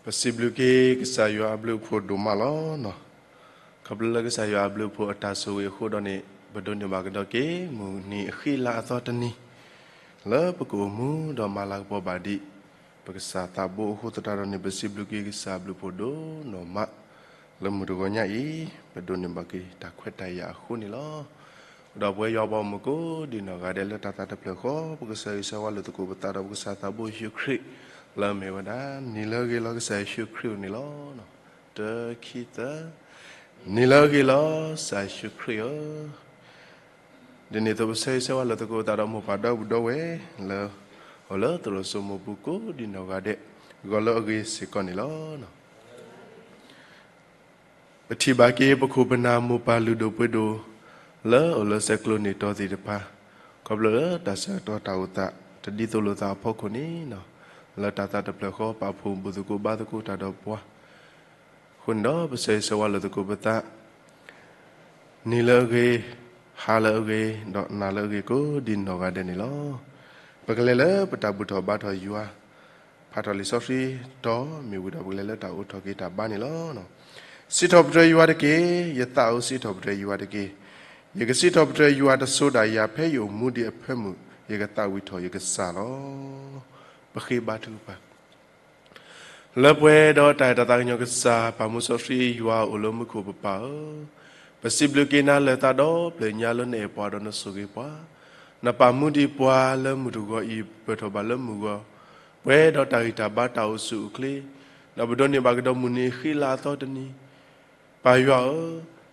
ပစံးဘျုးက့ၤကစၢ်ယွၤအဘျုးအဖှိၣ်ဒိၣ်မးလီၤ. ခီဖျိလၢကစၢ်ယွၤအဘျုးအဖှိၣ်အတၢ်ဆိၣ်ဂ့ၤအဃိဒီးန့ၣ် ပဒိးန့ၢ်ဘၣ်ကဒီးက့ၤ မုၢ်နံၤအဃံလၤအသီတနံၤ လၢပကအိၣ်မူဒီးမၤလၤကပီၤဘၣ်ဒံး ပကစၢ်သးဘိအဃိသတးဒီးန့ၣ် ပစံးဘျုးက့ၤကစၢ်အဘျုးအဖှိၣ်ဒိၣ်နီၢ်မး လၢမုၢ်တဂီၤညါအံၤ ပဒိးန့ၢ်ဘၣ်က့ၤတၢ်ခွဲးတၢ်ယာ်အဃိန့ၣ်လီၤ. ဒီးပဝဲယွၤပှၤမုၣ်ကိးဒံနီၢ်ဂၤဒဲးလၢတၢ်သးတဖျၢၣ်ဃီ ပကစၢ်ဂံၢ်စၢ်ဝါလိာ်သကိးပသးဒီးပကစၢ်သးဘိယ့ၣ်ၡူးခရံာ် လၢအမ့ၢ်ဝဲဒၣ် နံၤလၢအဂ့ၤလီၤကစၢ်ယ့ၣ်ၡူးခရံာ်ဧိၤန့ၣ်လီၤ. တၢ ခံ သၢ, နံၤလၢအဂ့ၤလီၤ ကစၢ်ယ့ၣ်ၡူးခရံာ်ဧၢ ဒ်န့ၣ်အသိးပဆၢဂ့ၤဆၢဝါလိာ်သကိးပသးဒီးမိၢ်ပၢ်ဒီပုၢ်ဒီဝဲၢ်လၢ အိၣ်လၢသရိာ်စိမိၢ်ပူၤကိးဒံနီၢ်ဂၤဒဲး ဂီၤလၢအဂ့ၤစ့ၢ်ကီးန့ၣ်လီၤ. ပထံၣ်ဘၣ်က့ၤပခိၣ်ပနၢ်မိၢ်ပၢ်လုၢ်ဒိၣ်ပှ့ၤဒိၣ် လၢအိၣ်လၢဆဲးကျိးန့ၢ်တီၤသ့ၣ်တဖၣ် ခီဖျိလၢတၢ်ဆၢကတီၢ်တၢ်အိၣ်သး တဒ်သိးလိာ်သးအဖီခိၣ်န့ၣ် လၢတၢ်သးတဖျၢၣ်ဃီ ပာ်ဖှိၣ်ဘူၣ်သကိးဘါသကိးတၢ်ဒီးပှၤ အဃိန့ၣ်ဒီး ပဆၢဂ့ၤဆၢဝါလိာ်သကိးပသး နံၤလၢအဂ့ၤ, ဟါလၢအဂ့ၤ, ဒီးနၤလၢအဂ့ၤကိးဒံနီၢ်ဂၤဒဲးန့ၣ်လီၤ. ပကလဲၤလၢပတၢ်ဘူၣ်ထီၣ်ဘါထီၣ်ယွၤ, ဖးထီၣ်လံာ်စီဆှံတီၢ်မ့ၢ်ဝံၤဒီး ပကလဲၤလၢတၢ်အိးထီၣ်က့ၤတၢ်ဘါန့ၣ်လီၤ. စံးထီၣ်ပတြၢၤယွၤတက့ၢ်, ယသးအိၣ်စံးထီၣ်ပတြၢၤယွၤတက့ၢ်. ယကစံးထီၣ်ပတြၢၤယွၤတစိၤဒၣ်ယၤ ဖဲယအိၣ်မူဒံးအဖၢမုၢ်, ယကသးဝံၣ်ထီၣ်ယကစၢ်လီၤ. ပဃ့ဘါထုကဖၣ် လၢပှဲၤဒီးတၢ်အဲၣ်တၢ်သးကညီၤကစၢ် ပၢ်မူစီဆှံယွၤအိၣ်လၢမူခိၣ်ပပၢ်ဧၢ, ပစံးဘျုးက့ၤနၤလၢာ်သးဒီဖျၢၣ်ညါလၢနအဲၣ်ပှၤဒီးနဆိၣ်ဂ့ၤပှၤ, နပာ်မူဒံးပှၤလၢမုၢ်တဂီၤအံၤ ပၢၢ်ထီၣ်ဘၣ်လၢမုၢ်ဂီၤ, ပှဲၤဒီးတၢ်ဂံၢ်တၢ်ဘါတၢ်အိၣ်ဆူၣ်အိၣ်ချ့, ဒီးပဒိးန့ၢ်ဘၣ်ကဒီးမုၢ်နံၤဃံလၤအသီတနံၤ ပၢ်ယွၤဧၢ,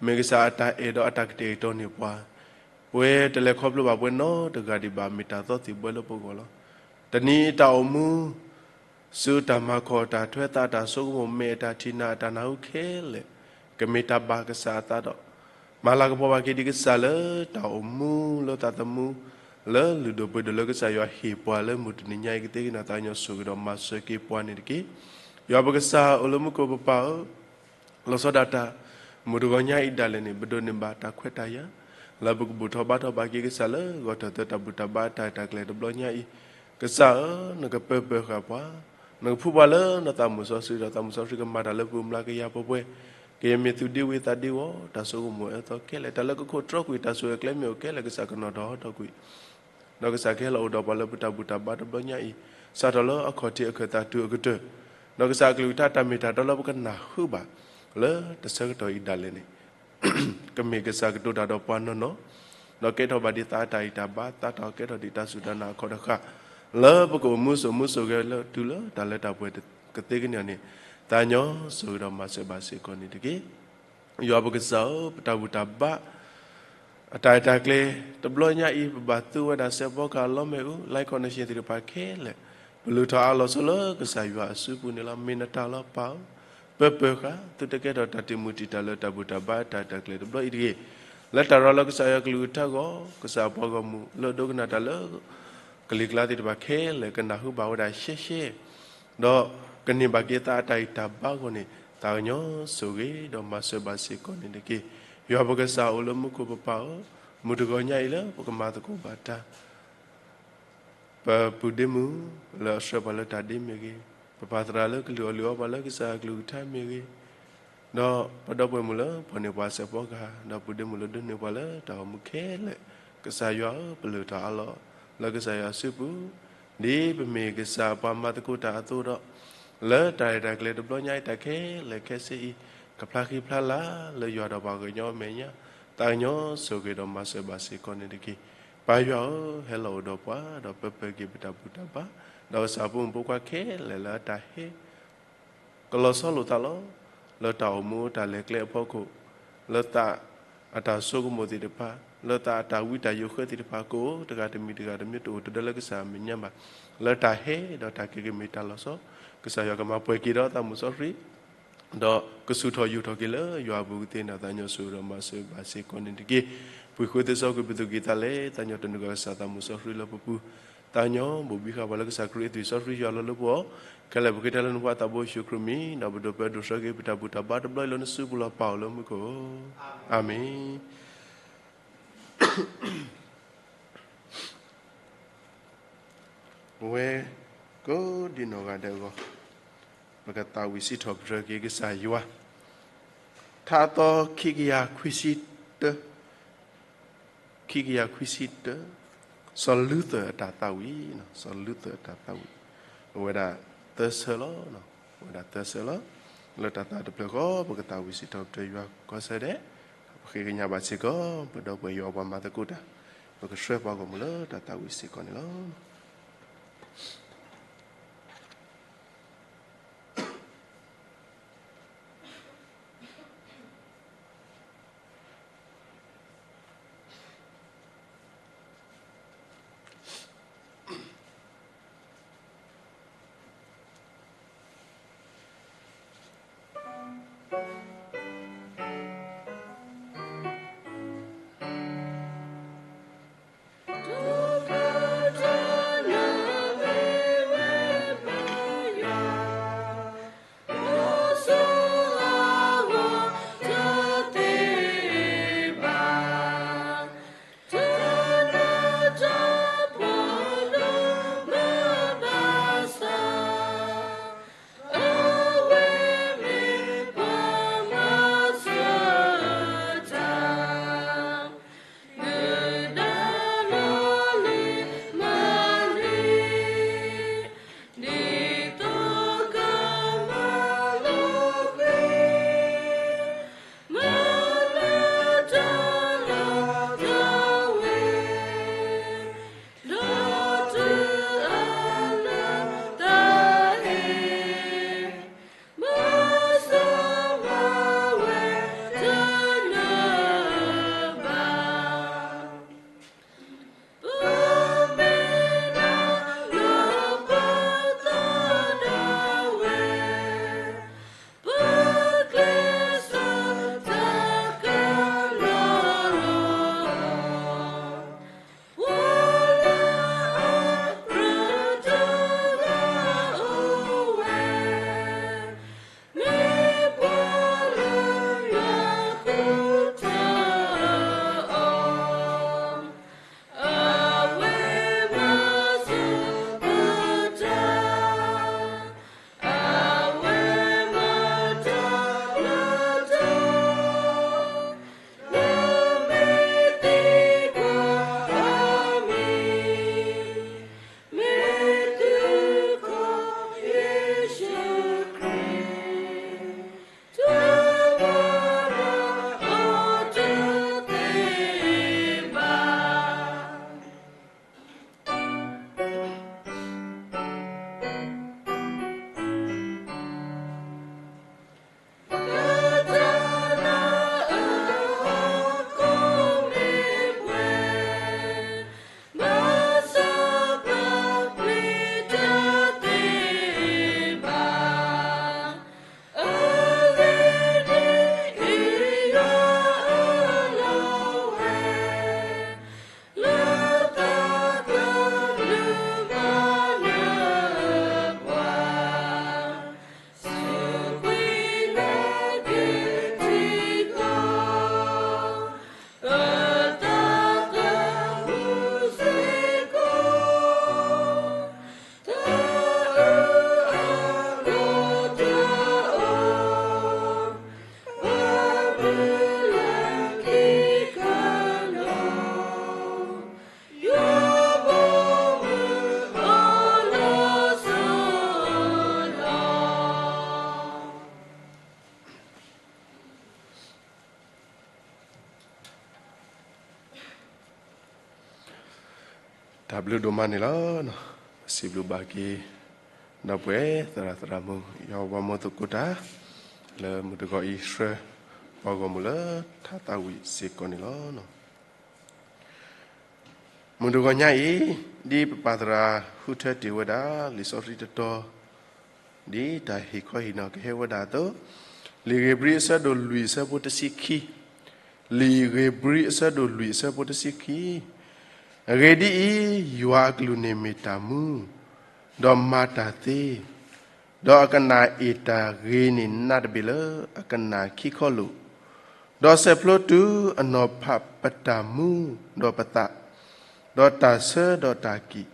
မ့ၢ်ကစၢ်အတၢ်အဲၣ်ဒီးအတၢ်ကတဲာ်ကတီၤန့ၢ်ပှၤ, ပှဲၤတလဲၤခီဖျိဘၣ်ပှဲၤနီတဂၤဒံးဘၣ် မ့ၢ်တၢ်သီသံၣ်ဘှဲလၢပဂီၢ်လီၤ. တနံၤအံၤတၢ်အိၣ်မူ ဆူတၢ်မၤခီၣ်တၢ်ထွဲသးတၢ်ဆိကမိၣ် မ့ၢ်အတၢ်ထံၣ်နၢ်အတၢ်နၢ်ဟူခဲလၢာ် ကမ့ၢ်တၢ်ဘၣ်ကစၢ်အသးဒီး မၤလၤကပီၤဘၣ်က့ၤဒံးကစၢ်လၢတၢ်အိၣ်မူလၢသးသမူ လၢလုၢ်ဒိၣ်ပှ့ၤဒိၣ်လၢကစၢ်ယွၤဟ့ၣ်ပှၤလၢမုၢ်တနံၤညါအံၤ ကသ့ကန့ၣ် သးကညီၤဆိၣ်ဂ့ၤဒီးမၤစၢၤက့ၤပှၤန့ၣ်တက့ၢ်. ယွၤပကစၢ်အိၣ်လၢမူခိၣ်ပပၢ်ဧၢ, လီၤဆီဒၣ်တၢ် မုၢ်တဂီၤညါအံၤဒၣ်လဲာ်န့ၣ် ပဒိးန့ၢ်ဘၣ်တၢ်ခွဲးတၢ်ယာ် လၢပကဘူၣ်ထီၣ်ဘါထီၣ်ဘၣ်က့ၤကစၢ်လၢ ဂီၤထၢၣ်သၢတၢ်ဘူၣ်တၢ်ဘါအတၢ်ရဲၣ်တၢ်ကျဲၤတဘျီညါအံၤ, ကစၢ်ဧၢ, နကပၢၢ်ပၢၢ်ဃာ်ပှၤ, နကဖှူပှၤလၢနသးမုၣ်စီဆှံဒီးသးမုၣ်စီဆှံကမၤတၢ်လၢပူၤမျးကယၤပှဲၤပှဲၤ, ကယမ့ၢ်သူၣ်ဒ့ဝံၤသးဒ့ဝီၤ တၢ်ဆိကမိၣ်အၢသီခဲလၢာ် တၢ်လၢကခိၣ်တြီကွံာ် တၢ်ဆိၣ်ဂ့ၤအကျဲမ့ၢ်အိၣ်ခဲလၢာ် ကစၢ်ကနီၤထီၣ်ဟီထီၣ်ကွံာ် ဒီးကစၢ်ကဟဲလီၤအိၣ်ဒီးပှၤလၢပတၢ်ဘူၣ်တၢ်ဘါတဘျီညါအံၤ, စးထီၣ်လၢအခီၣ်ထံးအခၢၣ်သးတုၤအကတၢၢ်, ဒီးကစၢ်အကလုၢ်ကထါတၢ်မ့ၢ်တၢ်တီလၢပကနၢ်ဟူဘၣ် လၢတဆၢကတီၢ်အံၤဒၣ်လဲာ်န့ၣ် ကမ့ၢ်ကစၢ်ကတိၤတၢ်ဒီးပှၤနီၢ်နီၢ်, ဒီးကဲထီၣ်ဘၣ်ဒံးသးအတၢ်ဂံၢ်တၢ်ဘါ သးတၢ်ကဲထီၣ်ဒံးတၢ်စူၢ်တၢ်နာ်အခီၣ်တဃာ်, လၢပကအိၣ်မူစိာ်မူစိာ်ဂဲၤလၢတုၤလၢတၢ်လၢတၢ်ပှဲၤကသ့ကန့ၢ်န့ၣ်, သးကညီၤဆိၣ်ဂ့ၤဒီးမၤစၢၤဘၣ်စ့ၢ်ကီးန့ၣ်တက့ၢ်. ယွၤပကစၢ်ဧၢ, ပတၢ်ဘူၣ်တၢ်ဘါ အတၢ်ရဲၣ်တၢ်ကျဲၤ တဘျီညါအံၤ ပဘၣ်သူဝဲဒၣ်စဲးဖီကဟၣ်လီမဲာ်အူ Live Connection သ့ၣ်တဖၣ်ခဲလၢာ်, ပလုၢ်ထီၣ်အးလီၤဆိလၢကစၢ်ယွၤအစုပူၤန့ၣ်လီၤ. မ့ၢ်နတၢ်လီၤပၢ်ဧၢ, ပၢၢ်ပၢၢ်ဃာ် သုတကဲထီၣ်တၢ်တံာ်မုၢ်တံာ်တာ်လၢတၢ်ဘူၣ်တၢ်ဘါ အတၢ်ရဲၣ်တၢ်ကျဲၤတဘျီအံၤတဂ့ၤ, လၢတၢ်ရၤလီၤကစၢ်ယွၤကလုၢ်ကထါအဂီၢ် ကစၢ်အပှၤဂီၢ်မုၢ် လၢအဒိကနၣ်တၢ်လၢ ကလံၤကျါသ့ၣ်တဖၣ်ခဲလၢာ် ကနၢ်ဟူဘၣ်ဝဲဒၣ်ရှဲရှဲ ဒီးကန့ၢ်ဘၣ်က့ၤသးအတၢ်ဂံၢ်တၢ်ဘါအဂီၢ်န့ၣ် သးကညီၤဆိၣ်ဂ့ၤဒီးမၤစၢၤဘၣ်စ့ၢ်ကီးန့ၣ်တက့ၢ်. ယွၤပကစၢ်အိၣ်လၢမူခိၣ်ပပၢ်ဧၢ, မုၢ်တဂီၤညါအံၤလၢပကမၤသကိးဘၣ်တၢ် ပပုၢ်ဒ့မုၣ်လၢအဆှၢပှၤလၢတၢ်ဒ့မ့ၢ်ဂ့ၤ, ပပၢ်သရၣ်လၢကလုၢ်အီၣ်လုၢ်အီပှၤလၢကစၢ်အကလုၢ်ကထါမ့ၢ်ဂ့ၤ, ဒီးပဒီပုၢ်ဝဲၢ်မုၣ်လၢဖီၣ်န့ၢ်ပှၤစဲးဖီကဟၣ်, ဒီးပုၢ်ဒ့မုၣ်လၢဒိးန့ၢ်ပှၤလၢတၢ်အိၣ်မူခဲလၢာ်, ကစၢ်ယွၤဧၢ, ပလုၢ်ထီၣ်အးလီၤ လၢကစၢ်ယွၤစုပူၤ, ဒ်ပမ့ၢ်ကစၢ်ပှၤမၤသကိးတၢ်အသိးဒီး, လၢတၢ်ရဲၣ်တၢ်ကျဲၤတဘျီညါအံၤတၢ်ခဲလၢာ်ခဲဆ့အံၤ, ကဖျါဃံဖျါလၤလၢယွၤဒီးပှၤကညီအမဲာ်ညါ, သးကညီၤဆိၣ်ဂ့ၤဒီးမၤစၢၤဘၣ်စ့ၢ်ကီးန့ၣ်တက့ၢ်. ပၢ်ယွၤဧၢ, ဟဲလီၤအိၣ်ဒီးပှၤ ဒီးပၢၢ်ပၢၢ်က့ၤပတၢ်ဘူၣ်တၢ်ဘါ, ဒီးကစၢ်ဖိမုၣ်ဖိခွါခဲလၢာ်လၢအတၢ်ဟဲ ကလီၤဆီလိာ်သးလီၤ. လၢတၢ်အိၣ်မူတၢ်လဲၤကျဲအဖီခိၣ်, လၢသးအတၢ်ဆိကမိၣ်သ့ၣ်တဖၣ်, လၢသးအတၢ်ဝံတၢ်ယိးဃၢသ့ၣ်တဖၣ် ကအိၣ်တဂၤတမံၤတဂၤတမံၤ တအိၣ်တဒၢလၢကစၢ်အမဲာ်ညါဘၣ်. လၢတၢ်ဟဲဒီးတၢ်က့ၤကမ့ၢ်တၢ်လီၤဆီ, ကစၢ်ယွၤကမၤပှဲၤက့ၤဒီးသးမုၣ်စီဆှံ ဒီးကဆူၣ်ထီၣ်ယူာ်ထီၣ်က့ၤလၢယွၤအပူၤကသ့န့ၣ် သးကညီၤဆိၣ်ဂ့ၤဒီးမၤစၢၤဘၣ်စ့ၢ်ကီးန့ၣ်တက့ၢ်. ပှၤဃုသ့စီကွံာ်ပသူၣ်ကံၢ်သးလဲ, သးကညီၤတနုာ်ကီၢ်ကစၢ်သးမုၣ်စီဆှံလၢပပူၤ, သးကညီၤဘိၣ်ဘံဃာ်ပှၤလၢကစၢ်ခရံာ်အသွံၣ်စီဆှံယွၤလီၤလၢပဂီၢ်, ခဲလၢာ်ပဃ့တၢ်လၢနဖိသးဘိယ့ၣ်ၡူးခရံာ်အမံၤ, ဒီးပဒိးပၢဒိးဆှၢက့ၤပတၢ်ဘူၣ်တၢ်ဘါတဘျီအံၤလၢနစုပူၤလီၤ ပၢ်အိၣ်လၢမူခိၣ်ဧၢ, အၤမ့ၣ်. ဝဲကိးဒံနီၢ်ဂၤဒဲးအဂီၢ်, ပကသးဝံၣ်စံးထီၣ်ပတြၢၤက့ၤကစၢ်ယွၤ, ထါအသီခံကယၤခွံဆံတၢ, ခံကယၤခွံဆံတၢ, စီၤလူသၢၣ်အတၢ်သးဝံၣ်, စီၤလူသၢၣ်အတၢ်သးဝံၣ်, အဝဲဒၣ်သၢဆၢလီၤ, အဝဲဒၣ်သၢဆၢလီၤ. လၢတၢ်သးတဖျၢၣ်ဃီ ပကသးဝံၣ်စံးထီၣ်ပတြၢၤယွၤကီၢ်စဲၣ်ဒဲး, ပဃ့ကညးဘၣ်စ့ၢ်ကီး ပဒီပုၢ်ဝဲၢ်ယွၤပှၤမၤသကိးတၢ်, ပကဆှၢပှၤဂီၢ်မုၢ်လၢတၢ်သးဝံၣ်စ့ၢ်ကီးန့ၣ်လီၤ. တၢ်ဘျုးဒိၣ်မးန့ၣ်လီၤ. ပစံးဘျုးဘၣ်က့ၤ ဒီပုၢ်ဝဲၢ်သရၣ်သရၣ်မုၣ် ယွၤဘီမုၢ်သကိးတၢ် လၢမုၢ်တဂီၤအံၤ ဆှၢပှၤဂီၢ်မုၢ်လၢထါသးဝံၣ်စ့ၢ်ကီးန့ၣ်လီၤ. မုၢ်တဂီၤညါအံၤ ဒ်ပပၢ်သရၣ်ဟူထၢတ့ၢ်ဝဲဒၣ် လံာ်စီဆှံတတီၤ ဒ်တၢ်ဟ့ၣ်ခီဟ့ၣ်နီၤကဟဲဝဲဒၣ်အသိး, လံာ်ဧ့ၤဘြံၤအဆၢဒိၣ်လွံၢ်အဆၢဖိတဆံခံ, လံာ်ဧ့ၤဘြံၤအဆၢဒိၣ်လွံၢ်အဆၢဖိတဆံခံ, အဂ့ၢ်ဒ်အံၤ, ယွၤအကလူးန့ၣ်မ့ၢ်တၢ်မူ, ဒီးမၤတၢ်သ့, ဒီးအကနၣ်အ့ၣ်တၢ်ဂ့ၤန့ၢ်နးတဘ့ၣ်လၢအကနၣ်ခံခီလိာ်, ဒီးဆဲးဖျိတုၤအနီၤဖးပတၢ်မူဒီးပသး, ဒီးတၢ်ဆၢဒီးတၢ်ကံၣ်,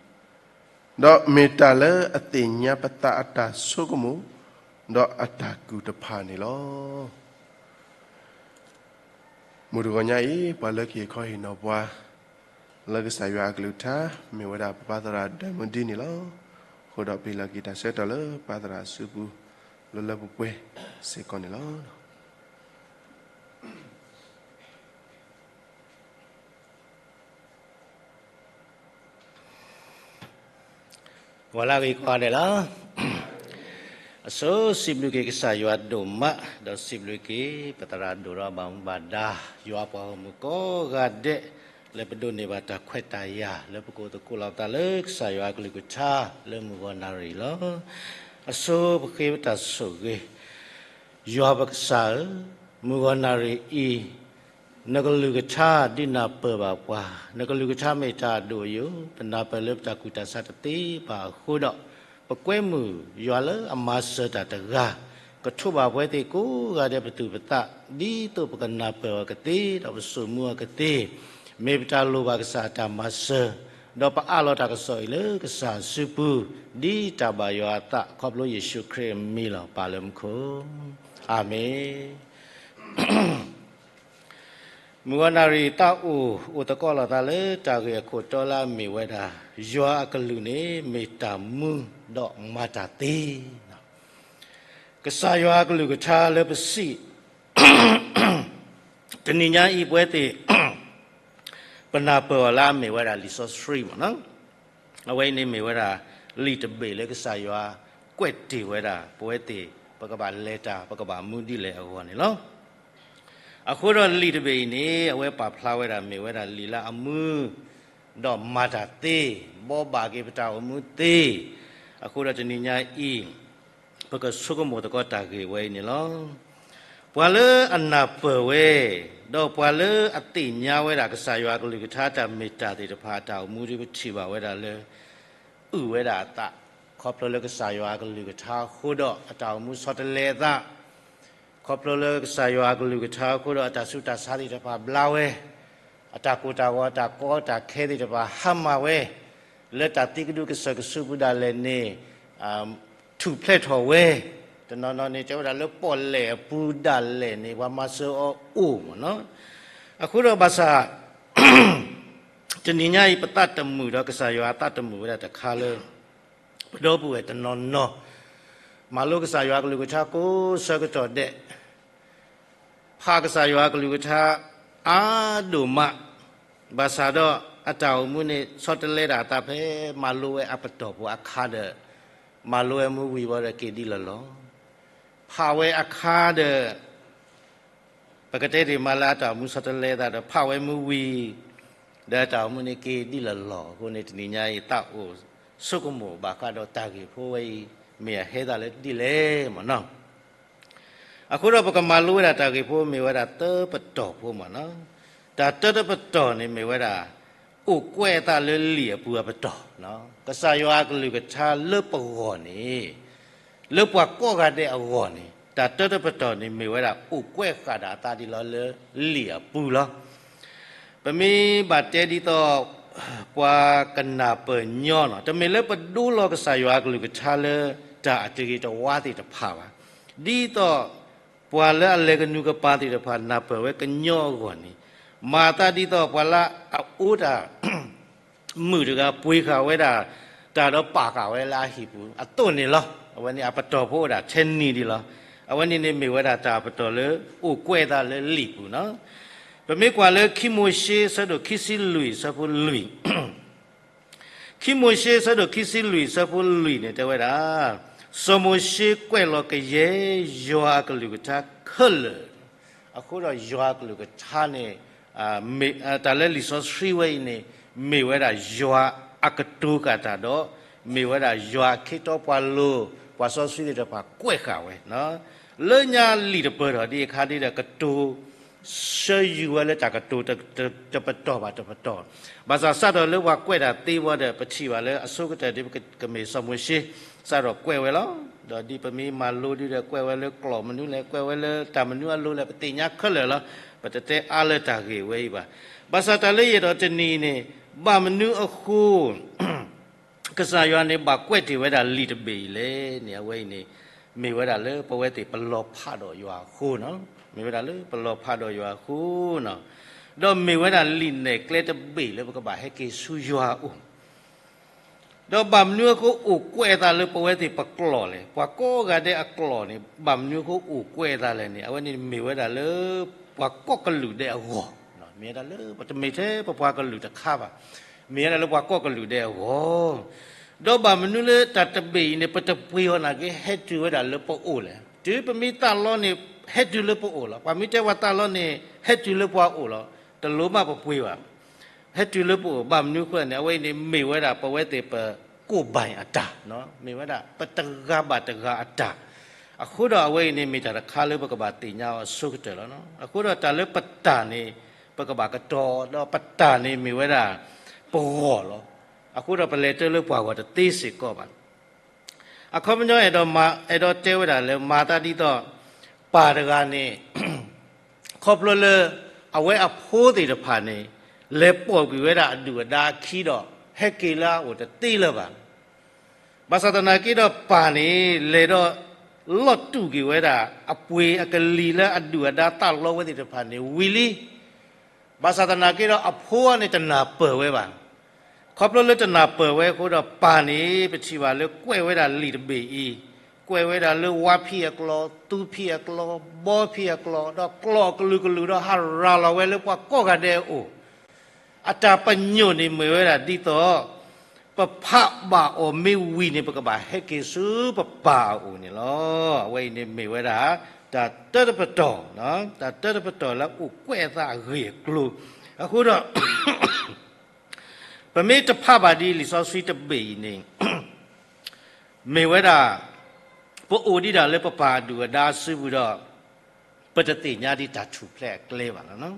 ဒီးမ့ၢ်တၢ်လၢအသ့ၣ်ညါပသးအတၢ်ဆိကမိၣ်, ဒီးအတၢ်ကူၣ်တဖၣ်န့ၣ်လီၤ. မုၢ်တဂီၤညါအံၤ ပှၤလၢကဟ့ၣ်ခီဟ့ၣ်နီၤပှၤ လၢကစၢ်ယွၤအကလုၢ်ကထါ မ့ၢ်ဝဲဒၣ်ပပၢ်သရၣ်ဒၢမုၢ်ဒံန့ၣ်လီၤ. အဃိဒီးပဟ့ၣ်လီၤက့ၤတၢ်ဆၢကတီၢ်လၢပၢ်သရၣ်အစုပူၤ လၢလၢပှဲၤပှဲၤစ့ၢ်ကီးန့ၣ်လီၤ. ဂီၤလၢအဂ့ၤကိးဂၤဒဲးလီၤ. အဆိစံးဘျုးက့ၤကစၢ်ယွၤဒိၣ်မး, ဒီးစံးဘျုးက့ၤ ပသရၣ်ဒိၣ်ဒီးဘၣ်မူဘၣ်ဒါ ယွၤပှၤဂီၢ်မုၢ်ကိးဂၤဒဲး လၢပဒိးန့ၢ်ဘၣ်တၢ်ခွဲးတၢ်ယာ် လၢပကအိၣ်သကိးလီၤပသးလၢကစၢ်ယွၤအကလုၢ်ကထါ လၢမုၢ်ဂီၤနၣ်ရံၣ်လီၤ. အဆိပဃ့ပတၢ်ဆိၣ်ဂ့ၤ, ယွၤပကစၢ်ဧၢ, မုၢ်ဂီၤနၣ်ရံၣ်အံၤ နကလုၢ်ကထါဒုးနၢ်ပၢၢ်ဘၣ်ပှၤ, နကလုၢ်ကထါမ့ၢ်တၢ်အဒိၣ်အယိာ်, ပနၢ်ပၢၢ်လၢပတၢ်ကူၣ်တၢ်ဆးတသ့ဘၣ်အဃိဒီး, ပကွဲမုာ်ယွၤလၢအမၤစၢၤတၢ်တဂၤ, ကထိးဘၣ်ပဝဲသ့ၣ်ကိးဂၤဒဲးပသူၣ်ပသး, ဒ်သိးပကနၢ်ပၢၢ်အီၤကသ့, ဒီးပစိာ်မူအီၤကသ့, မ့ၢ်ပတၢ်လိၣ်ဘၣ်ကစၢ်အတၢ်မၤစၢၤ, ဒီးပအးလီၤတၢ်ကစီၣ်အံၤလၢကစၢ်အစုပူၤ, ဒ်တၢ်ဘၣ်ယွၤအသး ခီဖျိယ့ၣ်ၡူးခရံာ်အမံၤလီၤ. ပၢ်လၢမူခိၣ်, အၤမ့ၣ်. မုၢ်ဂီၤနၣ်ရံၣ်သးအိၣ် အိၣ်သကိးလိာ်သးလၢတၢ်ဂ့ၢ်အခိၣ်တီလၢအမ့ၢ်ဝဲဒၣ်, ယွၤအကလုၢ်န့ၣ်မ့ၢ်တၢ်မူဒီးမၤတၢ်သ့. ကစၢ်ယွၤအကလုၢ်ကထါလၢပစံး တနံၤညါအံၤပဝဲသ့ၣ် ပနၢ်ပၢၢ်အီၤလၢအမ့ၢ်ဝဲဒၣ်လံာ်စီဆှံမ့ၢ်နီၤ. အဝဲအံၤန့ၣ်မ့ၢ်ဝဲဒၣ် လံာ်တဘ့ၣ်လၢကစၢ်ယွၤကွဲးတ့ၢ်ဝဲဒၣ် ပဝဲသ့ၣ် ပကဘၣ်လဲၤတၢ် ပကဘၣ်မူဒ်လဲၣ်အဂီၢ်န့ၣ်လီၤ. အဃိဒီးလံာ်တဘ့ၣ်အံၤန့ၣ် အဝဲပာ်ဖျါဝဲဒၣ်မ့ၢ်ဝဲဒၣ်လံာ်လၢအမူ ဒီးမၤတၢ်သ့, ဘှီဘၣ်က့ၤပတၢ်အိၣ်မူသ့. အဃိဒီးတနံၤညါအံၤ ပကဆိကမိၣ်သကိးတၢ်ဂ့ၢ်ဝဲအံၤန့ၣ်လီၤ. ပှၤလၢအနၢ်ပၢၢ်ဝဲ, ဒီးပှၤလၢအသ့ၣ်ညါဝဲဒၣ်ကစၢ်ယွၤအကလုၢ်ကထါတၢ်မ့ၢ်တၢ်သ့ၣ်တဖၣ် အတၢ်အိၣ်မူဒ်ပထံၣ်ဘၣ်ဝဲဒၣ်လၢ အုၣ်ဝဲဒၣ်အသး, ခီဖျိလၢကစၢ်ယွၤအကလုၢ်ကထါအဃိဒီး အတၢ်အိၣ်မူဆီတလဲအသး ခီဖျိလၢကစၢ်ယွၤအကလုၢ်ကထါအဃိဒီး အတၢ်ဆူးတၢ်ဆါသ့ၣ်တဖၣ်ဘျါဝဲ, အတၢ်ကိၢ်တၢ်ဂီၤ အတၢ်ကီတၢ်ခဲသ့ၣ်တဖၣ်ဟါမၢ်ဝဲ, လၢတၢ်သံကဒုကစၢၢ်ကဆူးပူၤဒၣ်လဲာ်န့ၣ် ထူၣ်ဖျဲးထီၣ်ဝဲ, တနီၤနီၤန့ၣ် တဲဝဲဒၣ်လၢပီၣ်လဲၣ်အပူၤဒၣ်လဲာ်န့ၣ် ပှၤမၤစၢၤအီၤအိၣ်မ့ၢ်နီၤ. အဃိဒီးဘၣ်ဆၣ် တနံၤညါအံၤ ပသးတမုာ်ဒီးကစၢ်ယွၤအသးတမုာ်ဝဲဒၣ်တခါလၢ ပဒီပုၢ်ဝဲၢ်တနီၤနီၤ မၤလိကစၢ်ယွၤအကလုၢ်ကထါကိးဆၢကတီၢ်ဒဲး, ဖးကစၢ်ယွၤအကလုၢ်ကထါအါဒိၣ်မး, ဘၣ်ဆၣ်ဒီးအတၢ်အိၣ်မူန့ၣ် ဆီတလဲဒၣ်အသးဖဲမၤလိဝဲအပတီၢ်ဖိအခါဒီး မၤလိဝဲမူဝံၤဝံၤဒီးက့ၤဒ်လီၢ်လီၢ်, ဖးဝဲအခါဒီး ပကတဲတ့ၢ်မးလၢအတၢ်အိၣ်မူဆီတလဲသးဒီး ဖးဝဲမူဝံၤ ဒီးအတၢ်အိၣ်မူန့ၣ်က့ၤဒ်လီၢ်လီၢ်အဃိန့ၣ် တနံၤညါအံၤသးအိၣ်ဆိကမိၣ်ဘၣ်ဃးဒီးတၢ်ဂ့ၢ်ဖိဝဲအံၤ မ့ၢ်အဟဲသးလၢဒ်လဲၣ်မ့ၢ်နီၤ. အဃိဒီးပကမၤလိဝဲဒၣ်တၢ်ဂ့ၢ်ဖိမ့ၢ်ဝဲဒၣ်သၢပတီၢ်ဖိမ့ၢ်နီၤ. တၢ်တၢတပတီၢ်န့ၣ်မ့ၢ်ဝဲဒၣ် အိၣ်ကွဲးအသးလၢလံာ်အပူၤအပတီၢ်, ကစၢ်ယွၤအကလုၢ်ကထါလၢပဂီၢ်န့ၣ် လၢပှၤကိးဂၤဒဲးအဂီၢ်န့ၣ် တၢ်တၢတပတီၢ်န့ၣ်မ့ၢ်ဝဲဒၣ် အိၣ်ကွဲးဃာ်ဒၣ်အသးဒ်လီၤလၢလံာ်အပူၤလီၤ. ပမ့ၢ်ဘၣ်တဲဒ်သိး ပှၤကနၢ်ပၢၢ်ညီနီၤ, တမ့ၢ်လၢပဒိလီၤကစၢ်ယွၤအကလုၢ်ကထါလၢတၢ်အတဂ့ၤတဝါသ့ၣ်တဖၣ်ဘၣ်. ဒ်သိး ပှၤလၢအလဲၤကနူၤကပၤသ့ၣ်တဖၣ် နၢ်ပၢၢ်ဝဲကညီအဂီၢ်န့ၣ်, မၤအသးဒ်သိးပှၤလၢအအိၣ်တၢ် မုာ်တဂၤပှ့ၤဃာ်ဝဲဒၣ် တၢ်ဒီးပာ်ဃာ်ဝဲလၢအဟံၣ်ပူၤအသိးန့ၣ်လီၤ. အဝဲန့ၣ်အပတီၢ်ဖိအိၣ်ဒၣ်ထဲနံၤဒံးလီၤ. အဝဲန့ၣ်န့ၣ်မ့ၢ်ဝဲဒၣ်တၢ်အပတီၢ်လၢအိၣ်ကွဲးအသးလၢလံာ်ပူၤနီၤ. ပမ့ၢ်ကွၢ်လၢခံမိၤၡ့ အဆၢဒိၣ်ခံဆံလွံၢ် အဆၢဖိလွံၢ်, ခံမိၤၡ့ အဆၢဒိၣ်ခံဆံလွံၢ် အဆၢဖိလွံၢ်န့ၣ်တဲဝဲဒၣ်, စီၤမိၤၡ့ကွဲးလီၤကယဲၢ်ယွၤအကလုၢ်ကထါခဲလၢာ် အဃိဒီးယွၤအကလုၢ်ကထါန့ၣ် တၢ်လၢလံာ်စီဆှံဝဲအံၤန့ၣ် မ့ၢ်ဝဲဒၣ်ယွၤအကတိၤဃာ်တၢ်ဒီး မ့ၢ်ဝဲဒၣ်ယွၤအခ့တီပှၤလိၤ ပှၤစီဆှံသ့ၣ်တဖၣ်ကွဲးဃာ်ဝဲ လၢညါလံာ်တပၢၢ်ထီၣ်ဒ်အခါဒ်ဒီး ကတိၤဆှၢယုာ်ဝဲလၢတၢ်ကတိၤတပတီၢ်ဘၣ်တပတီၢ်, ဘၣ်ဆၣ်စးထီၣ်လၢပှၤကွဲးတၢ်သ့ဝဲဒီး ပထံၣ်ဘၣ်လၢအဆိကတၢၢ်ဒ်ပကမ့ၢ်စီၤမိၤၡ့ စးထီၣ်ကွဲးဝဲလီၤ. ဒီးဒ်ပမ့ၢ်မၤလိဒ်ဒီး ကွဲးဝဲလၢကျိာ်မနုၤလဲၣ်, ကွဲးဝဲလၢတၢ်မနုၤအလိၤလဲၣ်, ပသ့ၣ်ညါခဲလၢာ်လီၤ. ပတတဲအါလၢတၢ်ဂ့ၢ်ဝဲအံၤဘၣ်. ဘၣ်ဆၣ်တၢ်လၢယအဲၣ်ဒိးတနံၤအံၤန့ၣ် ဘၣ်မနုၤအဃိ ကစၢ်ယွၤန့ၣ် ဘၣ်ကွဲးတ့ၢ်ဝဲဒၣ်လံာ်တဘ့ၣ်အံၤလဲၣ်န့ၣ် အဝဲအံၤန့ၣ် မ့ၢ်ဝဲဒၣ်လၢပဝဲသ့ၣ်ပလီၤဖးဒီးယွၤအဃိနီၤ, မ့ၢ်ဝဲဒၣ်လၢပလီၤဖးဒီးယွၤအဃိနီၤ, ဒီးမ့ၢ်ဝဲဒၣ်လံာ်နဲၣ်ကျဲတဘ့ၣ်လၢပကဘၣ်ဟဲက့ၤဆူယွၤအအိၣ် ဒီးဘၣ်မနုၤအဃိအိၣ်ကွဲးအသးလၢပဝဲသ့ၣ်ပကျိာ်လဲၣ်, ပှၤကိးဂၤဒဲးအကျိာ်န့ၣ် ဘၣ်မနုၤအဃိအိၣ်ကွဲးအသးလဲၣ်န့ၣ် အဝဲန့ၣ်မ့ၢ်ဝဲဒၣ်လၢ ပှၤကိးကလုာ်ဒဲးအဂီၢ်, မ့ၢ်ဝဲဒၣ်လၢ ပတမ့ၢ်ထဲပပှၤကလုာ်တခါဘၣ်, မ့ၢ်ဝဲဒၣ်လၢပှၤကိးကလုာ်ဒဲးအဂီၢ်, ဒီးဘၣ်မနုၤလၢတၢ်တဘ့ၣ်အံၤန့ၣ် ပတပှ့ၤအီၤနာ်က့ ဟဲတုၤဝဲဒၣ်လၢပအိၣ်လဲၣ်, တုၤပမ့ၢ်သးလီန့ၣ် ဟဲတုၤလၢပအိၣ်လီၤ, ပှၤမ့ၢ်တဲပှၤသးလီန့ၣ် ဟဲတုၤလၢပှၤအိၣ်လီၤ, တလိၣ်မးပပှ့ၤဘၣ် ဟဲတုၤလၢပအိၣ်, ဘၣ်မနုၤအဃိန့ၣ် အဝဲအံၤန့ၣ် မ့ၢ်ဝဲဒၣ်ပဝဲသ့ၣ်ပကိၢ်ဘၣ်အတၢ်, မ့ၢ်ဝဲဒၣ်ပတဂၤဘၣ်တဂၤအတၢ်, အဃိဒီးအဝဲအံၤန့ၣ် မ့ၢ်တၢ်တခါလၢပကဘၣ်သ့ၣ်ညါအီၤအဆိကတၢၢ်လီၤ. အဃိဒီးတၢ်လၢပတၢ်န့ၣ် ပကဘၣ်ကတီၤ, ဒီးပတၢ်န့ၣ်မ့ၢ်ဝဲဒၣ်ပဂီၢ်လီၤ. အဃိဒီးပလဲၤတၢလၢပှၤဂီၢ်တသ့စ့ၢ်ကီးဘၣ် အခီပညီအဲၣ်ဒိးမၤ အဲၣ်ဒိးတဲဝဲဒၣ်လၢမၤသးဒ်သိး ပၢ်တဂၤန့ၣ် ခီဖျိလၢ အဝဲအဖိသ့ၣ်တဖၣ်န့ၣ် လဲၤပိာ်ကွံာ်ဝဲဒၣ်အဒုၣ်အဒါအခံဒီး ဟဲက့ၤလၢအအိၣ်တသ့လၢၤဘၣ်. ဘၣ်ဆၣ်သနာ်က့ဒီးပၢ်န့ၣ် လဲၤဒီး လီၤတူာ်က့ၤဝဲဒၣ် အပှ့ၤအကလံၤလၢအဒုၣ်အဒါသးလီဝဲသ့ၣ်တဖၣ်န့ၣ်ဝံၤလံ ဘၣ်ဆၣ်သနာ်က့ဒီးအဖိအံၤန့ၣ်တနၢ်ပၢၢ်ဝဲဘၣ်. ခီဖျိလၢတနၢ်ပၢၢ်ဝဲအဃိဒီးပၢ်န့ၣ် ပထံၣ်ဘၣ်လၢကွဲးဝဲဒၣ်လံာ်တဘ့ၣ်အံၤ, ကွဲးဝဲဒၣ်လၢဝါဖံးအကျိာ်, သူဖံးအကျိာ်, ဘီဖံးအကျိာ်, ဒီးကျိာ်အကလုာ်ကလုာ်ဒီးဟးရၤလီၤဝဲလၢပှၤကိးဂၤဒဲးအအိၣ် အတၢ်ပညိၣ်န့ၣ်မ့ၢ်ဝဲဒၣ်ဒ်သိး ပဖးဘၣ်အီၤမ့ၢ်ဝံၤန့ၣ် ပကဘၣ်ဟဲက့ၤဆူပပၢ်အအိၣ်န့ၣ်လီၤ. အဝဲအံၤန့ၣ်မ့ၢ်ဝဲဒၣ် တၢ်တၢတပတီၢ်, တၢ်တၢတပတီၢ်လၢအိၣ်ကွဲးအသးအဂ့ၢ်အကျိၤ, အဃိဒီး ပမ့ၢ်တဖးဘၣ်ဒ်လံာ်စီဆှံတဘ့ၣ်အံၤန့ၣ် မ့ၢ်ဝဲဒၣ် ပအိၣ်ဒံးဒၣ်လၢပပၢ်အဒုၣ်အဒါအစုပူၤဒီး ပတသ့ၣ်ညါဒံးတၢ်ထူၣ်ဖျဲးအကျဲဘၣ်လီၤ.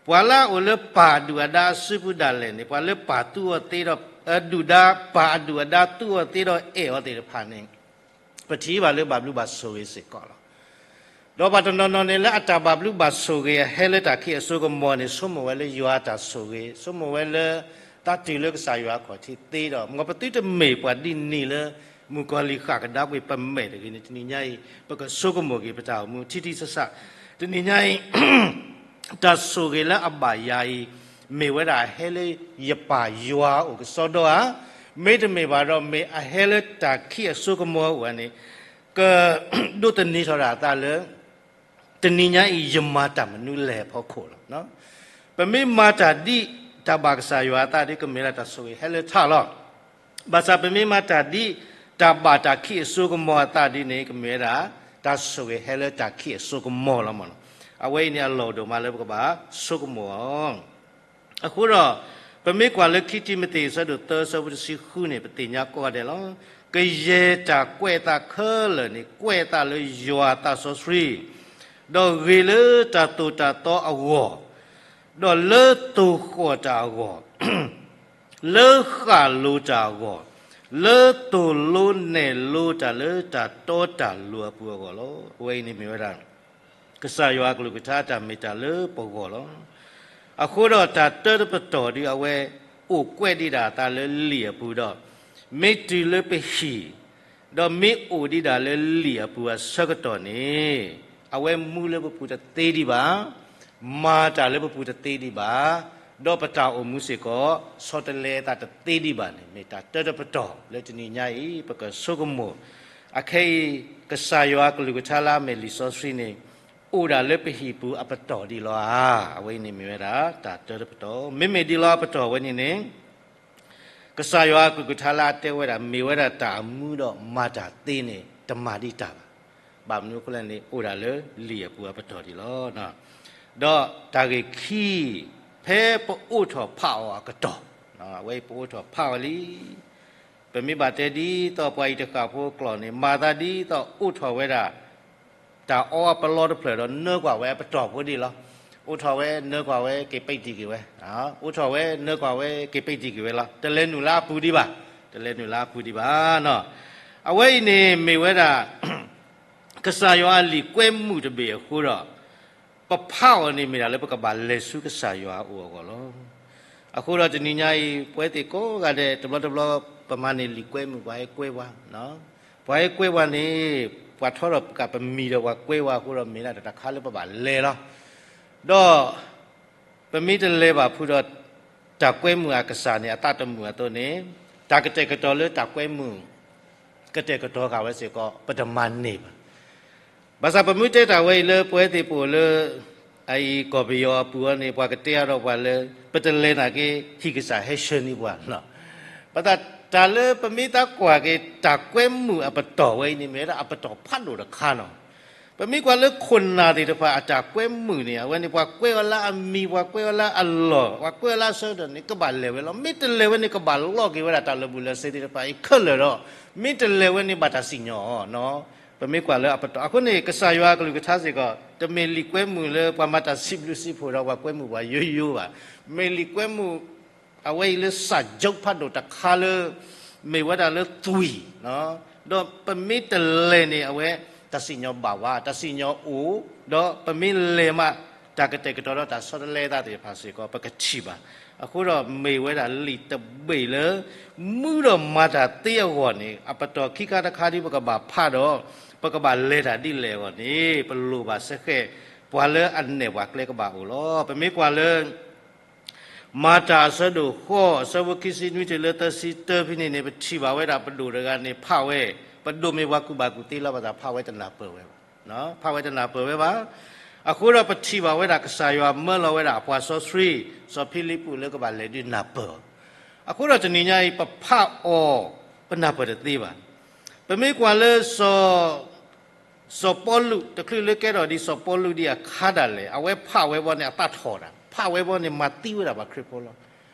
ပှၤလၢအအိၣ်လၢပၢ်အဒုၣ်အဒါအစုပူၤဒၣ်လဲာ်န့ၣ် ပှၤလၢပၢ်သူအီၤသ့ဒီး ဒုၣ်ဒါ ပၢ်အဒုၣ်အဒါသူအီၤသ့ဒီးအဲၣ်အီၤသ့ၣ်တဖၣ်န့ၣ် ပထံၣ်ဘၣ်လၢဘၣ်ဘျုးဘၣ်ဆိၣ်ဂ့ၤစ့ၢ်ကီးလီၤ. ဒီးပှၤတနီၤနီၤန့ၣ် လၢအတၢ်ဘၣ်ဘျုးဘၣ်ဆိၣ်ဂ့ၤအဟဲလၢတၢ်ခံးအစိကမီၤန့ၣ် ဆိကမိၣ်ဝဲလၢယွၤအတၢ်ဆိၣ်ဂ့ၤ, ဆိကမိၣ်ဝဲလၢ တၢ်တုၤလၢကစၢ်ယွၤအခီၣ်ထံးသ့ဒီး မ်ပသုတမ့ၢ်ပှၤဒ်န့ၣ်လၢ မုၣ်ကီၤလံၢ်ဃၣ်ကဒါကွံာ်ပမဲာ်တဂ့ၤန့ၣ် တနံၤညါအံၤ ပကဆိကမိၣ်က့ၤပတၢ်အိၣ်မူထံထံဆးဆး, တနံၤညါအံၤ တၢ်ဆိၣ်ဂ့ၤလၢအဘၣ်ယၤအံၤ မ့ၢ်ဝဲဒၣ်အဟဲလၢယပၢ်ယွၤအအိၣ်ကစီဒီဧါ, မ့တမ့ၢ်ဘၣ်ဒီး မ့ၢ်အဟဲလၢတၢ်ခံးအစိကမီၤအအိၣ်ဧါန့ၣ် ကဒိးသန့ၤထီၣ်ဒၣ်အသးလၢ တနံၤညါအံၤ ယမၤတၢ်မနုၤလဲၣ်အဖီခိၣ်လီၤ. ပမ့ၢ်မၤတၢ်ဒ်တၢ်ဘၣ်ကစၢ်ယွၤအသးဒီး ကမ့ၢ်ဒၣ်တၢ်ဆိၣ်ဂ့ၤဟဲလၢထးလီၤ. ဘၣ်ဆၣ်ပမ့ၢ်မၤတၢ်ဒ် တၢ်ဘၣ်တၢ်ခံးအစိကမီၤအသးဒ်န့ၣ် ကမ့ၢ်ဝဲဒၣ် တၢ်ဆိၣ်ဂ့ၤဟဲလၢတၢ်ခံးအစိကမီၤလီၤမး. အဝဲအံၤန့ၣ်အလီၢ်ဒိၣ်မးလၢပကဘၣ်ဆိကမိၣ်အီၤ အဃိဒီး ပမ့ၢ်ကွၢ်လၢခံတံၤမသ့း အဆၢဒိၣ်သၢ အဆၢဖိတဆံဃုန့ၣ် ပသ့ၣ်ညါကိးဂၤဒဲးလီၤ. ကယဲၢ်တၢ်ကွဲးအသးခဲလၢာ်န့ၣ် ကွဲးအသးလၢယွၤအသးစီဆှံ, ဒီးဂ့ၤလၢတၢ်သိၣ်တၢ်သီအဂီၢ်, ဒီးလၢသိၣ်ဃီၣ်တၢ်အဂီၢ် လၢဃၣ်လိၤတၢ်အဂီၢ်, လၢသိၣ်လိနဲၣ်လိတၢ်လၢတၢ်တီတၢ်လိၤအပူၤအဂီၢ်လီၤ. အဝဲအံၤန့ၣ်မ့ၢ်ဝဲဒၣ် ကစၢ်ယွၤအကလုၢ်ကထါတၢ်မ့ၢ်တၢ်လၢပဂီၢ်လီၤ. အဃိဒီးတၢ်တၢတပတီၢ်ဒ်အဝဲ အိၣ်ကွဲးဒံးဒၣ်အသးလၢလံာ်အပူၤဒီး မ့ၢ်တုၤလၢပဟံၣ် ဒီးမ့ၢ်အိၣ်ဒံးဒၣ်လၢလံာ်အပူၤအဆၢကတီၢ်န့ၣ် အဝဲမူလၢပပူၤတသ့ဒံးဘၣ်, မၤတၢ်လၢပပူၤတသ့ဒံးဘၣ်, ဒီးပတၢ်အိၣ်မူစ့ၢ်ကီး ဆီတလဲအသးတသ့ဒံးဘၣ်န့ၣ် မ့ၢ်တၢ်တၢတပတီၢ်လၢတနံၤညါအံၤ ပကဆိကမိၣ်. အခဲအံၤ ကစၢ်ယွၤအကလုၢ်ကထါလၢအမ့ၢ်လံာ်စီဆှံန့ၣ် အိၣ်ဒၣ်လၢပဟံၣ်ပူၤအပတီၢ်ဒ်လီၤဧါ. အဝဲအံၤန့ၣ်မ့ၢ်ဝဲဒၣ် တၢ်တၢတပတီၢ်. မ့မ့ၢ်ဒ်လီၤအပတီၢ်ဝဲန့ၣ်န့ၣ် ကစၢ်ယွၤအကလုၢ်ကထါလၢအတဲဝဲဒၣ် မ့ၢ်ဝဲဒၣ်တၢ်အမူဒီးမၤတၢ်သ့န့ၣ် တမၤဒံးတၢ်ဘၣ်. ဘၣ်မနုၤအဃိလဲၣ်န့ၣ် အိၣ်ဒၣ်လၢလံာ်အပူၤအပတီၢ်ဒ်လီၤ. ဒီးတၢ်ဂ့ၢ်ခံ ဖဲပအိးထီၣ်ဖးအီၤအကတီၢ်, အဝဲအံၤပအိးထီၣ်ဖးအီၤလံ ပမ့ၢ်ဘၣ်တဲဒ်သိးပှၤအံၤတဃၣ်ဖိအကျိာ်န့ၣ် မၤသးဒ်သိးအိးထီၣ်ဝဲဒၣ် တၢ်အီအပလီတဖျၢၣ်ဒီးနၢကွၢ်ဝဲအပတီၢ်ဖိဒ်လီၤ. အိးထီၣ်ဝဲနၢကွၢ်ဝဲက့ၤပံးတံၢ်က့ၤဝဲ, အိးထီၣ်ဝဲနၢကွၢ်ဝဲက့ၤပံးတံၢ်က့ၤဝဲလီၤ. တလဲၤနုာ်လၢအပူၤဒံးဘၣ်, တလဲၤနုာ်လၢအပူၤဒံးဘၣ်နီၤ. အဝဲအံၤန့ၣ်မ့ၢ်ဝဲဒၣ် ကစၢ်ယွၤအလံာ်ကွဲမုာ်တဘ့ၣ်အဃိဒီး ပဖးအီၤန့ၣ်မ့ၢ်ဒၣ်လၢပကဘၣ်လဲၤဆူကစၢ်ယွၤအအိၣ်အဂီၢ်လီၤ. အဃိဒီးတနံၤညါအံၤ ပဝဲသ့ၣ်ကိးဂၤဒဲး တဘျီတဘျီ ပမၤန့ၢ်လံာ်ကွဲမုာ်ပှၤဟဲကွဲပှၤ, ပ ပှၤဟဲကွဲဝဲန့ၣ် ပှၤထီထီၣ်ကးပမံၤဒီးပှၤကွဲဝဲအဃိဒီး မ့ၢ်ဒၣ်တၢ်တခါလၢပဘၣ်လဲၤလီၤ. ဒီး ပမ့ၢ်တလဲၤဘၣ်ဖုဒီး တၢ်ကွဲမုာ်အကစၢ်န့ၣ် အသးတမုာ်အသိးန့ၣ် တၢ်ကတဲာ်ကတီၤလၢတၢ်ကွဲမုာ် ကတဲာ်ကတီၤဃာ်ဝဲစ့ၢ်ကီး ပတမၤန့ၢ်ဘၣ်. ဘၣ်ဆၣ်ပမ့ၢ်တဲတၢ်ဝဲအံၤလၢပဝဲသ့ၣ်ပအိၣ်လၢ အအံၤကီၢ်ပယီၤအပူၤအီၤန့ၣ် ပှၤကတဲအါထီၣ်ပှၤလၢ ပတလဲၤနာ်က့ ဟံၣ်ကစၢ်ဟဲဆှၢန့ၢ်ပှၤလီၤ. ဘၣ်ဆၣ်တၢ်လၢပမ့ၢ်သးကွၢ်က့ၤ တၢ်ကွဲမုာ်အပတီၢ်ဝဲအံၤန့ၣ် မ့ၢ်ဝဲဒၣ်အပတီၢ်ဖးဒိၣ်တခါနီၤ. ပမ့ၢ်ကွၢ်လၢခိၣ်နၢ်သ့ၣ်တဖၣ်အတၢ်ကွဲမုာ်န့ၣ် အဝဲန့ၣ် ပှၤကွဲအီၤလၢအမံၤ ပှၤကွဲအီၤလၢအလီၢ် ပှၤကွဲအီၤလၢအဆၢကတီၢ်န့ၣ် ကဘၣ်လဲၤဝဲလီၤ. မ့ၢ်တလဲၤဝဲန့ၣ် ကဘၣ်လီက့ၤဝဲဒၣ်တၢ်လၢာ်ဘူၣ်လၢာ်စ့ၤသ့ၣ်တဖၣ်အံၤခဲလၢာ်ဒီး မ့ၢ်တလဲၤဝဲန့ၣ် ဘၣ်တၢ်စံၣ်ညီၣ်အီၤနီၤ. ပမ့ၢ်ကွၢ်လၢအပတီၢ် အဃိန့ၣ် ကစၢ်ယွၤအကလုၢ်ကထါစ့ၢ်ကီး တမ့ၢ်လံာ်ကွဲမုာ်လၢပှၤမၤတၢ်စံးဘျုးစံးဖှိၣ်ဒီးပှၤကွဲမုာ်ပှၤယိယိဘၣ်. မ့ၢ်လံာ်ကွဲမုာ် အဝဲအံၤလၢစၢ်ကၠိဖးဒိၣ်တခါလၢ မ့ၢ်ဝဲဒၣ်လၢသွံၣ်, ဒီးပမ့ၢ်တလဲၤန့ၣ် အဝဲတၢ်စံၣ်ညီၣ်ဘၣ်ဝဲ တၢ်စံၣ်ညီၣ်အိၣ်, ဒီးပမ့ၢ်လဲၤမး တၢ်ကတဲာ်ကတီၤဒီးတၢ်ဆီတလဲသးသ့ၣ်တဖၣ်စ့ၢ်ကီး ပကထံၣ်ဘၣ်. အဃိဒီးမ့ၢ်ဝဲဒၣ်လံာ်တဘ့ၣ်လၢ မူဒီးမၤတၢ်သ့အဂီၢ်န့ၣ် အပတီၢ်ခံခါတခါဒ်ပကဘၣ်ဖးဒီး ပကဘၣ်လဲၤတၢ်ဒ်လဲၣ်အဂီၢ်န့ၣ် ပလိၣ်ဘၣ်စ့ၢ်ကီး ပှၤလၢအနဲၣ်ပှၤကျဲကဘၣ်အိၣ်လီၤ. ပမ့ၢ်ကွၢ်လၢ မၤတၢ်အဆၢဒိၣ်ဃိး အဆၢဖိခံဆံနွံတုၤလၢသၢဆံတၢဖဲန့ၣ်န့ၣ် ပထံၣ်ဘၣ်ဝဲဒၣ်ပဒိၣ်တဂၤန့ၣ် ဖးဝဲ, ပဒိၣ်မ့ၢ်ပှၤကူၣ်ဘၣ်ကူၣ်သ့လီၤ ဘၣ်ဆၣ်ဖးဝဲတနၢ်ပၢၢ်ဝဲဘၣ်, ဖးဝဲတနၢ်ပၢၢ်ဝဲဘၣ်. အဃိဒီးပထံၣ်ဘၣ်ဝဲဒၣ်ကစၢ်ယွၤမၢလီၤဝဲဒၣ်အပှၤစီဆှံ စီၤဖံလံးပူးလၢကဘၣ်လဲၤဒုးနၢ်ပၢၢ်အီၤ. အဃိဒီးတနံၤညါအံၤ ပဖးအီၤ ပနၢ်ပၢၢ်တသ့ဘၣ်. ပမ့ၢ်ကွၢ်လၢ စီၤပီလူး တချုးလၢကဲထီၣ်ဒ်စီၤပီလူးဒ်အခါဒၣ်လဲာ် အဝဲဖးဝဲဘီန့ၣ် အသးထီၣ်တၢ်, ဖးဝဲဘီန့ၣ် မၤသံဝဲဒၣ်ပှၤခရံာ်ဖိလီၤ.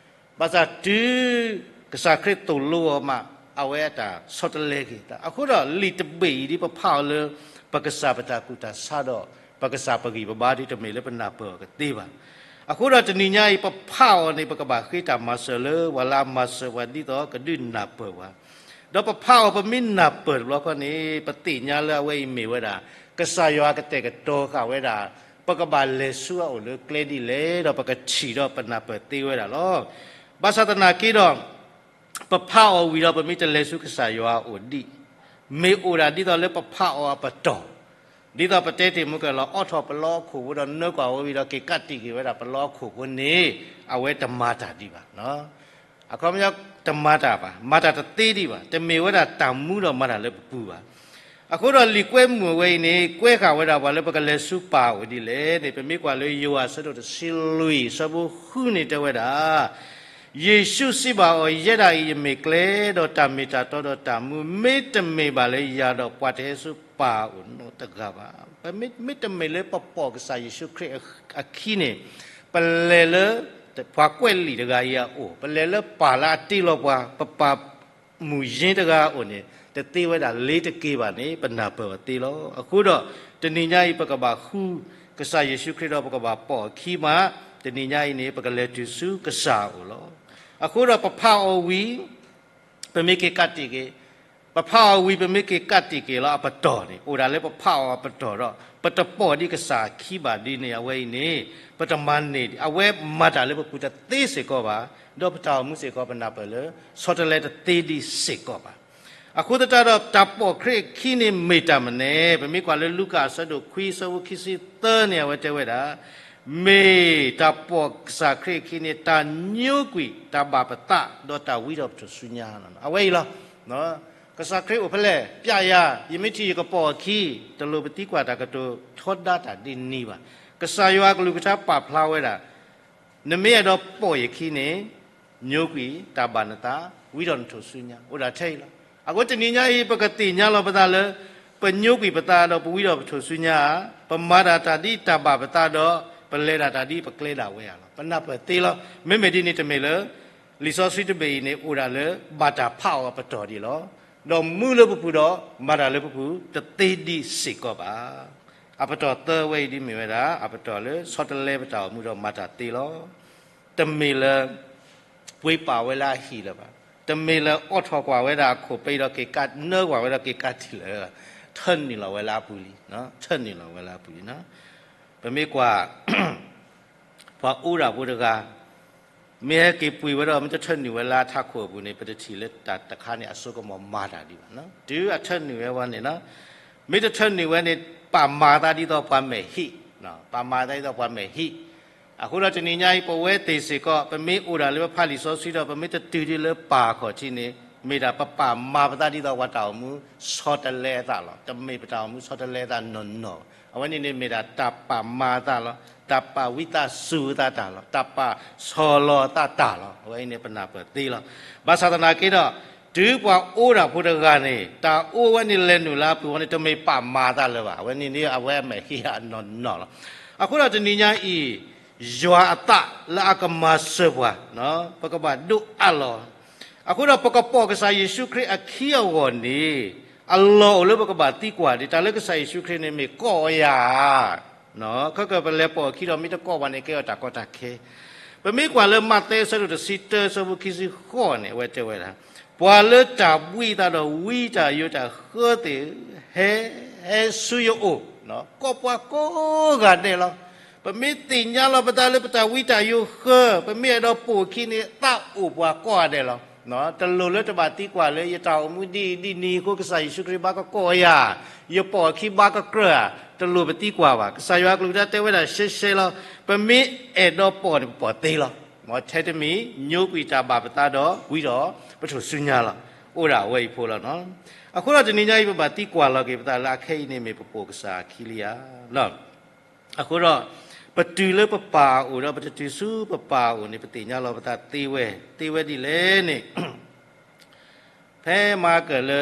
ဘၣ်ဆၣ်တုၤ ကစၢ်ခရံာ်သိၣ်လိအီၤမး အဝဲအတၢ်ဆီတလဲက့ၤတၢ်. အဃိဒီးလံာ်တဘ့ၣ်အံၤဒ်ပဖးအီၤလၢ ပကစၢ်ပတၢ်ကူၣ်တၢ်ဆးဒီး ပကစၢ်ပဂံၢ်ပဘါဒ်တမ့ၢ်လၢပနၢ်ပၢၢ်အီၤကသ့ဘၣ်. အဃိဒီးတနံၤညါအံၤ ပဖးအီၤန့ၣ် ပကဘၣ်ဃ့တၢ်မၤစၢၤလၢ ပှၤလၢအမၤစၢၤပှၤဒ်သိးကဒုးနၢ်ပၢၢ်ပှၤ ဒီးပဖးအီၤပမ့ၢ်နၢ်ပၢၢ်တဘျီဃီန့ၣ် ပသ့ၣ်ညါလၢအဝဲအံၤမ့ၢ်ဝဲဒၣ် ကစၢ်ယွၤကတဲာ်ကတီၤဃာ်ဝဲဒၣ် ပကဘၣ်လဲၤဆူအအိၣ်လၢကျဲဒ်လဲၣ် ဒီးပကထံၣ်ဒီးပနၢ်ပၢၢ်သ့ဝဲဒၣ်လီၤ. ဘၣ်ဆၣ်သနာ်က့ဒီး ပဖးအီၤဝံၤဒီးပမ့ၢ်တလဲၤဆူကစၢ်ယွၤအအိၣ်ဒံး မ့ၢ်အိၣ်ဒၣ်ဒ်သိးလၢပဖးအီၤအပတီၢ် ဒ်သိးပတဲတ့ၢ်မုၢ်ကလီၤ အိးထီၣ်ပလီအခိၣ်ဖိဒီးနၢကွၢ်ဝဲဝံၤဒီးက့ၤကးတံာ်က့ၤဝဲဒၣ်ပလီအခိၣ်ဖိန့ၣ် အဝဲတမၤတၢ်ဒံးဘၣ်. အခီပညီတမၤတၢ်ဘၣ်, မၤတၢ်တသ့ဒံးဘၣ်, တမ့ၢ်ဝဲဒၣ်တၢ်မူဒီးမၤတၢ်လၢပပူၤဘၣ်. အဃိဒီးလံာ်ကွဲမုာ်အဝဲအံၤန့ၣ် ကွဲဃာ်ဝဲဒၣ်ပှၤလၢပကလဲၤဆူပၢ်အအိၣ်ဒ်လဲၣ်န့ၣ် ပမ့ၢ်ကွၢ်လၢယိၤဟၣ်အဆၢဒိၣ်တဆံလွံၢ်အဆၢဖိဃုန့ၣ်တဲဝဲဒၣ် ယ့ၣ်ၡူးစံးဘၣ်အီၤ, ယဲဒၣ်အံၤယမ့ၢ်ကျဲဒီးတၢ်မ့ၢ်တၢ်တီဒီးတၢ်မူ, မ့တမ့ၢ်ဘၣ်လၢယၤဒီးပှၤတဟဲဆူပၢ်အအိၣ်နီတဂၤဘၣ်. ပမ့တမ့ၢ်လၢပပိာ်ကစၢ်ယ့ၣ်ၡူးခရံာ်အခံန့ၣ် ပလဲၤလၢ ပှၤကွဲးလံာ်တဂၤအံၤအအိၣ်, ပလဲၤလၢပၢ်လၢအတ့လီၤပှၤ ပပၢ်မုၢ်ယ့တဂၤအအိၣ်န့ၣ် တသ့ဝဲဒၣ်လ့ၤတက့ၤဘၣ်န့ၣ် ပနၢ်ပၢၢ်အီၤသ့လီၤ. အဃိဒီး တနံၤညါအံၤ ပကဘၣ်ဃု ကစၢ်ယ့ၣ်ၡူးခရံာ်ဒီးပကဘၣ်ပိာ်အခံမး, တနံၤညါအံၤန့ၣ် ပကလဲၤတုၤဆူကစၢ်အအိၣ်လီၤ. အဃိဒီးပဖးအီၤဝံၤ ပမ့ၢ်က့ၤကးတံာ်က့ၤ, ပဖးအီၤဝံၤ ပမ့ၢ်က့ၤကးတံာ်က့ၤလီၤအပတီၢ်န့ၣ် အိၣ်ဒၣ်လၢပဖးအီၤအပတီၢ်ဒီး ပတပိာ်ဒံးကစၢ်အခံဘၣ်ဒ်န့ၣ် အဝဲအံၤန့ၣ် ပတမၤန့ၢ် အဝဲမၤတၢ်လၢပပူၤတသ့စ့ၢ်ကီးဘၣ်, ဒီးပတၢ်အိၣ်မူစ့ၢ်ကီး ပနၢ်ပၢၢ်လၢ ဆီတလဲတသ့ဒံးစ့ၢ်ကီးဘၣ်. အဃိသတးဒီး တၢ်ပိာ်ခရံာ်အခံန့ၣ်မ့ၢ်တၢ်မနုၤလဲၣ်. ပမ့ၢ်ကွၢ်လၢလူၤကၣ်အဆၢဒိၣ်ခွံအဆၢဖိခံဆံသၢန့ၣ် အဝဲတဲဝဲဒၣ် မ့ၢ်တၢ်ပိာ်ကစၢ်ခရံာ်အခံန့ၣ် တၢ်ညိကွံာ်တၢ်ဘၣ်ပသး ဒီးတၢ်ဝံထီၣ်ပထူၣ်စုညါလီၤ. အဝဲအံၤလီၤ. ကစၢ်ခရံာ်အိၣ်ဖဲလဲၣ် ပျဲယၤ, ယမ့ၢ်ထံၣ်ယကပိာ်အခံ, တလိၣ်ပသံကွၢ်တၢ်ကတိၤထီဒါတၢ်ဒ်န့ၣ်ဘၣ်. ကစၢ်ယွၤအကလုၢ်ကထါပာ်ဖျါဝဲဒၣ် နမ့ၢ်အဲၣ်ဒိးပိာ်ယခံန့ၣ် ညိကွံာ်တၢ်ဘၣ်နသး ဝံထီၣ်နထူၣ်စုညါ အိၣ်ဒၣ်ထဲအံၤလီၤ. အဃိတနံၤညါအံၤ ပကသ့ၣ်ညါလီၤပသးလၢ ပညိကွံာ်ပသးဒီးပဝံထီၣ်ပထူၣ်စုညါဧါ, ပမၤဒၣ်တၢ်ဒ်တၢ်ဘၣ်ပသးဒီး ပလဲၤဒၣ်တၢ်ဒ်ပကျဲဒၣ်ဝဲဧါလီၤ. ပနၢ်ပၢၢ်သ့လီၤ. မ့မ့ၢ်ဒ်န့ၣ်တမ့ၢ်လၢ လံာ်စီဆှံတဘ့ၣ်အံၤန့ၣ် အိၣ်ဒၣ်လၢဘၣ်တၢ်ဖးအီၤအပတီၢ်ဒံးလီၤ. ဒီးမူလၢပပူၤဒီး မၤတၢ်လၢပပူၤ တသ့ဒံးစ့ၢ်ကီးဘၣ်. အပတီၢ်သၢဝဲအံၤဒ်မ့ၢ်ဝဲဒၣ် အပတီၢ်လၢဆီတလဲပတၢ်အိၣ်မူဒီးမၤတၢ်သ့လီၤ. တမ့ၢ်လၢ ပှ့ၤပာ်ဝဲလၢအဟံၣ်လၢၤဘၣ်. တမ့ၢ်လၢအိးထီၣ်ကွၢ်ဝဲဒၣ်အခိၣ်ပ့ၤဒီးက့ၤကး နၢကွၢ်ဝဲဒီးက့ၤကးတံာ်လၢၤ, ထၢနုာ်လီၤဝဲလၢအပူၤလံ, ထၢနုာ်လီၤဝဲလၢအပူၤလံ. ပမ့ၢ်ကွၢ် ပှၤအိၣ်ဒၣ်ဖိတဂၤ မ့ၢ်ဟဲက့ၤပှ့ၤဝဲဒီး မ့ၢ်တထၢနုာ်ဝဲလၢအထးခိၣ်အပူၤန့ၣ် ပတထံၣ်လၢတၢ်တခါန့ၣ် အစိကမီၤမၤတၢ်ဒံးဘၣ်. တုၤအထၢနုာ်ဝဲဝဲန့ၣ်လီၤ. မ့ၢ်တထၢနုာ်ဝဲန့ၣ် ပာ်မၤသးဒ်သိးပှၤမဲာ်ဟံၣ်, ပာ်မၤသးဒ်သိးပှၤမဲာ်ဟံၣ်. အဃိဒီးတနံၤညါအံၤ ပဝဲသ့ၣ်စ့ၢ်ကီး ပမ့ၢ်အိၣ်ဒၣ်လၢပဖးလံာ်စီဆှံဒီး ပမ့ၢ်တတုၤဒ်လၢပၢ်ခီၣ်ထံးန့ၣ် မ့ၢ်ဒၣ်ပပာ်မၤပသးဒ်သိးပှၤတၢ်အိၣ်မူဆီတလဲအသးလီၤ. တမ့ၢ်ပတၢ်အိၣ်မူဆီတလဲအသးနီၢ်နီၢ်. အဝဲန့ၣ်န့ၣ်မ့ၢ်ဒၣ်တၢ်ပာ်မၤအသးလီၤ. တၢ်ပာ်ဝံသးစူၤအသးတၢ်လီၤ. တၢ်ပာ်ဆီၣ်လီၤအသးတၢ်လီၤ. အဝဲအံၤန့ၣ်ပနၢ်ပၢၢ်သ့လီၤ. ဘၣ်ဆၣ်သနာ်က့ဒီး တုၤပှၤအိၣ်ဒၣ်ဖိတဂၤန့ၣ် တၢ်အိၣ်ဝဲန့ၣ်လဲၤနုာ်လၢအပူၤဝဲန့ၣ် တမ့ၢ်ပာ်မၤအသးလၢၤဘၣ်. အဝဲန့ၣ်န့ၣ် အဝဲအမဲာ်ဟံၣ်အနီၢ်နီၢ်လီၤ. အဃိဒီးတနံၤညါအံၤ ယွၤအသးလၢအကမၤစၢၤပှၤ ပကဘၣ်ဒိးအးလီၤ. အဃိဒီးပကပိာ်ကစၢ်ယ့ၣ်ၡူးခရံာ်အခံအဂီၢ်န့ၣ် အလီၢ်အိၣ်လၢပကဘၣ်သံကွၢ်ဒံး တၢ်လၢကစၢ်ယ့ၣ်ၡူးခရံာ်န့ၣ်မ့ၢ်ကိးယၤဧါ. ခဲကပလဲၤပိာ်အခံဒီးမ့ၢ်တကိးဘၣ်န့ၣ် ကဲထီၣ်တၢ်ကီတၢ်ခဲ. ပမ့ၢ်ကွၢ်လၢမးသဲအဆၢဒိၣ်တဆံတၢ အဆၢဖိခံဆံဃိးန့ၣ် အဝဲတဲဝဲဒၣ်, ပှၤလၢတၢ်ဘှံးအသးဒီးဝံတၢ်ယိးတၢ်ဃၢသ့ၣ်ဧၢ, ဟဲ, ဟဲဆူယအိၣ်, ကိးပှၤကိးဂၤဒဲးလီၤ. ပမ့ၢ်သ့ၣ်ညါလီၤပသးလၢပတၢ်ဝံတၢ်ယိးဃၢ, ပမ့ၢ်အဲၣ်ဒိးပိာ်အခံန့ၣ် သးအိၣ်ပှၤကိးဂၤဒဲးလီၤ. တလိၣ်လၢတဘၣ်သံကွၢ်လၢယတၢ်အိၣ်မူဒ်အံၤဒ်နံၤအဃိ ကစၢ်ယ့ၣ်ၡူးခရံာ်ဘၣ်ကကိးယၤ, ယပိာ်အခံဘၣ်ကကြၢးဧါ, တလိၣ်ပသံကွၢ်ဘၣ်. ကစၢ်ယွၤအကလုၢ်ကထါတဲဝဲဒၣ်ရှဲရှဲလီၤ. ပမ့ၢ်အဲၣ်ဒိးပိာ်န့ၣ် ပပိာ်သ့လီၤ. မ်ထဲတမံၤ ညိကွံာ်တၢ်ဘၣ်ပသးဒီးဝံဒီးပထူၣ်စုညါလီၤ. အိၣ်ဒၣ်အဝဲအံၤဖိလီၤ. အဃိဒီးတနံၤညါအံၤ ပဘၣ်သံကွၢ်လီၤက့ၤပသးလၢအခဲအံၤန့ၣ်မ့ၢ်ပပိာ်ကစၢ်အခံလံဧါ. အဃိဒီး ပတုၤလၢပပၢ်အအိၣ်ဒီး ပတတုၤဆူပပၢ်အအိၣ်န့ၣ် ပသ့ၣ်ညါလီၤပသးသ့ဝဲ, သ့ဝဲဒ်လဲၣ်န့ၣ် ဖဲမၤကၢၢ်လၢ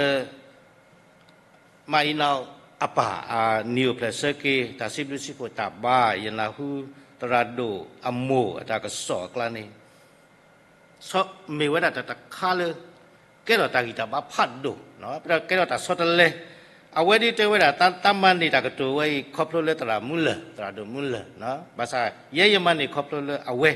မၤအံၤနီၣ်အပၢ်အနံၤအိၣ်ဖျဲၣ်ဆၢက့ၤ တၢ်စံးဘျုးစံးဖှိၣ်တၢ်ဘါ ယနၢ်ဟူ သရၣ်ဒိၣ်အမိၢ်အတၢ်ကစီၣ်အကျါန့ၣ် မ့ၢ်ဝဲဒၣ်တၢ်တခါလၢ ကဲထီၣ်တၢ်ဂံၢ်တၢ်ဘါဖးဒိၣ်, ကဲထီၣ်တၢ်ဆီတလဲ. အဝဲဒ်တဲဝဲဒၣ် သးမၤန့ၢ်တၢ်ကတိၤဝဲအံၤ ခီဖျိလၢသရၣ်မူလၢၢ်, သရၣ်ဒိၣ်မူလၢၢ်, ဘၣ်ဆၣ်ယဲယမၤန့ၢ်ခီဖျိလၢအဝဲ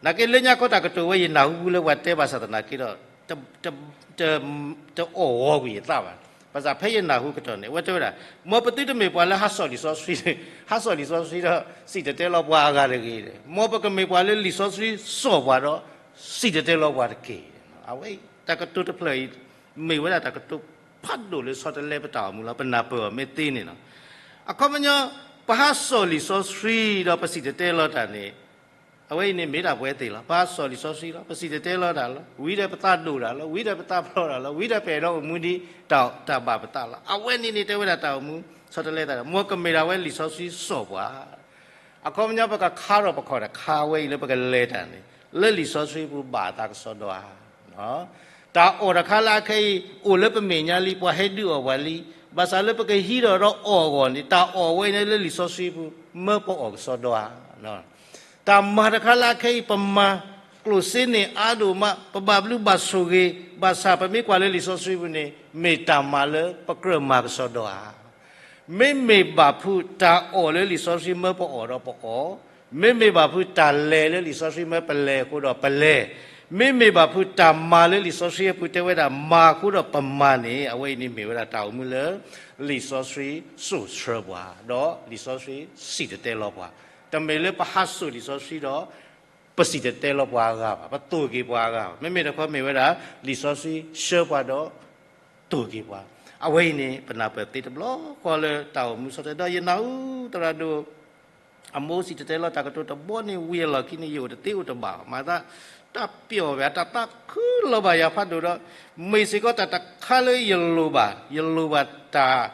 နာ်က့လၢညါခီတၢ်ကတိၤဝဲ ယနၢ်ဟူလၢပှၤတဲဘၣ်ဆၣ်သနာ်က့ဒီး တအီၣ်ဂီၤကွံာ်ယသးဘၣ်. ဘၣ်ဆၣ်ဖဲယနၢ်ဟူကတီၢ်န့ၣ် အဝဲတဲဝဲဒၣ် မ်ပသုတမ့ၢ်ပှၤလၢဟးစီၣ်လံာ်စီဆှံ, ဟးစီၣ်လံာ်စီဆှံဒီး စံၣ်တဲၤတဲလီၤပှၤအဂၤတဂ့ၤ. မ်ပကမ့ၢ်ပှၤလၢလံာ်စီဆှံစိာ်ပှၤဒီး စံၣ်တဲၤတဲလီၤပှၤတက့ၢ်. အဝဲတၢ်ကတိၤတဖျၢၣ်အံၤ မ့ၢ်ဝဲဒၣ်တၢ်ကတိၤဖးဒိၣ်လၢဆီတလဲပတၢ်အိၣ်မူလီၤ. ပနၢ်ပၢၢ်အီၤမ့ၢ်သ့န့ၣ်လီၤ. အခီပညီ ပဟးစီၣ်လံာ်စီဆှံဒီးပစံၣ်တဲၤတဲလီၤတၢ်န့ၣ် အဝဲအံၤန့ၣ်မ့ၢ်ဒၣ်ပဝဲသ့ၣ်လီၤ. ပဟးစီၣ်လံာ်စီဆှံလီၤ, ပစံၣ်တဲၤတဲလီၤတၢ်လီၤ, ဝံၤဒီးပသးဒိၣ်တၢ်လီၤ, ဝံၤဒီးပသးဖျိးတၢ်လီၤ, ဝံၤဒီးပအဲၣ်ဒိးအိၣ်မူဒ်တၢ်ဘၣ်ပသးလီၤ. အဝဲန့ၣ်န့ၣ်တဲဝဲဒၣ်တၢ်အိၣ်မူဆီတလဲသးဒီး မ်ကမ့ၢ်ဒၣ်ဝဲလံာ်စီဆှံစိာ်ပှၤ အခီပညီ ပကခါထီၣ်ပခီၣ်တခါဝဲအံၤလၢပကလဲၤတၢ်န့ၣ် လၢလံာ်စီဆှံပူၤဘၣ်အသးကစီဒီဧါ. တၢ်အီၣ်တခါလၢအခဲအံၤ အိၣ်လၢပမဲာ်ညါလံ ပှၤဟဲဒုးအီၣ်ပှၤလံ. ဘၣ်ဆၣ်လၢပကဟံးထီၣ်ဒီးအီၣ်အဂီၢ်န့ၣ် တၢ်အီၣ်ဝဲအံၤန့ၣ်လၢလံာ်စီဆှံပူၤ မၢပအီၣ်ကစီဒီဧါ. တၢ်မၤတခါလၢအခဲအံၤ ပမၤကျိၣ်စ့န့ၢ်အါဒိၣ်မး ပဘၣ်ဘျုးဘၣ်ဆိၣ်ဂ့ၤ, ဘၣ်ဆၣ်ပမ့ၢ်ကွၢ်လၢလံာ်စီဆှံပူၤန့ၣ် မ့ၢ်တၢ်မၤလၢပကြၢးမၤကစီဒီဧါ. မ့မ့ၢ်ဘၣ်ဖုးတၢ်အီၣ်လၢလံာ်စီဆှံမၢပအီၣ်ဒီးပအီၣ်, မ့မ့ၢ်ဘၣ်ဖုးတၢ်လဲၤလၢလံာ်စီဆှံမၢပလဲၤအဃိဒီးပလဲၤ, မ့မ့ၢ်ဘၣ်ဖုးတၢ်မၤလၢလံာ်စီဆှံအပူၤတဲဝဲဒၣ်မၤအဃိဒီးပမၤန့ၣ် အဝဲအံၤန့ၣ်မ့ၢ်ဝဲဒၣ်တၢ်အိၣ်မူလၢ လံာ်စီဆှံစိာ်ဆှၢပှၤ ဒီးလံာ်စီဆှံစံၣ်တဲၤတဲလီၤပှၤ, တမ့ၢ်လၢပဟးစိာ်လံာ်စီဆှံဒီး ပစံၣ်တဲၤတဲလီၤပှၤအဂၤဘၣ်, ပသိၣ်က့ၤပှၤအဂၤဘၣ်. မ့မ့ၢ်တခီမ့ၢ်ဝဲဒၣ် လံာ်စီဆှံဆှၢပှၤဒီး သိၣ်က့ၤပှၤ, အဝဲအံၤန့ၣ် ပနၢ်ပၢၢ်သ့တဘျီဃီလၢတၢ်အိၣ်မူဆီတလဲဒီး ယနၢ်ဟူသရၣ်ဒိၣ် အမိၢ်စံၣ်တဲၤတဲလီၤတၢ်ကတိၤတဘီန့ၣ် ဝံၤအလီၢ်ခံန့ၣ် ယအိၣ်တသ့အိၣ်တဘၣ်ဘၣ်, မၤသးတၢ်ပျီၣ်ဝဲ တၢ်သးခုလီၤဘၣ်ယၤဖးဒိၣ်ဒီး မ့ၢ်စ့ၢ်ကီးတၢ်တခါလၢယလိၣ်ဘၣ်, ယလိၣ်ဘၣ်တၢ်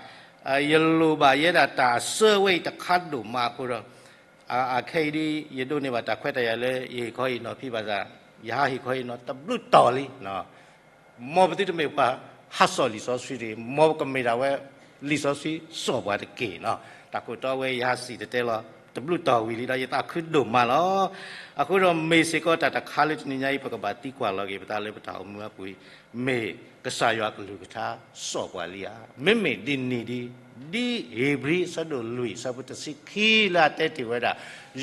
ယလိၣ်ဘၣ်ယဲဒၣ်တၢ်အစၢဝဲအံၤတခါဒိၣ်မးအဃိဒီး အခဲအံၤဒ် ယဒိးန့ၢ်ဘၣ်တၢ်ခွဲးတၢ်ယာ်လၢ ယဟ့ၣ်ခီဟ့ၣ်နီၤဖံးဘၣ်ဆၣ် ယဟးဟ့ၣ်ခီဟ့ၣ်နီၤတဘျုးတီၤလံ. မ်ပသုတမ့ၢ်ပှၤဟးစီၣ်လံာ်စီဆှံတဂ့ၤ, မ်ပကမ့ၢ်ဒၣ်ဝဲလံာ်စီဆှံစိာ်ပှၤတက့ၢ်. တၢ်ခိၣ်တီဝဲယဟးစံၣ်တဲၤတဲလီၤတဘျုးတီၤဝံၤလံဒီး ယသးခုဒိၣ်မးလီၤ. အဃိဒီးမ့ၢ်စ့ၢ်ကီးတၢ်တခါလၢတနံၤညါအံၤ ပကဘၣ်သံကွၢ်လီၤက့ၤပသးလၢပတၢ်အိၣ်မူအပူၤအံၤ မ့ၢ်ကစၢ်ယွၤကလုၢ်ကထါစိာ်ပှၤလံဧါ. မ့မ့ၢ်ဒ်န့ၣ်ဒ် ဒ်ဧ့ၤဘြံၤအဆၢဒိၣ်လွံၢ်အဆၢဖိတဆံခံလၢအတဲတ့ၢ်ဝဲဒၣ်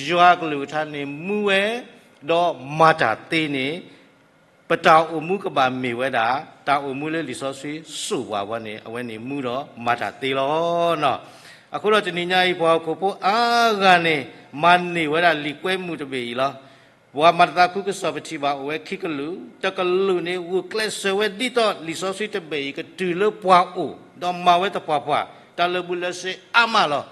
ယွၤကလုၢ်ကထါန့ၣ်မူဝဲ ဒီးမၤတၢ်သ့န့ၣ် ပတၢ်အိၣ်မူကဘၣ်မ့ၢ်ဝဲဒၣ် တၢ်အိၣ်မူလၢလံာ်စီဆှံစိာ်ပှၤဝဲန့ၣ် အဝဲန့ၣ်မူဒီးမၤတၢ်သ့လီၤ. အဃိဒီးတနံၤညါအံၤ ပှၤဟီၣ်ခိၣ်ဖိအါဂၤန့ၣ် မၤန့ၢ်ဝဲဒၣ်လံာ်ကွဲမုာ်တဘ့ၣ်အံၤလီၤ. ပှၤမၤတၢ်သးခုကစီၣ်ပထံၣ်ဘၣ်အိၣ်ဝဲခံကလုာ်, တကလုာ်န့ၣ် ဂုာ်ကျဲးစၢးဝဲဒ်သိးလံာ်စီဆှံတဘ့ၣ်အံၤကတုၤလၢပှၤအိၣ်, ဒီးမၤဝဲသပှၢ်ပှၢ်, တၢ်လၢာ်ဘူၣ်လၢာ်စ့အါမးလီၤ.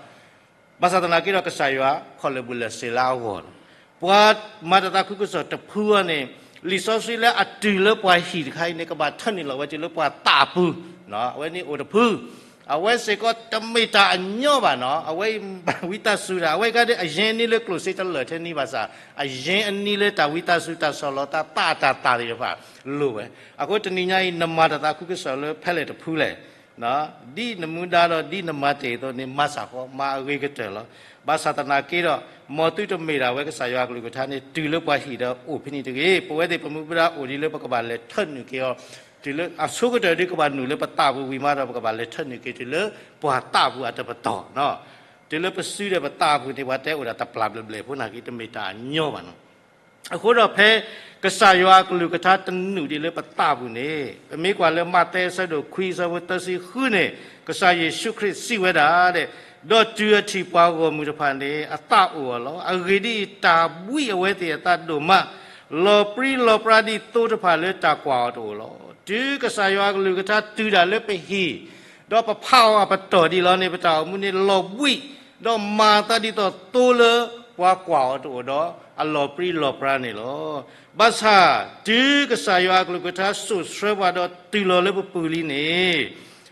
ဘၣ်ဆၣ်သနာ်က့ဒီး ကစၢ်ယွၤခီၣ်လၢာ်ဘူၣ်လၢာ်စ့လၢအဂီၢ်လီၤ. ပှၤမၤတၢ်သးခုကစီၣ်တဖုအံၤန့ၣ်, လံာ်စီဆှံလၢအတုၤလၢပှၤဟံၣ်တခါအံၤန့ၣ် ကဘၣ်ထၢနုာ်လီၤဝဲတုၤလၢပှၤသးပူၤ, အဝဲန့ၣ်အိၣ်တဖု အဝဲစ့ၢ်ကီးတမ့ၢ်တၢ်အညီဘၣ်နီၤ, အဝဲအံၤဘၣ်ဝံသးစူၤတၢ်, အဝဲကါဒ်အယ့အနံၤလၢကျိၣ်စ့တလၢာ်ထဲန့ၣ်ဘၣ်ဆၣ်, အယ့အနံၤလၢတၢ်ဝံသးစူၤ တၢ်ဆီၣ်လီၤသး တၢ်အတၢ်သၣ်သ့ၣ်တဖၣ်လိၣ်ဝဲ. အဃိတနံၤညါအံၤ နမၤတၢ်သးခုကစီၣ်လၢဖဲလဲၣ်တဖုလဲၣ်, ဒ်နမူဒါဒီးဒ်နမၤတ့ၢ်အသိးန့ၣ် မၤစၢ်ဃီ မၤအဂ့ၤကတၢၢ်လီၤ. ဘၣ်ဆၣ်သနာ်က့ဒီး မ်သုတမ့ၢ်ဒၣ်ဝဲကစၢ်ယွၤအကလုၢ်ကထါန့ၣ် တုၤလၢပှၤဟံၣ်ဒီးအိၣ်ဖဲန့ၣ်တဂ့ၤ, ပဝဲသ့ၣ်ပမူပဒါအိၣ်ဒ်လၢပကဘၣ်လဲၤထၢနုာ်က့ၤအီၤ တုၤလၢအဆိကတၢၢ်ဒ်ကဘၣ်နုာ်လၢပသးပူၤဝံၤမးဒီး ပကဘၣ်လဲၤထၢနုာ်က့ၤတုၤလၢပှၤသးပူၤအတပတီၢ်, တုၤလၢပစုဒီးပသးပူၤန့ၣ် ပှၤတဲအိၣ်ဒၣ်တပျၢ်ဘျဲၣ်ဘျဲၣ်ဖိနာ်က့ တမ့ၢ်တၢ်အညီဘၣ်နီၤ. အဃိဒီးဖဲကစၢ်ယွၤအကလုၢ်ကထါတနုာ်ဒ်လၢပသးပူၤန့ၣ်, ပမ့ၢ်ကွၢ်လၢမးသဲအဆၢဒိၣ်ခွံအဆၢဖိသၢဆံဃုန့ၣ်, ကစၢ်ယ့ၣ်ၡူးခရံာ်စံးဝဲဒၣ်, ဒီးတုၤအထံၣ်ပှၤဂီၢ်မုၢ်တဖၣ်န့ၣ် အသးအိၣ်အီၤလီၤ. အဂ့ၢ်ဒ်အံၤ, တၢ်ဘှံးအဝဲသ့ၣ်အသးဒိၣ်မး, လီၤပြံလီၤပြါဒ်သိတဖၣ်လၢတၢ်ကွၢ်အီၤတအိၣ်လီၤ. တုၤကစၢ်ယွၤအကလုၢ်ကထါတုၤဒၣ်လၢပဟံၣ်, ဒီးပဖးအီၤအပတီၢ်ဒ်လီၤန့ၣ် ပတၢ်အိၣ်မူန့ၣ်လီၤဘှံး, ဒီးမၤသးဒ်သိးသိလၢပှၤကွၢ်အီၤတအိၣ်ဒီး အလီၤပြံလီၤပြါန့ၣ်လီၤ. ဘၣ်ဆၣ်တုၤကစၢ်ယွၤအကလုၢ်ကထါစိာ်ဆှၢပှၤဒီးတုၤလီၤလၢပပူၤလံန့ၣ်,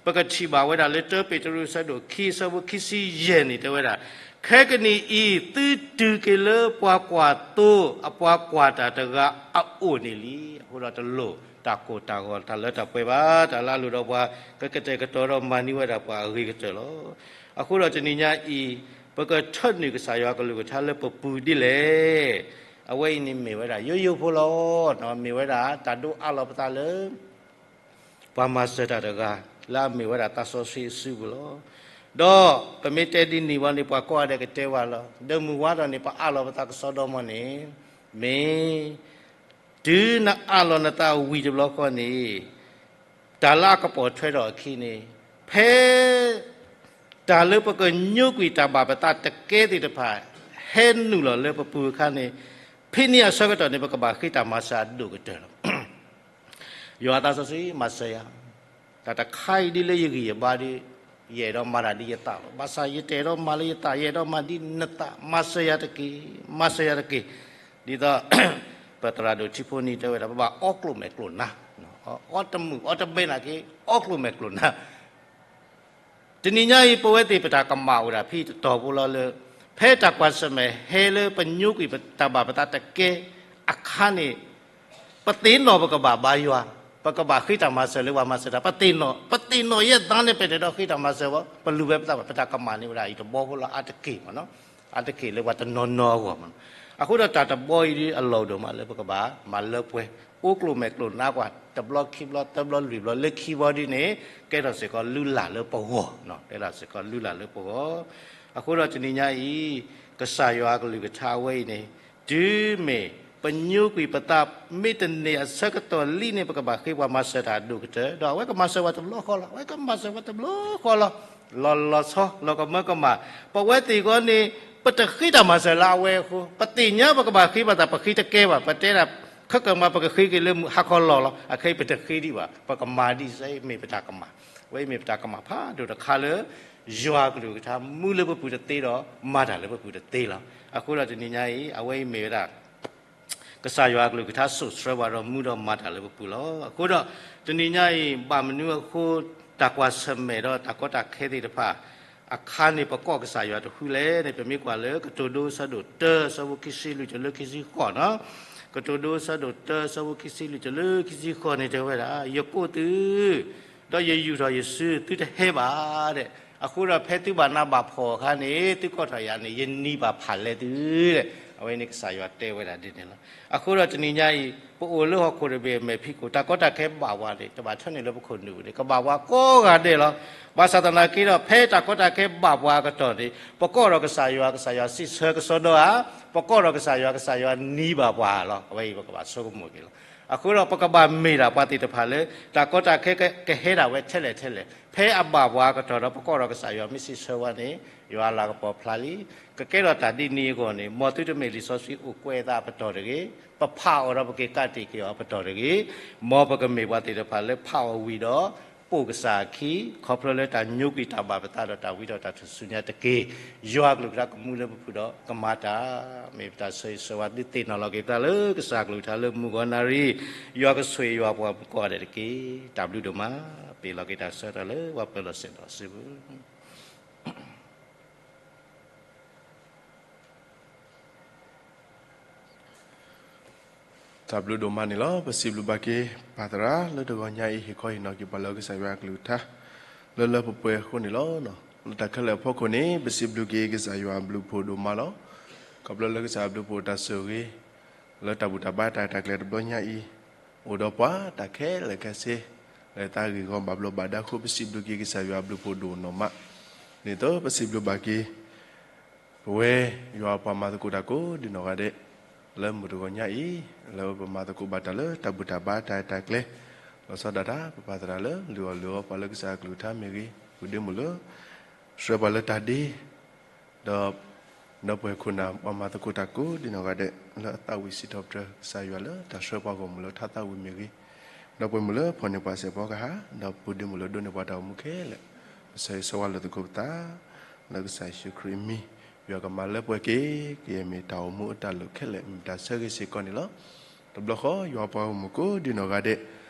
ပကထံၣ်ဘၣ်ဝဲဒၣ်လၢတၢပ့းတရူးအဆၢဒိၣ်ခံ အဆၢဖိခံဆံယဲၢ်န့ၣ်တဲဝဲဒၣ်, ခဲကနံၣ်အံၤ သုတုၤက့ၤလၢပှၤကွၢ်သိ အပှၤကွၢ်တၢ်တဂၤအအိၣ်န့ၣ်လံ. အဃိဒီးတလိၣ်တၢ်ကိၢ်တၢ်ဂီၤတၢ်လၢတၢ်ပှဲၤဘၣ်, တၢ်လၢအလိၣ်ဒီးပှၤကကတဲာ်ကတီၤဒီးမၤန့ၢ်ဝဲဒၣ်ပှၤအဂ့ၤကတၢၢ်လီၤ. အဃိဒီးတနံၤညါအံၤ ပကထၢနုာ်ကစၢ်ယွၤကလုၢ်ကထါလၢပပူၤဒ်လဲၣ်. အဝဲအံၤန့ၣ်မ့ၢ်ဝဲဒၣ်ယိယိဖိလီၤ. မ့ၢ်ဝဲဒၣ်တၢ်ဒိးအးလီၤပသးလၢ ပှၤမၤစၢၤတၢ်တဂၤ လၢအမ့ၢ်ဝဲဒၣ်သးစီဆှံအစုပူၤလီၤ. ဒီးပမ့ၢ်တဲဒ်န့ၣ်ဝံၤန့ၣ် ပှၤကိးဂၤဒဲးကတဲဝဲလီၤ. ဒီးမုၢ်ဝါထီၣ်န့ၣ် ပအးလီၤပသးကစီဒီမီၢ်န့ၣ်, မ့ၢ် တုၤနအးလီၤနသးဝံၤတဘျီဃီန့ၣ်, တၢ်လၢအကပိာ်ထွဲထီၣ်အခံန့ၣ်, ဖဲ တၢ်လၢပကညိကွံာ်တၢ်ဘၣ်ပသးတကဲသ့ၣ်တဖၣ် ဟဲနုာ်လီၤလၢပပူၤအခါန့ၣ်, ဖဲန့ၣ်အဆၢကတီၢ်န့ၣ် ပကဘၣ်ဃ့တၢ်မၤစၢၤအဒိၣ်ကတၢၢ်လီၤ. ယွၤသးစီဆှံမၤစၢၤယၤ, တၢ်တခါအံၤဒ်လၢယဂံၢ်ယဘါဒီး, ယအဲၣ်ဒိးမၤတၢ်ဒ်ယသးလီၤ. ဘၣ်ဆၣ်ယတအဲၣ်ဒိးမၤလၢယသး, ယအဲၣ်ဒိးမၤဒ်နသး, မၤစၢၤယၤတက့ၢ်, မၤစၢၤယၤတက့ၢ်. ဒ်သိး ပသရၣ်ဒိၣ်ထံဖိန့ၣ်တဲဝဲဒၣ် ပဘၣ်အီကျိၣ်မဲာ်ကျိၣ်နါ, အီတမုာ်အီတဘဲနာ်က့ အီကျိၣ်မဲာ်ကျိၣ်နါ တနံၤညါအံၤ ပဝဲသ့ၣ်ပတၢ်ကမၣ်အိၣ်ဒၣ်ဖဲတတီၤဖိလီၤလၢ, ဖဲတၢ်ကွၢ်ဆၢၣ်မဲာ်ဟဲလၢပညိကွံာ်ပတၢ်ဘၣ်ပသးတကဲအခါန့ၣ်, ပသ့ၣ်နီၣ်ပကဘၣ်ဘါယွၤ, ပကဘၣ်ဃ့တၢ်မၤစၢၤလၢပှၤမၤစၢၤတၢ်, ပသ့ၣ်နီၣ်, ပသ့ၣ်နီၣ်ယဲၢ်သးန့ၣ် ပတအဲၣ်ဒိးဃ့တၢ်မၤစၢၤဝဲ, ပလူၤဝဲပသးဘၣ်, ပတၢ်ကမၣ်န့ၣ်ဝဲဒၣ်အံၤတဘီဖိလီၤ အါတက့ၢ်မးနီၤ, အါတက့ၢ်လၢပှၤတနီၤနီၤအဂီၢ်မးနီၤ. အဃိဒီးတၢ်တဘီအံၤဒ်အလီၢ်ဒိၣ်မးလၢပကဘၣ်မၤလၢပှဲၤ, အိကျိၣ်မဲာ်ကျိၣ်နါကွၢ် တဘျီခံဘျီ သၢဘျီ လွံၢ်ဘျီ လၢခံဘျီဒ်န့ၣ်, ကဲထီၣ်စ့ၢ်ကီးလုၢ်လၢ်လၢပဂီၢ်, ကဲထီၣ်စ့ၢ်ကီးလုၢ်လၢ်လၢပဂီၢ်. အဃိဒီးတနံၤညါအံၤ, ကစၢ်ယွၤအကလုၢ်ကထါအဝဲအံၤန့ၣ်, တုၤမ့ၢ်ပညိကွံာ်ပသး မ့ၢ်တန့ၢ်အဆၢကတီၢ်လံန့ၣ် ပကဘၣ်ဃ့ပှၤမၤစၢၤတၢ်အဒိၣ်ကတၢၢ်, ဒီးအဝဲကမၤစၢၤပှၤတဘျီဃီလီၤ, အဝဲကမၤစၢၤပှၤတဘျီဃီလီၤ. လီၤလီၤဆီ လီၤကမၢကမၣ်, ပဝဲသ့ၣ်ဂီၢ်န့ၣ်, ပတဃ့တၢ်မၤစၢၤလၢအဝဲအဃိ, ပသ့ၣ်ညါပကဘၣ်ဃ့ဘၣ်သး ပဃ့တကဲဘၣ်, ပတဲဒၣ်, ခဲကမၤပကဃ့က့ၤလၢမုၢ်ဟါခီလီၤလီၤ, အခဲအံၤပတဃ့ဒံးဘၣ်, ပကမၤဒ်စ့ၢ်မ့ၢ်ပတၢ်ကမၣ်, အဝဲအံၤမ့ၢ်ပတၢ်ကမၣ်ဖးဒိၣ်တခါလၢ ယွၤကလုၢ်ကထါမူလၢပပူၤတသ့ဒီး မၤတၢ်လၢပပူၤတသ့လီၤ. အဃိဒီးတနံၤညါအံၤ အဝဲအံၤမ့ၢ်ဝဲဒၣ် ကစၢ်ယွၤအကလုၢ်ကထါစိာ်ဆှၢပှၤဒီးမူဒီးမၤတၢ်လၢပပူၤလီၤ. အဃိဒီးတနံၤညါအံၤ ဘၣ်မနုၤအဃိ တၢ်ကွၢ်ဆၢၣ်မဲာ်ဒီးတၢ်ကီတၢ်ခဲသ့ၣ်တဖၣ်အခါန့ၣ် ပကိးကစၢ်ယွၤတဖုလဲၣ်န့ၣ် ပမ့ၢ်ကွၢ်လၢကတိၤဒိအဆၢဒိၣ်တၢ အဆၢဖိခံဆံလွံၢ်တုၤလၢခံဆံဃိးနီၤ, ကတိၤဒိအဆၢဒိၣ်တၢ အဆၢဖိခံဆံလွံၢ်တုၤလၢခံဆံဃိးန့ၣ်တဲဝဲဒၣ်, ယကိာ်သု ဒီးယယူာ်ထီၣ်ယစု သုတဟဲဘၣ်ဒဲး, အဃိဒီးဖဲသုဘၣ်နးဘၣ်ဖှီၣ်အခါန့ၣ် သုကိးထီၣ်ယၤန့ၣ် ယနံၤဘၣ်ဖးလဲသုဒဲး, အဝဲန့ၣ်ကစၢ်ယွၤတဲဝဲဒၣ်ဒ်န့ၣ်လီၤ. အဃိဒီးတနံၤညါအံၤ ပအိၣ်လၢဟီၣ်ခိၣ်တဘ့ၣ်အမဲာ်ဖံးခိၣ် တၢ်ကီတၢ်ခဲဘၣ်ပှၤန့ၣ် တဘၣ်ထၢနုာ်လၢပခိၣ်နူာ်ပူၤန့ၣ် ကဘၣ်ပှၤကိးဂၤဒဲးလီၤ. ဘၣ်ဆၣ်သနာ်က့ဒီး ဖဲတၢ်ကီတၢ်ခဲဘၣ်ပှၤအကတီၢ်န့ၣ် ပကိးဒီးကစၢ်ယွၤ ကစၢ်ယွၤစံးဆၢကစီဒီဧါ, ပကိးဒီးကစၢ်ယွၤ ကစၢ်ယွၤနံၤဘၣ်ပှၤလီၤ. အဝဲအံၤပကဘၣ်ဆိကမိၣ်က့ၤလီၤ. အဃိဒီးပကဘၣ်မ့ၢ်ဒၣ်ပှၤသ့ၣ်တဖၣ်လၢ တၢ်ကီတၢ်ခဲကဟဲဒၣ်ဝဲထဲလဲၣ်ထဲလဲၣ် ဖဲအဘၣ်ပှၤအကတီၢ်ဒီး ပကိးဒီးကစၢ်ယွၤမ့ၢ်စံးဆၢဝဲန့ၣ် ယွၤလၤကပီၤဖျါလံ. ကကဲထီၣ်တၢ်ဒ်န့ၣ်အဂီၢ်န့ၣ် မ်သုတမ့ၢ်လံာ်စီဆှံအိၣ်ကွဲးအသးအပတီၢ်တဂ့ၤ, ပဖးအီၤဒီးပက့ၤကးတံာ်က့ၤအီၤအပတီၢ်တဂ့ၤ, မ်ပကမ့ၢ်ပှၤသ့ၣ်တဖၣ်လၢဖးအီၤဝံၤဒီး ပိာ်ကစၢ်အခံ, ခီဖျိလၢတၢ်ညိကွံာ်တၢ်ဘၣ်ပသးဒီးတၢ်ဝံဒီးတၢ်ထူၣ်စုညါတက့ၢ်. ယွၤအကလုၢ်ကထါကမူလၢပဖုဒီးကမၤတၢ်, မ့ၢ်ပတၢ်ဆၢဂ့ၤဆၢဝါသုသ့ၣ်နီၣ်လီၤက့ၤပသးလၢကစၢ်အကလုၢ်ကထါလၢမုၢ်ဂီၤနၣ်ရံၣ်, ယွၤကဆိၣ်ဂ့ၤယွၤပှၤမုၣ်ကိးဂၤဒဲးတက့ၢ်. တၢ်ဘျုးဒိၣ်မး, ပ့ၤလီၤက့ၤတၢ်ဆၢကတီၢ်လၢပှၤပၢၤလီၢ်ဆ့ၣ်နီၤစုပူၤ တၢ်ဘျုးဒိၣ်မးန့ၣ်လီၤ. ပစံးဘျုးဘၣ်က့ၤ ပၢ်သရၣ်လၢတဂီၤညါအံၤ ဟ့ၣ်ခီဟ့ၣ်နီၤက့ၤပှၤလၢကစၢ်ယွၤအကလုၢ်ကထါ လၢလၢပှဲၤပှဲၤအဃိန့ၣ်လီၤ. လၢတၢ်ခဲလၢာ်အဖီခိၣ်န့ၣ် ပစံးဘျုးက့ၤကစၢ်ယွၤအဘျုးဖှိၣ်ဒိၣ်မးလီၤ. ခီဖျိလၢကစၢ်အဘျုးဖှိၣ်တၢ်ဆိၣ်ဂ့ၤ လၢတၢ်ဘူၣ်တၢ်ဘါတၢ်ရဲၣ်တၢ်ကျဲၤတဘျီညါအံၤ အိၣ်ဒီးပှၤတၢ်ခဲလၢာ်ခဲဆ့ လၢတၢ်ဂ့ၢ်ဂီၢ်ဘၣ်ဘျီးဘၣ်ဒါအဃိ ပစံးဘျုးက့ၤကစၢ်ယွၤအဘျုးဖှိၣ်ဒိၣ်နီၢ်မး. ဒ်သိးပစံးဘျုးဘၣ်က့ၤ ပဝဲယွၤပှၤမၤသကိးတၢ်ကိးဒံနီၢ်ဂၤဒဲး လၢမုၢ်တဂီၤညါအံၤ လၢပမၤသကိးဘၣ်တၢ်လၢတၢ်ဘူၣ်တၢ်ဘါတၢ်ရဲၣ်တၢ်ကျဲၤ လီၤဆီဒၣ်တၢ် ပပၢ်သရၣ်လၢလုၢ်အီၣ်လုၢ်အီပှၤလၢကစၢ်အကလုၢ်ကထါမ့ၢ်ဂ့ၤ, ပူၤဒ့မုၣ်လၢ ဆှၢပှၤလၢတၢ်ဒ့ ဒီး ဒီပုၢ်ဝဲၢ်ခိၣ်နၢ် ပှၤမၤသကိးတၢ်ကိးဒံနီၢ်ဂၤဒဲး လၢအသးဝံၣ်စံးထီၣ်ပတြၢၤကစၢ်ယွၤလၢတၢ်ဆှၢပှၤဂီၢ်မုၢ်လၢထါသးဝံၣ်မ့ၢ်ဂ့ၤ, ဒီပုၢ်ဝဲၢ်မုၣ်လၢဖီၣ်န့ၢ်ပှၤစဲးဖီကဟၣ် ဒီးပူၤဒ့မုၣ်လၢဒိးန့ၢ်ပှၤတၢ်အိၣ်မူခဲလၢာ် ပဆၢဂ့ၤဆၢဝါလိာ်သကိးပသး လၢကစၢ်ယ့ၣ်ၡူးခရံာ်အမံၤ, ယွၤကမၤလၢပှဲၤက့ၤ ကယဲၢ်မ့ၢ်တၢ်အိၣ်မူအတၢ်လိၣ်ခဲလၢာ် မ့ၢ်တၢ်ဆၢဂ့ၤစ့ၢ်ကီးန့ၣ်လီၤ. တဘျီဃီ ယွၤပှၤဂီၢ်မုၢ်ကိးဒံနီၢ်ဂၤဒဲး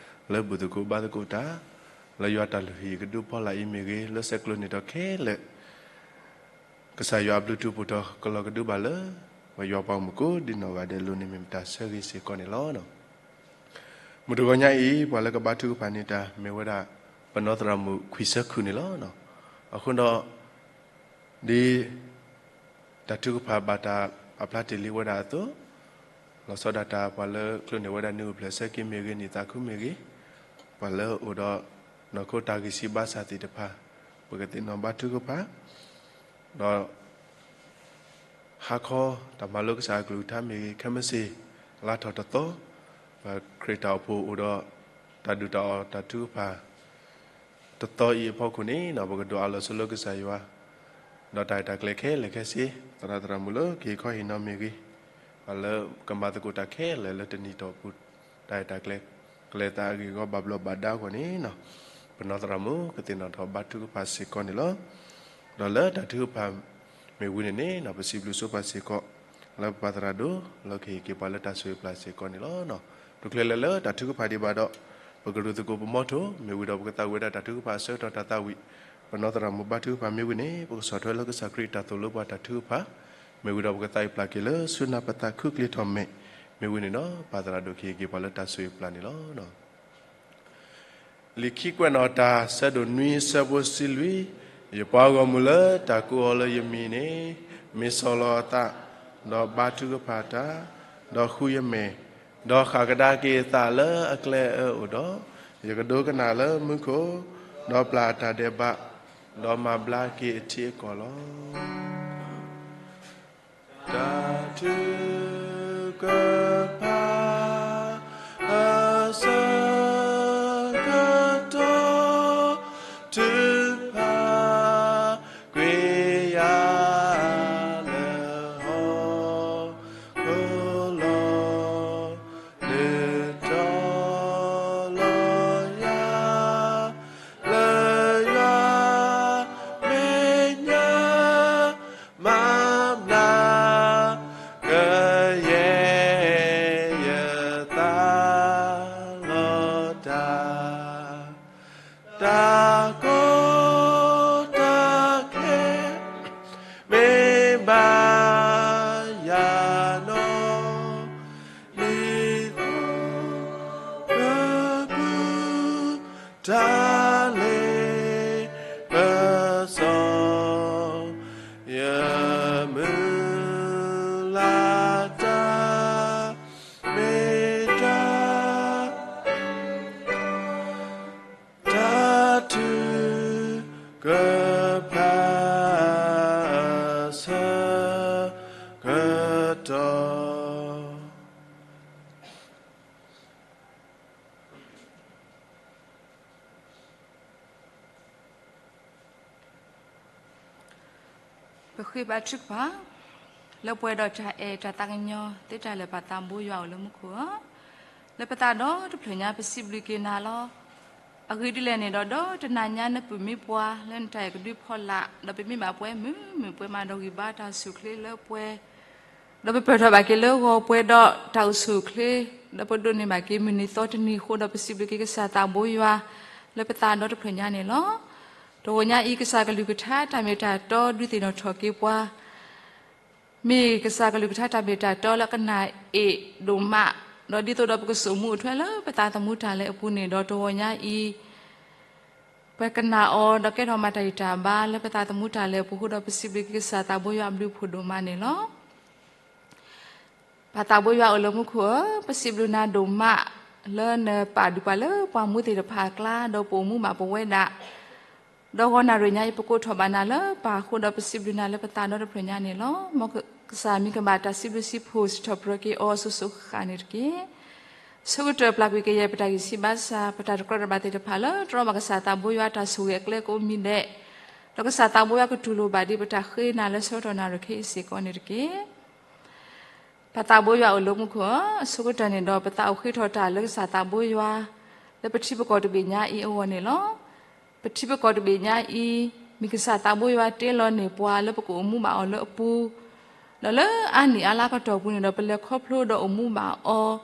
လၢဘူၣ်သကိးဘါသကိးတၢ် လၢယွၤတၢ်လုၢ်ဟံၣ်ကဒုဖီလာ်အံၤမ့ၢ်ဂ့ၤ လၢဆဲးကျိးန့ၢ်ဒီးခဲလၢာ် ကစၢ်ယွၤအဘျုးတူၢ်ပူၤထီၣ်ကလီၤကဒုဘၣ်လၢ ပယွၤပှၤဂီၢ်မုၢ်ကိးဒံနီၢ်ဂၤဒဲးလိၤန့ၣ်မ့ၢ်မ့ၢ်တၢ်ဆၢဂ့ၤစ့ၢ်ကီးန့ၣ်လီၤ. မုၢ်တဂီၤညါအံၤ ပှၤလၢကဘါထုကဖၣ်န့ၢ်တၢ်မ့ၢ်ဝဲဒၣ် ပနီၢ်သရၣ်မုၣ်ခွံဆၢခုၣ်န့ၣ်လီၤ. အဃိဒီး ဒ် တၢ်ထုကဖၣ်ဘၣ်တၢ်အဖျါတ့ၢ်လံဝဲဒၣ်အသိး, လီၤဆီဒၣ်တၢ်ပှၤလၢကျိန့ၢ်ဝဲဒၣ်နံၣ်အိၣ်ဖျဲၣ်ဆၢက့ၤမ့ၢ်ဂ့ၤ နံၣ်သးခုမ့ၢ်ဂ့ၤ, ပှၤလၢအိၣ်ဒီး နီၢ်ခိတၢ်ဂံၢ်စၢ်ဘါစၢ်သ့ၣ်တဖၣ် ပကသ့ၣ်နီၣ်ဘါထုကဖၣ် ဒီး ဟါခီ တၢ်မၤလိကစၢ်အကလုၢ်ကထါမ့ၢ်ဂ့ၤ ခဲမုၢ်ဆ့ၣ် လါထီၣ်တသီ, ပခရံာ်တၢ်အိၣ်ဖှိၣ်အိၣ်ဒီး တၢ်ဒုၣ်တၢ်အီၣ်တၢ်ထုကဖၣ် တသီအံၤအဖီခိၣ်န့ၣ် ပကဒိးအးလီၤဆိလၢကစၢ်ယွၤ ဒီးတၢ်ရဲၣ်တၢ်ကျဲၤခဲလၢာ်ခဲဆ့, သရၣ်သရၣ်မုၣ်လၢကဟ့ၣ်ခီဟ့ၣ်နီၤမ့ၢ်ဂ့ၤ, ပှၤလၢကမၤသကိးတၢ်ခဲလၢာ်လၢတနံၤတီၢ်ပူၤ တၢ်ရဲၣ်တၢ်ကျဲၤ ကျဲၤသးအဂ့ၢ်အဂီၢ်ဘၣ်ဘျီးဘၣ်ဒါအဂီၢ်န့ၣ် ပနီၢ်သရၣ်မုၣ်ကသ့ၣ်နီၣ်ထီၣ်ဘါထုကဖၣ်စ့ၢ်ကီးန့ၣ်လီၤ. ဒီးလၢတၢ်ထုကဖၣ်မ့ၢ်ဝံၤန့ၣ်န့ၣ် ပစံးဘျုးဆိပာ်စ့ၢ်ကီး လၢပပၢ်သရၣ်ဒိၣ် လၢကဟ့ၣ်က့ၤပှၤလၢတၢ်ဆိၣ်ဂ့ၤပျၢ်စ့ၢ်ကီးန့ၣ်လီၤ. တချုးလဲၤလၢတၢ်ထုကဖၣ်ဒံးဘၣ်ဒီး ပကရူၢ်သကိးပမီထိၣ် မ့ၢ်ဝံၤဒီးပကသးဝံၣ်ဝဲဒၣ်တၢ်ထုကဖၣ်အဆၢကတီၢ်တၢ်သးဝံၣ်, ပနီၢ်သရၣ်မုၣ်ဘါထုကဖၣ်မ့ၢ်ဝံၤန့ၣ် ပကဆီၣ်ထွဲလၢကစၢ်ခရံာ်တၢ်သိၣ်လိပှၤတၢ်ထုကဖၣ်, မ့ၢ်ဝံၤဒီးပကသးဝံၣ်ပျၢ်က့ၤလၢဆူနၢ်ပသးခုကျ့ထီၣ်မဲာ်, မ့ၢ်ဝံၤန့ၣ်ဒီး ပၢ်သရၣ်ဒိၣ်ကဟ့ၣ်က့ၤပှၤလၢတၢ်ဆိၣ်ဂ့ၤပျၢ်န့ၣ်လီၤ. လံာ်ခံကွဲးနီၣ်တၢ် ဆၢဒိၣ်နွံ ဆၢဖိတဆံလွံၢ်, ယပှၤဂီၢ်မုၢ်လၢတၢ်ကိးအီၤလၢယမံၤန့ၣ် မ့ၢ်ဆီၣ်လီၤအသး, ဒီးဘါထုကဖၣ်တၢ်, ဒီးဃုယမဲာ်, ဒီးဃၣ်ကဒါက့ၤအသးလၢအကျဲအၢအိၣ်ဒီး, ယကဒိကနၣ်လၢမူခိၣ်, ဒီးပျၢ်အတၢ်ဒဲးဘး, ဒီးမၤဘျါက့ၤအထံအကီၢ်လီၤ. တၢ်ထုကဖၣ် အဆၢကတီၢ် ထုကဖၣ်ကွံာ်ယၤလၢဟီၣ်ခိၣ် လီၤနုာ်တီၤလီၤယၤ လၢယွၤမဲာ်ညါ မၤဘျါ ကယဲၢ်ယသးလီၤတၢ် တၢ်ကီတၢ်ခဲ မ့ၢ်ဘၣ်ယၤနီၢ် လံာ်သီ ကပူၤ တၢ်လ့ပစီ ယမုၢ်လၢ်တၢ် မ့ၢ်တၢ် တၢ်ထုကဖၣ်အဆၢ ဃ့ဘါထုကဖၣ်, လၢပှဲၤဒီးတၢ်အဲၣ်တၢ်သးကညီၤသ့တၢ်လၢာ် ပၢ်သးဘိယွၤအိၣ်လၢမူခိၣ်ဧၢ, လၢပသးဒီတဖျၢၣ်ညါ ပစံးဘျုးက့ၤနၤလီၤ. အဂ့ၢ်ဒ်လဲၣ်န့ၣ်ဒီး ဒီတနၤညါ နပုၢ်မ့ၢ်ပှၤလၢနတၢ်အဲၣ်ကဒုဖီလာ်, ဒီးပမ့ၢ်ဘၣ်ပှဲၤမုာ်မုာ် ပှဲၤမးဒီးဂံၢ်ဘါတၢ်အိၣ်ဆူၣ်အိၣ်ချ့လၢပှဲၤ ဒီးပပၢၢ်ထီၣ်ဘၣ်က့ၤလၢဂီၤပှဲၤဒီးတၢ်အိၣ်ဆူၣ်အိၣ်ချ့, ဒီးပဒိးန့ၢ်ဘၣ်က့ၤမုၢ်နံၤသီတနံၤအဃိ ဒီးပစံးဘျုးက့ၤကစၢ်သးဘိယွၤ လၢပသးဒီတဖျၢၣ်ညါန့ၣ်လီၤ. တဂီၤညါအံၤ ကစၢ်ကလုၢ်ကထါတၢ်မ့ၢ်တၢ်တီ ဒုးသ့ၣ်နီၣ်ထီၣ်က့ၤပှၤ မ့ၢ်ကစၢ်ကလုၢ်ကထါတၢ်မ့ၢ်တၢ်တီလၢကနၣ်အ့ၣ်ဒိၣ်မး, ဒီးဒ်သိးဒီးပကစိာ်မူအိၣ်ထွဲလၢပသးသမူတၢ်လဲၤအပူၤန့ၣ်ဒီး တဂီၤညါအံၤ ပကနၣ်အီၤ ဒီးကဲထီၣ်မၤတၢ်ဂံၢ်တၢ်ဘါလၢပသးသမူတၢ်လဲၤအပူၤအဃိဒီး ပစံးဘျုးက့ၤကစၢ်သးဘိယွၤအဘျုးအဖှိၣ်ဒိၣ်မးန့ၣ်လီၤ. ပၢ်သးဘိယွၤအိၣ်လၢမူခိၣ်ဧၢ, ပစံးဘျုးနၤဒိၣ်မး လၢနပာ်ဒုၣ်ပှၤလၢပှၤမူသ့ၣ်တဖၣ်အကျါ ဒီးပအိၣ်မူဘၣ်ပဝဲဒၣ်, ဒီးဂီၤနၣ်ရံၣ်ညါအံၤ ပကိးထီၣ်ဘၣ်နၤလၢပၢ်အဃိဒီး ပစံးဘျုးနၤလၢပသးဒီတဖျၢၣ်ညါန့ၣ်လီၤ. မ်ကစၢ်မံၤကဘၣ်တၢ်စံးဘျုးစံးဖှိၣ် စံးထီၣ်ပတြၢၤက့ၤအီၤစိၤစိၤဃၣ်ဃၣ်န့ၣ်တက့ၢ်. ဆၢကတီၢ်ပျၢ်ကွံာ်ကယဲၢ်ပတၢ်ဂံၢ်စၢ်ဘါစၢ် ပတၢ်တကြၢးတဘၣ်သ့ၣ်တဖၣ်လၢ တြီဘၣ်ကစၢ်သးဘိယွၤတၢ်ဆိၣ်ဂ့ၤအကျဲကိးမံၤဒဲး, ဒီးကစၢ်သးဘိယွၤကတူၢ်လိာ်ဘၣ်ဒ်ပတၢ်ဃ့နၤလၢဆၢကတီၢ်နၣ်ရံၣ်ခဲအံၤစ့ၢ်ကီးန့ၣ်တက့ၢ်. ပၢ်သးဘိယွၤအိၣ်လၢမူခိၣ်ဧၢ, အဆိကတၢၢ်န့ၣ်ဒီး ပသးအိၣ်ဃ့ထီၣ်တၢ်လၢကစၢ်သးဘိယွၤ လၢပထံပကီၢ်တဘ့ၣ်ညါအံၤအဂီၢ်န့ၣ်လီၤ. ပထံပကီၢ်တဘ့ၣ်ညါအံၤ မ့ၢ်ကစၢ်သးဘိယွၤတ့လီၤန့ၢ်ပှၤလၢပကအိၣ်မူဘၣ်အီၤလၢအပူၤ, ဒီးလၢအါနံၣ်အါလါကတီၢ်ပူၤန့ၣ်ဒီး ပလဲၤခီဖျိဒီးအိၣ်မူဘၣ်အီၤ,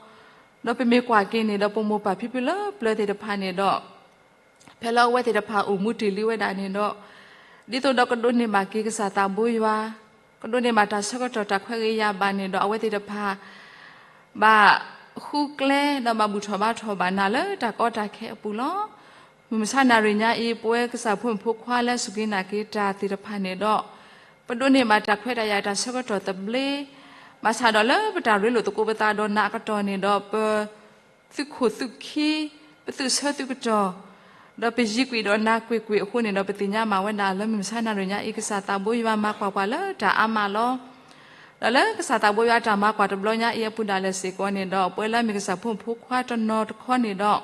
ဒီးပမ့ၢ်ကွၢ်က့ၤန့ၣ်ဒီး ပမိၢ်ပၢ်ဖံဖုလၢပျၢၤသ့ၣ်တဖၣ်န့ၣ်ဒီး ဖဲလၢအဝဲသ့ၣ်တဖၣ်အိၣ်မူတ့ၢ်လံဝဲဒၣ်န့ၣ်ဒီး, ဒ်သိးဒီးကဒိးန့ၢ်ဘၣ်က့ၤကစၢ်သးဘိယွၤ, ကဒိးန့ၢ်ဘၣ်တၢ်ဆၢကတီၢ်တၢ်ခွဲးဂ့ၤယာ်ဘၣ်န့ၣ်ဒီး အဝဲသ့ၣ်တဖၣ် ဘၣ်ဃုကျဲ ဒီးဘၣ်ဘူၣ်ထီၣ်ဘါထီၣ်ဘၣ်နၤလၢတၢ်ကီတၢ်ခဲအပူၤလီၤ. မုၢ်မဆါနၣ်ရံၣ်ညါအံၤ ပဝဲကစၢ်ဖိမုၣ်ဖိခွါလၢအစူၢ်က့ၤနာ်က့ၤတၢ်သ့ၣ်တဖၣ်န့ၣ်ဒီး, ပဒိးန့ၢ်ဘၣ်တၢ်ခွဲးတၢ်ယာ်တၢ်ဆၢကတီၢ်သဘျ့, ဘၣ်ဆၣ်ဒီးလၢပတၢ်ရ့လိာ်သကိးပသးဒီးနၤအကတီၢ်န့ၣ်ဒီး ပ သုးခိၣ်သုးခံ, ပသုးဆၢသုးကတီၢ်, ဒီးပယံၤကွံာ်ဒီးနၤကွ့ၢ်ကွ့ၢ်အဃိန့ၣ်ဒီး ပသ့ၣ်ညါမးဝဲဒၣ်လၢမုၢ်မဆါနၣ်ရံၣ်ညါအံၤ ကစၢ်သးဘိယွၤမၤကွၢ်ပှၤလၢတၢ်အါမးလီၤ. ဒီးလၢကစၢ်သးဘိယွၤတၢ်မၤကွၢ်တဘျီညါအံၤအပူၤဒၣ်လဲာ်စ့ၢ်ကီးန့ၣ်ဒီး ပဝဲလၢအမ့ၢ်ကစၢ်ဖိမုၣ်ဖိခွါတနီၤတခီန့ၣ်ဒီး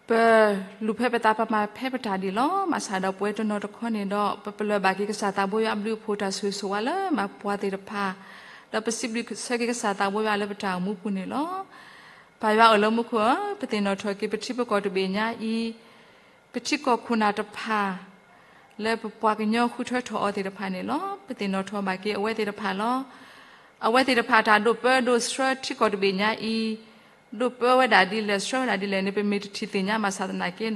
ပလူၤဖဲပသးပမၤဖဲပတၢ်ဒ်လီၤ. ဘၣ်ဆၣ်ဒီးပဝဲတနီၤတခီန့ၣ်ဒီး ပပလၢၢ်ဘၣ်က့ၤကစၢ်သးဘိယွၤအဘျုးအဖှိၣ်တၢ်ဆိၣ်ဂ့ၤဆိၣ်ဝါလၢမၤပှၤသ့ၣ်တဖၣ်, ဒီးပစံးဘျုးဆၢက့ၤကစၢ်သးဘိယွၤလၢပတၢ်အိၣ်မူပူၤန့ၣ်လီၤ. ပၢ်ယွၤအိၣ်လၢမူခိၣ်ဧၢ, ပသ့ၣ်နီၣ်ထီၣ်က့ၤပထံပကီၢ်တဘ့ၣ်ညါအံၤ ပထံကီၢ်ခိၣ်နၢ်တဖၣ် လၢပပှၤကညီဃုထၢထီၣ်အီၤသ့ၣ်တဖၣ်န့ၣ်လီၤ. ပသ့ၣ်နီၣ်ထီၣ်ဘၣ်က့ၤအဝဲသ့ၣ်တဖၣ်လီၤ. အဝဲသ့ၣ်တဖၣ်တၢ်ဒိးပၢဒိးဆှၢထံကီၢ်တဘ့ၣ်ညါအံၤ ဒိးပၢဝဲဒၣ်ဒ်လဲၣ် ဆှၢဝဲဒၣ်ဒ်လဲၣ်န့ၣ် ပမ့ၢ်တထံၣ်သ့ၣ်ညါဘၣ်ဆၣ်သနာ်က့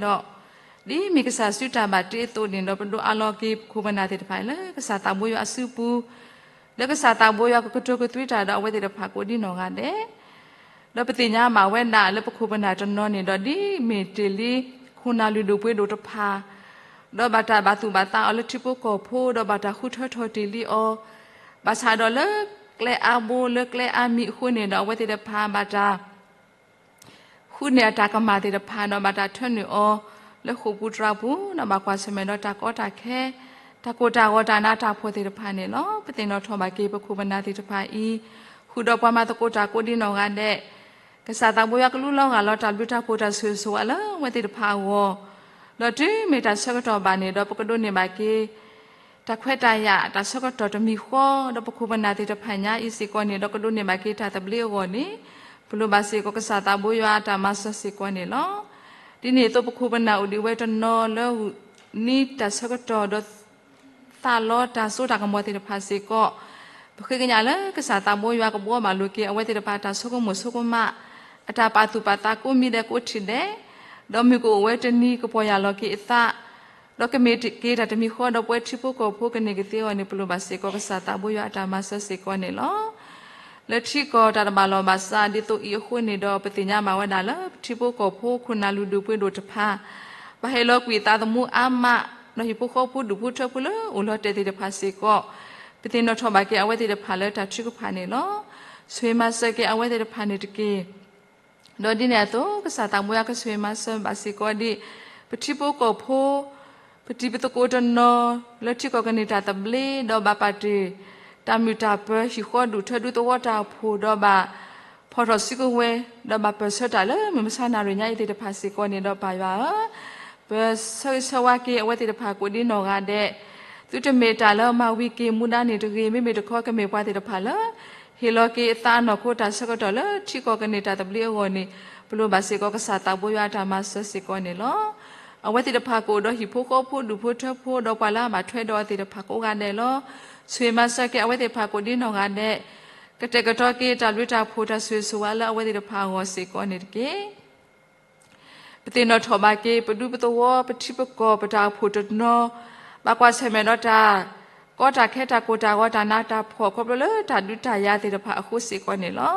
ဒီး, ဒ်မ့ၢ်ကစၢ်စုတၢ်ဘၣ်တ့အသိးန့ၣ်ဒီး ပဒိးအးလီၤက့ၤပခိၣ်ပနၢ်သ့ၣ်တဖၣ်လၢကစၢ်သးဘိယွၤအစုပူၤ, လၢကစၢ်သးဘိယွၤကကတိၤကသွံတၢ်ဒီးအဝဲသ့ၣ်တဖၣ်ကိးဒံနီၢ်ဂၤဒဲး ဒီးပသ့ၣ်ညါဘၣ်ဝဲဒၣ်လၢပခိၣ်ပနၢ်တနီၤန့ၣ်ဒီး ဒ်မ့ၢ်တ့ၢ်လံခိၣ်နၢ်လုၢ်ဒိၣ်ပှ့ၤဒိၣ်တဖၣ်, ဒီးဘၣ်တၢ်ဘၣ်သူၣ်ဘၣ်သးအီၤလၢထံဖိကီၢ်ဖိ ဒီးဘၣ်တၢ်ဃုထၢထီၣ်တ့ၢ်လံအီၤ, ဘၣ်ဆၣ်ဒီးလၢကျဲအါဘိလၢကျဲအါမံၤအဃိန့ၣ်ဒီး အဝဲသ့ၣ်တဖၣ်ဘၣ်တၢ် ဃုန့ၢ်အတၢ်ကမၣ်သ့ၣ်တဖၣ်ဒီး ဘၣ်တၢ်ထၢနုာ်အီၤလၢဃိာ်ပူၤတြၢ်ပူၤ ဒီးဘၣ်ကွၢ်ဆၢၣ်မဲာ်ဒီးတၢ်ကီတၢ်ခဲ, တၢ်ကိၢ်တၢ်ဂီၤတၢ်နးတၢ်ဖှီၣ်သ့ၣ်တဖၣ်န့ၣ်လီၤ. ပသ့ၣ်နီၣ်ထီၣ်ဘၣ်က့ၤပခိၣ်ပနၢ်သ့ၣ်တဖၣ်အံၤ ဃုာ်ဒီးပှၤမၤသကိးတၢ်ကိးဒံနီၢ်ဂၤဒဲး, ကစၢ်သးဘိယွၤကလူလီၤဂာ်လီၤတၢ်ဘျုးတၢ်ဖှိၣ်တၢ်ဆိၣ်ဂ့ၤဆိၣ်ဝါလၢအဝဲသ့ၣ်တဖၣ်အဂီၢ်, ဒီးတုၤမ့ၢ်တၢ်ဆၢကတီၢ်ဘၣ်န့ၣ်ဒီး ပကဒိးန့ၢ်ဘၣ်က့ၤ တၢ်ခွဲးတၢ်ယာ်တၢ်ဆၢကတီၢ်တမံၤဃီ, ဒီးပခိၣ်ပနၢ်သ့ၣ်တဖၣ်ညါအံၤစ့ၢ်ကီးန့ၣ်ဒီး ကဒိးန့ၢ်ဘၣ်က့ၤတၢ်သဘျ့အဂီၢ်န့ၣ်, ပလိၣ်ဘၣ်စ့ၢ်ကီးကစၢ်သးဘိယွၤအတၢ်မၤစၢၤစ့ၢ်ကီးန့ၣ်လီၤ. ဒ်န့ၣ်အသိးပခိၣ်ပနၢ်အိၣ်ဒံးဝဲတနီၤလၢ နံၣ်တၢ်ဆၢကတီၢ်ဒီး သးလီတၢ်စိတၢ်ကမီၤသ့ၣ်တဖၣ်စ့ၢ်ကီး, ပဃ့ကညးလၢကစၢ်သးဘိယွၤကဘှီဘၣ်လိာ်က့ၤအဝဲသ့ၣ်တဖၣ်တၢ်ဆိကမိၣ်ဆိကမး, အတၢ်ပာ်သူၣ်ပာ်သးကိးမံၤဒဲးကိးထံၣ်ဒဲး, ဒီးမုၢ်ကအိၣ်ဝဲတနံၤကပီၢ်ယၢ်လီၤက့ၤအသး, ဒီးကမ့ၢ်က့ၤတၢ်တမံၤဃီဒီးပဝဲထံဖိကီၢ်ဖိကန့ၢ်ကသ့အဂီၢ်န့ၣ် ပလိၣ်ဘၣ်စ့ၢ်ကီးကစၢ်သးဘိယွၤအတၢ်မၤစၢၤစ့ၢ်ကီးန့ၣ်လီၤ. လၢထံကီၢ်တၢ်တဘၣ်လီၢ်ဘၣ်စးဒ်သိးအံၤအဃိန့ၣ်ဒီး ပသ့ၣ်ညါမးဝဲဒၣ်လၢ ပထံဖိကီၢ်ဖိခိၣ်နၢ်လုၢ်ဒိၣ်ပှ့ၤဒိၣ်တဖၣ် ဘၣ်ဟ့ၣ်လီၤကွံာ်သးသမူအါမး, ဒီးဟံၣ်ဖိဃီဖိဒူၣ်ဖိထၢဖိလၢအိၣ်လီၤတဲာ်သ့ၣ်တဖၣ်စ့ၢ်ကီး, ပသ့ၣ်နီၣ်ထီၣ်ဘၣ်က့ၤအဝဲသ့ၣ်တဖၣ်လၢတၢ်ထုကဖၣ်န့ၣ်လီၤ. ဆိၣ်ဂ့ၤမၤစၢၤက့ၤအဝဲသ့ၣ်တဖၣ်န့ၣ်တက့ၢ်. ဒီးဒ်န့ၣ်အသိး ကစၢ်သးဘိယွၤကဆိၣ်ဂ့ၤမၤစၢၤဘၣ်စ့ၢ်ကီးဒ် ပထံဖိကီၢ်ဖိ ပတံၤပသကိးတနီၤ လၢထံကီၢ်ကန့ၢ်တၢ်သဘျ့ ဒီးဘၣ်ပာ်တ့ၢ် တၢ်မုာ်တၢ်ပၢၤ ဟံၣ်ဃီဒူၣ်ထၢဒူသဝီတၢ်အိၣ်ဖှိၣ် ဒီးဘၣ်ဖီၣ်ထီၣ်စုကဝဲၤ ဒီးဘၣ်ပၢၢ်ဆၢတၢ်လၢမုၢ်မဆါနၣ်ရံၣ်ညါအံၤသ့ၣ်တဖၣ်စ့ၢ်ကီးန့ၣ်ဒီး ပၢ်ယွၤဧၢ, ပဆၢဂ့ၤဆၢဝါက့ၤအဝဲသ့ၣ်တဖၣ်ကိးဒံနီၢ်ဂၤဒဲး, သုတမ့ၢ်တၢ်လၢမၤဝံၤက့ၤမူဒါန့ၣ်တဂ့ၤ, မ့မ့ၢ်တခီကမ့ၢ်ပှၤသ့ၣ်တဖၣ်လၢ ဟ့ၣ်လီၤက့ၤအသးအနီၢ်ခိတၢ်ဆၢကတီၢ်လၢထံကီၢ်ကန့ၢ်တၢ်သဘျ့အဂီၢ်န့ၣ် ပလိၣ်ဘၣ်စ့ၢ်ကီးကစၢ်သးဘိယွၤအတၢ်မၤစၢၤစ့ၢ်ကီးန့ၣ်လီၤ. အဝဲသ့ၣ်တဖၣ်ကအိၣ်ဒီးဟံၣ်ဖိဃီဖိဒူၣ်ဖိထၢဖိ ဒီးပှၤလၢအဘၣ်ထွဲဒီးအသ့ၣ်တဖၣ်ကိးဂၤဒဲးလီၤ. ဆိၣ်ဂ့ၤမၤစၢၤက့ၤအဝဲသ့ၣ်တဖၣ်ကိးဒ်နီၢ်ဂၤဒဲး, ကတဲာ်ကတီၤက့ၤတၢ်ဘျုးတၢ်ဖှိၣ်တၢ်ဆိၣ်ဂ့ၤဆိၣ်ဝါလၢအဝဲသ့ၣ်တဖၣ်အဂီၢ်စ့ၢ်ကီးန့ၣ်တက့ၢ်. ပသ့ၣ်နီၣ်ထီၣ်ဘၣ်က့ၤ ပဒူပသဝီ ပထံပကီၢ် ပတၢ်အိၣ်ဖှိၣ်တနီၤ ဘၣ်ကွၢ်ဆၢၣ်မဲာ်ဒီးတၢ်ကီတၢ်ခဲ တၢ်ကိၢ်တၢ်ဂီၤ တၢ်နးတၢ်ဖှီၣ် ခီဖျိလၢတၢ်ဒုးတၢ်ယၤသ့ၣ်တဖၣ်အဃိစ့ၢ်ကီးန့ၣ်လီၤ.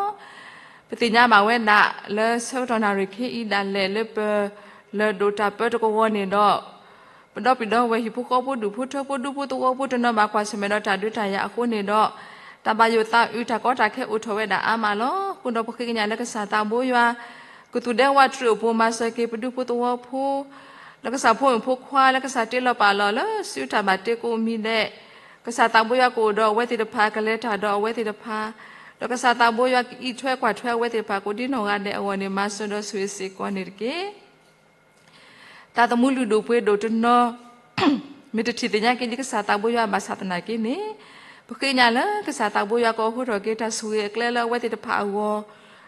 ပသ့ၣ်ညါဘၣ်ဝဲဒၣ်လၢဆၢကတီၢ်နၣ်ရံၣ်ခဲအံၤဒၣ်လဲာ် လၢပလၢၢ်ဒိၣ်တၢ်ပၢတကဝီၤန့ၣ်ဒီး ပဒီပုၢ်ဒီဝဲၢ်ဟံၣ်ဖိဃီဖိဒူၣ်ဖိထၢဖိဒူဖိသဝီဖိတနီၤ ဘၣ်ကွၢ်ဆၢၣ်မဲာ်ဒီးတၢ်ဒုးတၢ်ယၤအဃိန့ၣ်ဒီး တၢ်ဘၣ်ယိၣ်သးအုး တၢ်ကီတၢ်ခဲအိၣ်ထီၣ်ဝဲဒၣ်အါမးလီၤ. အဃိဒီးပဃ့ကညးလၢကစၢ်သးဘိယွၤ ကသူၣ်ဒဲဝးတြူးအပူၤ မၤစၢၤက့ၤပဒူဖိသဝီဖိ ဒီးကစၢ်ဖိမုၣ်ဖိခွါလၢကစၢ်တ့လီၤပာ်လီၤလၢစုတၢ်ဘၣ်တ့ကိးမံၤဒဲး, ကစၢ်သးဘိယွၤကအိၣ်ဒီးအဝဲသ့ၣ်တဖၣ် ကလဲၤတၢ်ဒီးအဝဲသ့ၣ်တဖၣ်, ဒီးကစၢ်သးဘိယွၤကအံးထွဲကွၢ်ထွဲအဝဲသ့ၣ်တဖၣ်ကိးဒ်နီၢ်ဂၤဒဲးအဂီၢ်န့ၣ် မၤစၢၤဒီးဆိၣ်ဂ့ၤစ့ၢ်ကီးန့ၣ်တက့ၢ်. သးသမူလုၢ်ဒိၣ်ပှ့ၤဒိၣ်တနီၤ မ့ၢ်တထံၣ်သ့ၣ်ညါက့ၤဒ်ကစၢ်သးဘိယွၤဘၣ်ဆၣ်သနာ်က့န့ၣ်, ပဃ့ကညးလၢကစၢ်သးဘိယွၤကအိးထီၣ်က့ၤတၢ်ဆိၣ်ဂ့ၤအကျဲလၢအဝဲသ့ၣ်တဖၣ်အဂီၢ်,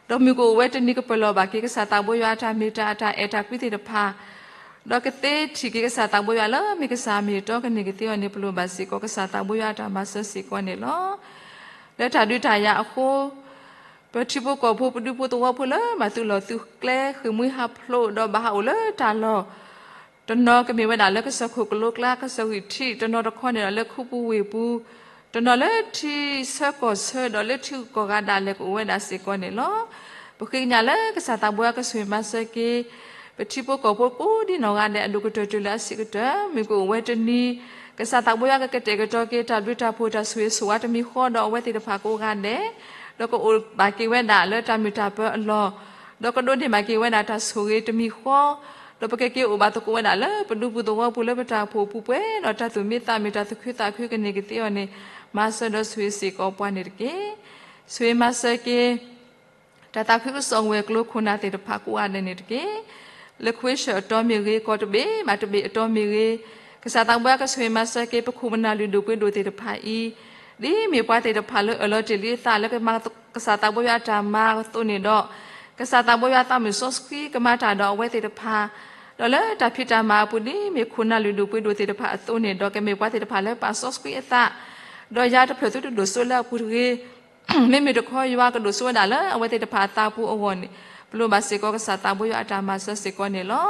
ဒီးမုၢ်ကအိၣ်ဝဲတနံၤကပလီၢ်ဘၣ်က့ၤ ကစၢ်သးဘိယွၤအတၢ်မ့ၢ်တၢ်အတၢ်အဲၣ်တၢ်ကွံသ့ၣ်တဖၣ်, ဒီးကသ့ထံၣ်က့ၤကစၢ်သးဘိယွၤလၢမ့ၢ်ကစၢ်မ့ၢ်တီကန့ၢ်ကသ့အီၤန့ၣ် ပလိၣ်ဘၣ်စ့ၢ်ကီးကစၢ်သးဘိယွၤအတၢ်မၤစၢၤစ့ၢ်ကီးန့ၣ်လီၤ. လၢတၢ်ဒုးတၢ်ယၤအဃိ ပထံဖိကီၢ်ဖိပဒူဖိသဝီဖိလၢဘၣ်သုးလီၢ်သုးကျဲ ဃ့ၢ်မှံဟးဖျိး ဒီးဘၣ်ဟးအိၣ်လၢတၢ်လီၢ် တနီၤကမ့ၢ်ဝဲဒၣ်လၢကစၢၢ်ခိၣ်ကလိကျါ ကစၢၢ်ဂံၢ်ထံး, တနီၤတခီန့ၣ်ဒီးလၢခူပူၤဝ့ၢ်ပူၤ, တနီၤလၢထံဆၢကီၢ်ဆၢဒီးလၢထံဂုၤကီၢ်ဂၤဒၣ်လဲာ်ကအိၣ်ဝဲဒၣ်စ့ၢ်ကီးန့ၣ်လီၤ. ပဃ့ကညးလၢကစၢ်သးဘိယွၤကဆိၣ်ဂ့ၤမၤစၢၤက့ၤ ပထံဖိကီၢ်ဖိကိးဒ်နီၢ်ဂၤဒဲးအဒိၣ်ကတၢၢ်တုၤလၢအဆံးကတၢၢ် မုၢ်ကအိၣ်ဝဲတနံၤ ကစၢ်သးဘိယွၤကကတဲာ်ကတီၤက့ၤတၢ်ဘျုးတၢ်ဖှိၣ်တၢ်ဆိၣ်ဂ့ၤဆိၣ်ဝါတမံၤဃီဒီးအဝဲသ့ၣ်တဖၣ်ကိးဂၤဒဲး, ဒီးကအိၣ်ဘၣ်က့ၤဝဲဒၣ်လၢတၢ်မုာ်တၢ်ပၢၤအလီၢ်, ဒီးကဒိးန့ၢ်ဘၣ်က့ၤဝဲဒၣ်တၢ်ဆိၣ်ဂ့ၤတမံၤဃီ, ဒီးပကက့ၤအိၣ်ဘၣ်သကိးဝဲဒၣ်လၢပဒူပူၤသဝီပူၤလၢပတၢ်အိၣ်ဖှိၣ်ပူၤပှဲၤဒီးတၢ်သူၣ်မံသးမုာ်တၢ်သူၣ်ခုသးခုကန့ၢ်ကသ့အီၤန့ၣ် မၤစၢၤဒီးဆိၣ်ဂ့ၤစ့ၢ်ကီးပှၤန့ၣ်တက့ၢ်. ဆိၣ်ဂ့ၤမၤစၢၤက့ၤ တၢ်သးခုကစီၣ်ဝဲၤကျိၤခိၣ်နၢ်သ့ၣ်တဖၣ်ကိးဂၤဒဲးန့ၣ်တက့ၢ်. လၢခွ့ဆၢၣ်အတီမ့ၢ်ဂ့ၤ, ကီၢ်တဘ့ၣ်ဘၣ်တဘ့ၣ်အတီမ့ၢ်ဂ့ၤ, ကစၢ်သးဘိယွၤကဆိၣ်ဂ့ၤမၤစၢၤက့ၤ ပခိၣ်ပနၢ်လုၢ်ဒိၣ်ပှ့ၤဒိၣ်သ့ၣ်တဖၣ်အံၤ, ဒ်မ့ၢ်ပှၤသ့ၣ်တဖၣ်လၢအၢၣ်လီၤတ့ၢ်လံအသးလၢကမၤကစၢ်သးဘိယွၤအတၢ်မၤအသိးန့ၣ်ဒီး, ကစၢ်သးဘိယွၤသးမုာ်စီဆှံကမၤတၢ်ဒီးအဝဲသ့ၣ်တဖၣ်, ဒီးလၢတၢ်ဖံးတၢ်မၤအပူၤဒ်မ့ၢ်ခိၣ်နၢ်လုၢ်ဒိၣ်ပှ့ၤဒိၣ်သ့ၣ်တဖၣ်အသိးန့ၣ်ဒီး ကမ့ၢ်ပှၤသ့ၣ်တဖၣ်လၢပာ်စီဆှံအသး, ဒီးယၤတဖျၢၣ်သုတဒိၣ်စိလၢအပူၤတဂ့ၤ မ့မ့ၢ်တခီယွၤကဒိၣ်စိဝဲဒၣ်လၢအဝဲသ့ၣ်တဖၣ်အသးပူၤအဂီၢ်န့ၣ်, ပလိၣ်ဘၣ်စ့ၢ်ကီးကစၢ်သးဘိယွၤအတၢ်မၤစၢၤစ့ၢ်ကီးန့ၣ်လီၤ.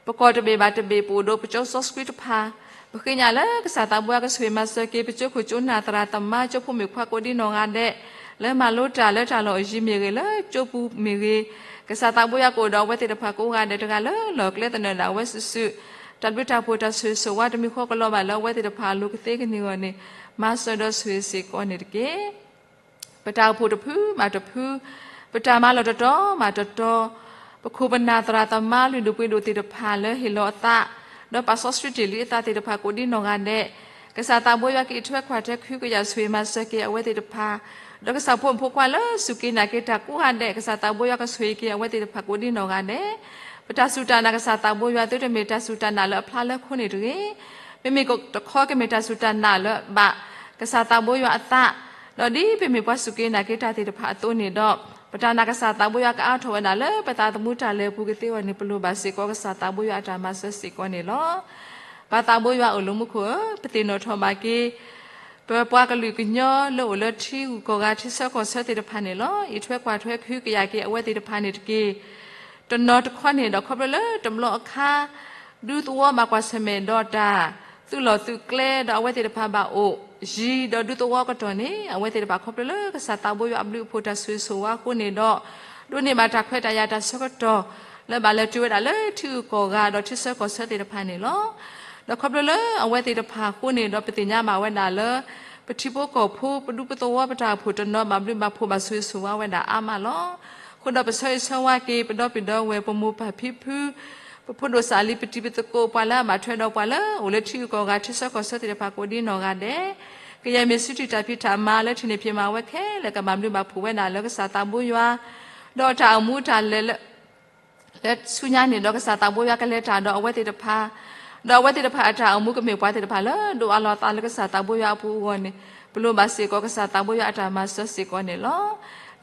ပကီၢ်တဘ့ၣ်ဘၣ်တဘ့ၣ်ပအိၣ်ဒီးပကၠိစီဆှံတဖၣ်, ပဃ့ကညးလၢကစၢ်သးဘိယွၤကဆိၣ်ဂ့ၤမၤစၢၤက့ၤ ပကၠိခိၣ်ကၠိနၢ်သရၣ်သမါ ကၠိဖိမုၣ်ခွါကိးဒ်နီၢ်ဂၤဒဲး, လၢမၤလိတၢ်လၢတၢ်လီၢ်အယံၤမ့ၢ်ဂ့ၤ လၢကၠိပူၤမ့ၢ်ဂ့ၤ, ကစၢ်သးဘိယွၤကအိၣ်ဒီးအဝဲသ့ၣ်တဖၣ်ကိးဂၤဒဲးတဂၤလၢလီၢ်ကျဲသနၢၣ်ဒၣ်ဝဲစုာ်စုာ်, တၢ်ဘျုးတၢ်ဖှိၣ်တၢ်ဆိၣ်ဂ့ၤဆိၣ်ဝါတမံၤဃီကလီၤဘၣ်လၢအဝဲသ့ၣ်တဖၣ်အလိၤကသ့ကန့ၢ်အဂီၢ်န့ၣ်, မၤစၢၤဒီးဆိၣ်ဂ့ၤစ့ၢ်ကီးန့ၣ်တက့ၢ်. ပတၢ်အိၣ်ဖှိၣ်တဖုဘၣ်တဖု, ပတၢ်မၤလီၢ်တတီၤဘၣ်တတီၤ, ပခိၣ်ပနၢ်သရၣ်သမါလုၢ်ဒိၣ်ပှ့ၤဒိၣ်သ့ၣ်တဖၣ်လၢဟ့ၣ်လီၤအသး, ဒီးပာ်စီဆှံတ့ၢ်လံအသးသ့ၣ်တဖၣ်ကိးဒ်နီၢ်ဂၤဒဲး, ကစၢ်သးဘိယွၤကအံးထွဲကွၢ်ထွဲ ကဟုကယာ်ဆိၣ်ဂ့ၤမၤစၢၤက့ၤအဝဲသ့ၣ်တဖၣ်, ဒီးကစၢ်ဖိမုၣ်ဖိခွါလၢစူၢ်က့ၤနာ်က့ၤတၢ်ကိးဂၤဒဲး ကစၢ်သးဘိယွၤကဆိၣ်ဂ့ၤက့ၤအဝဲသ့ၣ်တဖၣ်ကိးဒ်နီၢ်ဂၤဒဲး, ပတၢ်စူၢ်တၢ်နာ်ကစၢ်သးဘိယွၤသုတမ့ၢ်တၢ်စူၢ်တၢ်နာ်လၢအဖျါလၢခိန့ၣ်တဂ့ၤ, မ့မ့ၢ်တခီကမ့ၢ်တၢ်စူၢ်တၢ်နာ်လၢအဘၣ်ကစၢ်သးဘိယွၤအသး, ဒီးဒ်ပမ့ၢ်ပှၤစူၢ်က့ၤနာ်က့ၤတၢ်သ့ၣ်တဖၣ်အသိးန့ၣ်ဒီး, ပတၢ်နာ်ကစၢ်သးဘိယွၤကအါထီၣ်ဝဲဒၣ်လၢပသးသမူတၢ်လဲၤအပူၤကသ့အဂီၢ်န့ၣ် ပလိၣ်ဘၣ်စ့ၢ်ကီးကစၢ်သးဘိယွၤအတၢ်မၤစၢၤစ့ၢ်ကီးန့ၣ်လီၤ. ပၢ်သးဘိယွၤအိၣ်လၢမူခိၣ်ဧၢ, ပသ့ၣ်နီၣ်ထီၣ်ဘၣ်က့ၤ ပပှၤကလုာ်ကညီလၢအိၣ်လၢထံဂုၤကီၢ်ဂၤ ထံဆၢကီၢ်ဆၢသ့ၣ်တဖၣ်န့ၣ်လီၤ. အံးထွဲကွၢ်ထွဲကဟုကယာ်က့ၤအဝဲသ့ၣ်တဖၣ်န့ၣ်တက့ၢ်. တနီၤတခီန့ၣ်ဒီး ခီဖျိလၢတဘျီအခါ ဒူသဝီဘၣ်ကွၢ်ဆၢၣ်မဲာ်ဒီးတၢ်သုးလီၢ်သုးကျဲ ဒီးအဝဲသ့ၣ်တဖၣ်ဘၣ်အိၣ်ယံၤ ဒီးဒူသဝီကတီၢ်န့ၣ် အဝဲသ့ၣ်တဖၣ်ခီဖျိလၢကစၢ်သးဘိယွၤအဘျုးအဖှိၣ်တၢ်ဆိၣ်ဂ့ၤဆိၣ်ဝါအဃိန့ၣ်ဒီး ဒိးန့ၢ်ဘၣ်တၢ်ခွဲးတၢ်ယာ်တၢ်ဆၢကတီၢ် လၢဘၣ်လဲၤတုၤဝဲဒၣ်လၢထံဂုၤကီၢ်ဂၤဒီးထံဆၢကီၢ်ဆၢသ့ၣ်တဖၣ်န့ၣ်လီၤ. ဒီးခီဖျိလၢအဝဲသ့ၣ်တဖၣ်အဃိန့ၣ်ဒီး ပသ့ၣ်ညါဘၣ်ဝဲဒၣ်လၢ ပထံဖိကီၢ်ဖိ ပဒူပသဝီ ပတၢ်အိၣ်ဖှိၣ်တနီၤ ဘၣ်ဘျုးဘၣ်ဖှိၣ်ဘၣ်ဆိၣ်ဂ့ၤဆိၣ်ဝါဝဲဒၣ်အါမးလီၤ. အဃိဒီးပဆၢဂ့ၤဆၢဝါက့ၤ ပဒီပုၢ်ဒီဝဲၢ် ပမိၢ်ပၢ်ဖံဖု ပဖိဒိၣ်စၢ်လံၤ ပတံၤပသကိး ပှၤလၢအဘၣ်ထွဲဒီးပှၤလၢအိၣ်လၢထံဂုၤကီၢ်ဂၤ ထံဆၢကီၢ်ဆၢသ့ၣ်တဖၣ်ကိးဒ်နီၢ်ဂၤဒဲး, ကယဲၢ်မ့ၢ်စုထံၣ်တၢ်ဖံးတၢ်မၤလၢထံၣ်န့ၢ်ဖံးမၤဝဲခဲလၢာ် ကဘၣ်ဘျုးဘၣ်ဖှိၣ်ဝဲဒၣ်လၢကစၢ်သးဘိယွၤ ဒီးတၢ်အိၣ်မူတၢ်လဲၤလၢ လၢဆူညါန့ၣ်ဒီး ကစၢ်သးဘိယွၤကလဲၤတၢ်ဒီးအဝဲသ့ၣ်တဖၣ်, ဒီးအဝဲသ့ၣ်တဖၣ်အတၢ်အိၣ်မူကမ့ၢ်ပှၤသ့ၣ်တဖၣ်လၢဒိးအးလီၤအသးလၢကစၢ်သးဘိယွၤအပူၤအဂီၢ်န့ၣ်, ပလိၣ်ဘၣ်စ့ၢ်ကီးကစၢ်သးဘိယွၤအတၢ်မၤစၢၤစ့ၢ်ကီးန့ၣ်လီၤ.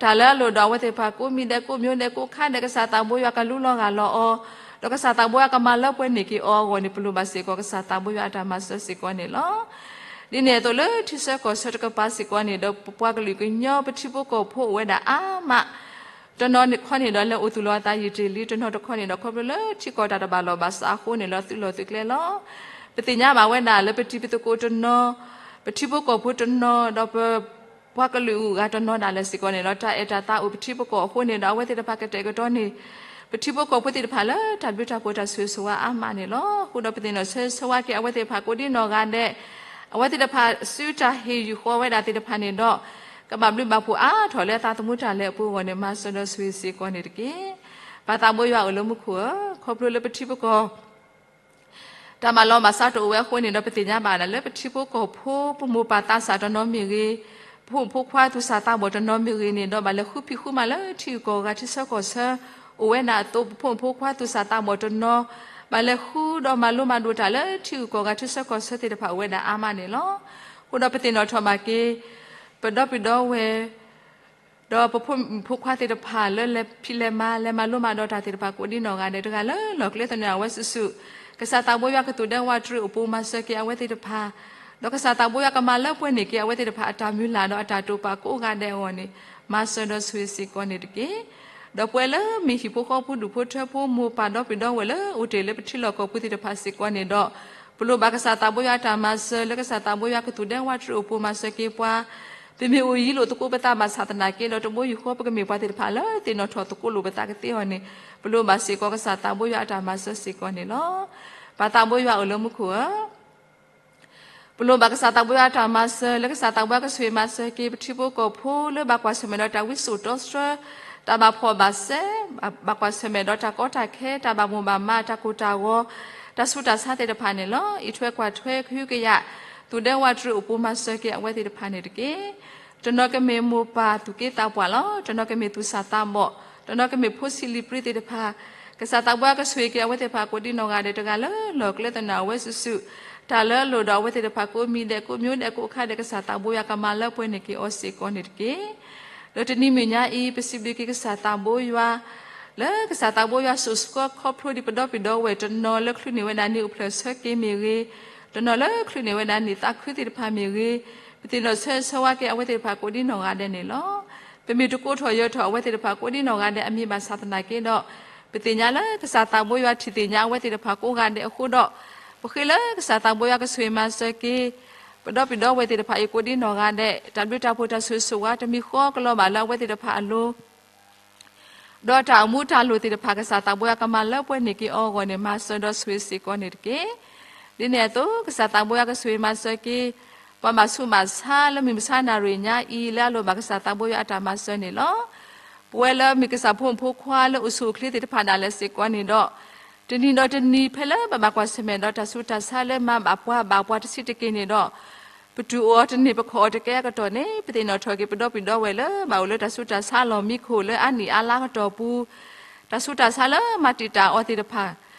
တၢ်လၢအလိၣ်ဒီးအဝဲသ့ၣ်တဖၣ်ကိးမံၤဒဲးကိးမျိၤဒဲးကိးခါဒဲး ကစၢ်သးဘိယွၤကလူလီၤဂၢ်လီၤအီၤ, ဒီးကစၢ်သးဘိယွၤကမၤလၢပှဲၤန့ၢ်က့ၤအီၤအဂီၢ်န့ၣ် ပလိၣ်ဘၣ်စ့ၢ်ကီးကစၢ်သးဘိယွၤအတၢ်မၤစၢၤစ့ၢ်ကီးန့ၣ်လီၤ. ဒ်န့ၣ်အသိးလၢထံဆၢကီၢ်ဆၢတကပၤစ့ၢ်ကီးန့ၣ်ဒီး ပပှၤကလုာ်ကညီပထံဖိကီၢ်ဖိအိၣ်ဝဲဒၣ်အါမး, တနီၤတခီန့ၣ်ဒီးလဲၤအိၣ်သူၣ်လီၤအသးယံာ်တ့ၢ်လံ, တနီၤတခီန့ၣ်ဒီးခီဖျိလၢထံကီၢ်တၢ်တဘၣ်လိာ်ဘၣ်စးအဃိန့ၣ် လီၤသုးလီၤသုးကျဲလီၤ. ပသ့ၣ်ညါဘၣ်ဝဲဒၣ်လၢပတံၤပသကိးတနီၤ, ပထံဖိကီၢ်ဖိတနီၤ, ဒီးပပှၤကလုာ်ဂၤတနီၤဒၣ်လဲာ်စ့ၢ်ကီးန့ၣ်ဒီး တၢ်အဲၣ်တၢ်သးအိၣ်ပထံပကီၢ်အဃိန့ၣ်ဒီး အဝဲသ့ၣ်တဖၣ်ကတဲာ်ကတီၤန့ၢ် ပထံဖိကီၢ်ဖိသ့ၣ်တဖၣ်လၢတၢ်ဘျုးတၢ်ဖှိၣ်တၢ်ဆိၣ်ဂ့ၤဆိၣ်ဝါအါမးန့ၣ်လီၤ. အဃိဒီးပသ့ၣ်နီၣ်ဆၢဂ့ၤဆၢဝါက့ၤအဝဲသ့ၣ်တဖၣ်ကိးဒံနီၢ်ဂၤဒဲး, အဝဲသ့ၣ်တဖၣ်စုတၢ်ဟ့ၣ်ယုၢ်ဃီဝဲဒၣ်သ့ၣ်တဖၣ်န့ၣ်ဒီး ကဘၣ်ဘျုးဘၣ်ဖှိၣ်အါထီၣ်လၢအသးသမူတၢ်လဲၤအပူၤအဂီၢ်န့ၣ် မၤစၢၤဒီးဆိၣ်ဂ့ၤစ့ၢ်ကီးန့ၣ်တက့ၢ်. ပၢ်သးဘိယွၤအိၣ်လၢမူခိၣ်ဧၢ, ခီဖျိလၢပထံပကီၢ် တၢ်ဘၣ်လိာ်ဘၣ်စးတအိၣ်ဝဲအဃိန့ၣ်ဒီး ပသ့ၣ်ညါဘၣ်ဒၣ်လၢပထံဖိကီၢ်ဖိ ပမိၢ်ပၢ်သးစၢ်တနီၤမ့ၢ်ဂ့ၤ, ပဖိမုၣ်ဖိခွါသူၣ်စၢ်သးဘီၣ်တနီၤမ့ၢ်ဂ့ၤန့ၣ်ဒီး ဘၣ်လဲၤဃုဖံးဃုမၤလၢထံဂုၤကီၢ်ဂၤထံဆၢကီၢ်ဆၢ အိၣ်ဝဲဒၣ်အသိး ပဖိမုၣ်ဖိခွါသူၣ်စၢ်သးဘီၣ်တနီၤ ဘၣ်လဲၤဃုဒီးမၤလိမၤဒိးတၢ်လၢထံဂုၤကီၢ်ဂၤထံဆၢကီၢ်ဆၢသ့ၣ်တဖၣ်အိၣ်ဝဲဒၣ်အါမးန့ၣ်လီၤ. အဃိဒီးပသ့ၣ်နီၣ်ထီၣ်ဘၣ်က့ၤ ပဒီပုၢ်ဒီဝဲၢ် ဒီးပဖိမုၣ်ဖိခွါသ့ၣ်တဖၣ်လၢလဲၤဖံးလဲၤမၤ လဲၤမၤလိမၤဒိးတၢ်သ့ၣ်တဖၣ်ကိးဒံနီၢ်ဂၤဒဲး တဂၤလၢလီၢ်ကျဲသနၢၣ်အဝဲစုာ်စုာ်, ကစၢ်သးဘိယွၤကသူၣ်ဒဲဝးတရံးအိၣ်ပိၤမၤစၢၤက့ၤအဝဲသ့ၣ်တဖၣ်, ဒီးကစၢ်သးဘိယွၤကမၤလၢပှဲၤန့ၢ်က့ၤအဝဲသ့ၣ်တဖၣ်အတၢ်မုၢ်လၢ်ဒီးအတၢ်တိာ်ပာ်ကိးဂၤဒဲးအဂီၢ်န့ၣ် မၤစၢၤဒီးဆိၣ်ဂ့ၤစ့ၢ်ကီးန့ၣ်တက့ၢ်. ဒီးပဝဲလၢမ့ၢ်ဟံၣ်ဖိဃီဖိဒူၣ်ဖိထၢဖိမိၢ်ပၢ်ဒီပုၢ်ဒီဝဲၢ်လၢအိၣ်တ့ၢ်လၢပထံလီၢ်ကီၢ်ပူၤသ့ၣ်တဖၣ်စ့ၢ်ကီးန့ၣ်ဒီး ပလိၣ်ဘၣ်ကစၢ်သးဘိယွၤအတၢ်မၤစၢၤလၢကစၢ်သးဘိယွၤကသူၣ်ဒဲဝးတရံးအိၣ်ပိၤမၤစၢၤက့ၤပှၤ, ပမ့ၢ်အိၣ်ယံၤလိာ်သကိးပသးဘၣ်ဆၣ်သနာ်က့ဒီး တဘိယူၢ်ဃီပကမ့ၢ်ပှၤသ့ၣ်တဖၣ်လၢသ့ၣ်နီၣ်ထီၣ်သကိးလိာ်ပသးကသ့အီၤန့ၣ် ပလိၣ်ဘၣ်စ့ၢ်ကီးကစၢ်သးဘိယွၤအတၢ်မၤစၢၤစ့ၢ်ကီးန့ၣ်လီၤ. ပၢ်သးဘိယွၤအိၣ်လၢမူခိၣ်ဧၢ, ပလိၣ်ဘၣ်ကစၢ်သးဘိယွၤအတၢ်မၤစၢၤ လၢကစၢ်သးဘိယွၤကဆိၣ်ဂ့ၤမၤစၢၤက့ၤ ပထံဖိကီၢ်ဖိလၢဘၣ်ကွၢ်ဆၢၣ်မဲာ်ဒီးတၢ်ဝံစိာ်တီဆှၢ, တၢ်ဘၣ်ဖှီၣ်ဘၣ်စဲ, ဘၣ်ကွၢ်ဆၢၣ်မဲာ်ဒီးတၢ်ကီတၢ်ခဲ, တၢ်ဘၣ်မိၣ်ဘၣ်မး, တၢ်ကိၢ်တၢ်ဂီၤ, တၢ်ဆူးတၢ်ဆါသ့ၣ်တဖၣ်န့ၣ်လီၤ. အံးထွဲကွၢ်ထွဲ ကဟုကယာ် သူၣ်ဒဲဝးတရံးအိၣ်ပိၤမၤစၢၤက့ၤအဝဲသ့ၣ်တဖၣ်န့ၣ်တက့ၢ်. တနီၤကမ့ၢ်မိၢ်ပၢ်သူၣ်က့သးပှၢ်လီၤ. တနီၤကမ့ၢ်သူၣ်စၢ်သးဘီၣ်, တနီၤကမ့ၢ်ဖိဆံးလံာ်ပြံသ့ၣ်တဖၣ်, ကစၢ်သးဘိယွၤကဆိၣ်ဂ့ၤက့ၤအဝဲသ့ၣ်တဖၣ်ကိးဒံနီၢ်ဂၤဒဲး တဂၤလၢလီၢ်ကျဲသနၢၣ်အဝဲစုာ်စုာ်, တၢ်လၢအလိၣ်ဒီးအဝဲသ့ၣ်တဖၣ်ကိးမံၤဒဲးကိးမျိၤဒဲးကိးခါဒဲး ကစၢ်သးဘိယွၤကမၤလၢပှဲၤန့ၢ်က့ၤအီၤစ့ၢ်ကီးန့ၣ်တက့ၢ်. ဒီးတနံၤမုၢ်ညါအံၤ ပစံးဘျုးက့ၤကစၢ်သးဘိယွၤ လၢကစၢ်သးဘိယွၤစိာ်ဆှၢခီဖျိဒံးပဒီပုၢ်ဒီဝဲၢ်တနီၤလၢချုးန့ၢ်ဝဲဒၣ်နံၣ်အိၣ်ဖျဲၣ်ဆၢက့ၤမ့ၢ်ဂ့ၤ, တနီၤလၢချုးန့ၢ်ဝဲဒၣ်နံၣ်သးခုသ့ၣ်တဖၣ်မ့ၢ်ဂ့ၤ, ပသ့ၣ်နီၣ်ဆၢဂ့ၤဆၢဝါက့ၤအဝဲသ့ၣ်တဖၣ်ကိးဒံနီၢ်ဂၤဒဲးန့ၣ်လီၤ. ပမ့ၢ်တကိးထီၣ်ယၢၤထီၣ်အဝဲသ့ၣ်တဖၣ်ကိးဒံနီၢ်ဂၤဒဲးအမံၤဘၣ်ဆၣ်သနာ်က့ဒီး, ပသ့ၣ်ညါလၢကစၢ်သးဘိယွၤထံၣ်သ့ၣ်ညါအဝဲသ့ၣ်တဖၣ်ကိးဂၤဒဲးအဃိဒီး, ပဃ့လၢကစၢ်သးဘိယွၤကဆိၣ်ဂ့ၤမၤစၢၤက့ၤ ပဒီပုၢ်ဒီဝဲၢ်သ့ၣ်တဖၣ်အံၤကိးဒံနီၢ်ဂၤဒဲး တၢ်ဘျုးတၢ်ဖှိၣ်တၢ်ဆိၣ်ဂ့ၤဆိၣ်ဝါတမံၤဃီကလီၤဘၣ်လၢအဝဲသ့ၣ်တဖၣ်အလိၤ ဒီးတၢ်အိၣ်မူတၢ်လိၣ်သ့ၣ်တဖၣ် ကစၢ်သးဘိယွၤကမၤလၢပှဲၤန့ၢ်က့ၤအီၤအဂီၢ်န့ၣ် မၤစၢၤဒီးဆိၣ်ဂ့ၤစ့ၢ်ကီးန့ၣ်တက့ၢ်. ဒ်န့ၣ်အသိး ကစၢ်သးဘိယွၤကဆိၣ်ဂ့ၤမၤစၢၤက့ၤ ပှၤဘၣ်ဆူးဘၣ်ဆါလၢမုၢ်မဆါနၣ်ရံၣ်ညါအံၤ လၢအလိၣ်ဘၣ်ကစၢ်သးဘိယွၤအတၢ်မၤစၢၤန့ၣ်လီၤ. ပဝဲလၢမ့ၢ်ကစၢ်ဖိမုၣ်ဖိခွါလၢအိၣ်ဆူၣ်အိၣ်ချ့သ့ၣ်တဖၣ်ဒၣ်လဲာ်စ့ၢ်ကီးန့ၣ်ဒီး, တနံၤဒီးတနံၤ ဖဲလၢပဘၣ်ကွၢ်ဆၢၣ်မဲာ်ဒီးတၢ်ဆူးတၢ်ဆါလၢမၤဘၣ်ပှၤဘၣ်ပှၤတဆံးတက့ၢ်န့ၣ်ဒီး, ပတူၢ်အီၤတန့ၢ်ပခီၣ်အီၤတကဲအကတီၢ်န့ၣ် ပသ့ၣ်နီၣ်ထီၣ်က့ၤ ပဒီပုၢ်ဒီဝဲၢ်လၢ ဘၣ်အိၣ်လၢတၢ်ဆူးတၢ်ဆါလီၢ်မံခိၣ်လၢအါနံၣ်အါလါကတီၢ်ပူၤ, တၢ်ဆူးတၢ်ဆါလၢမၤတံာ်တာ်အီၤသ့ၣ်တဖၣ်,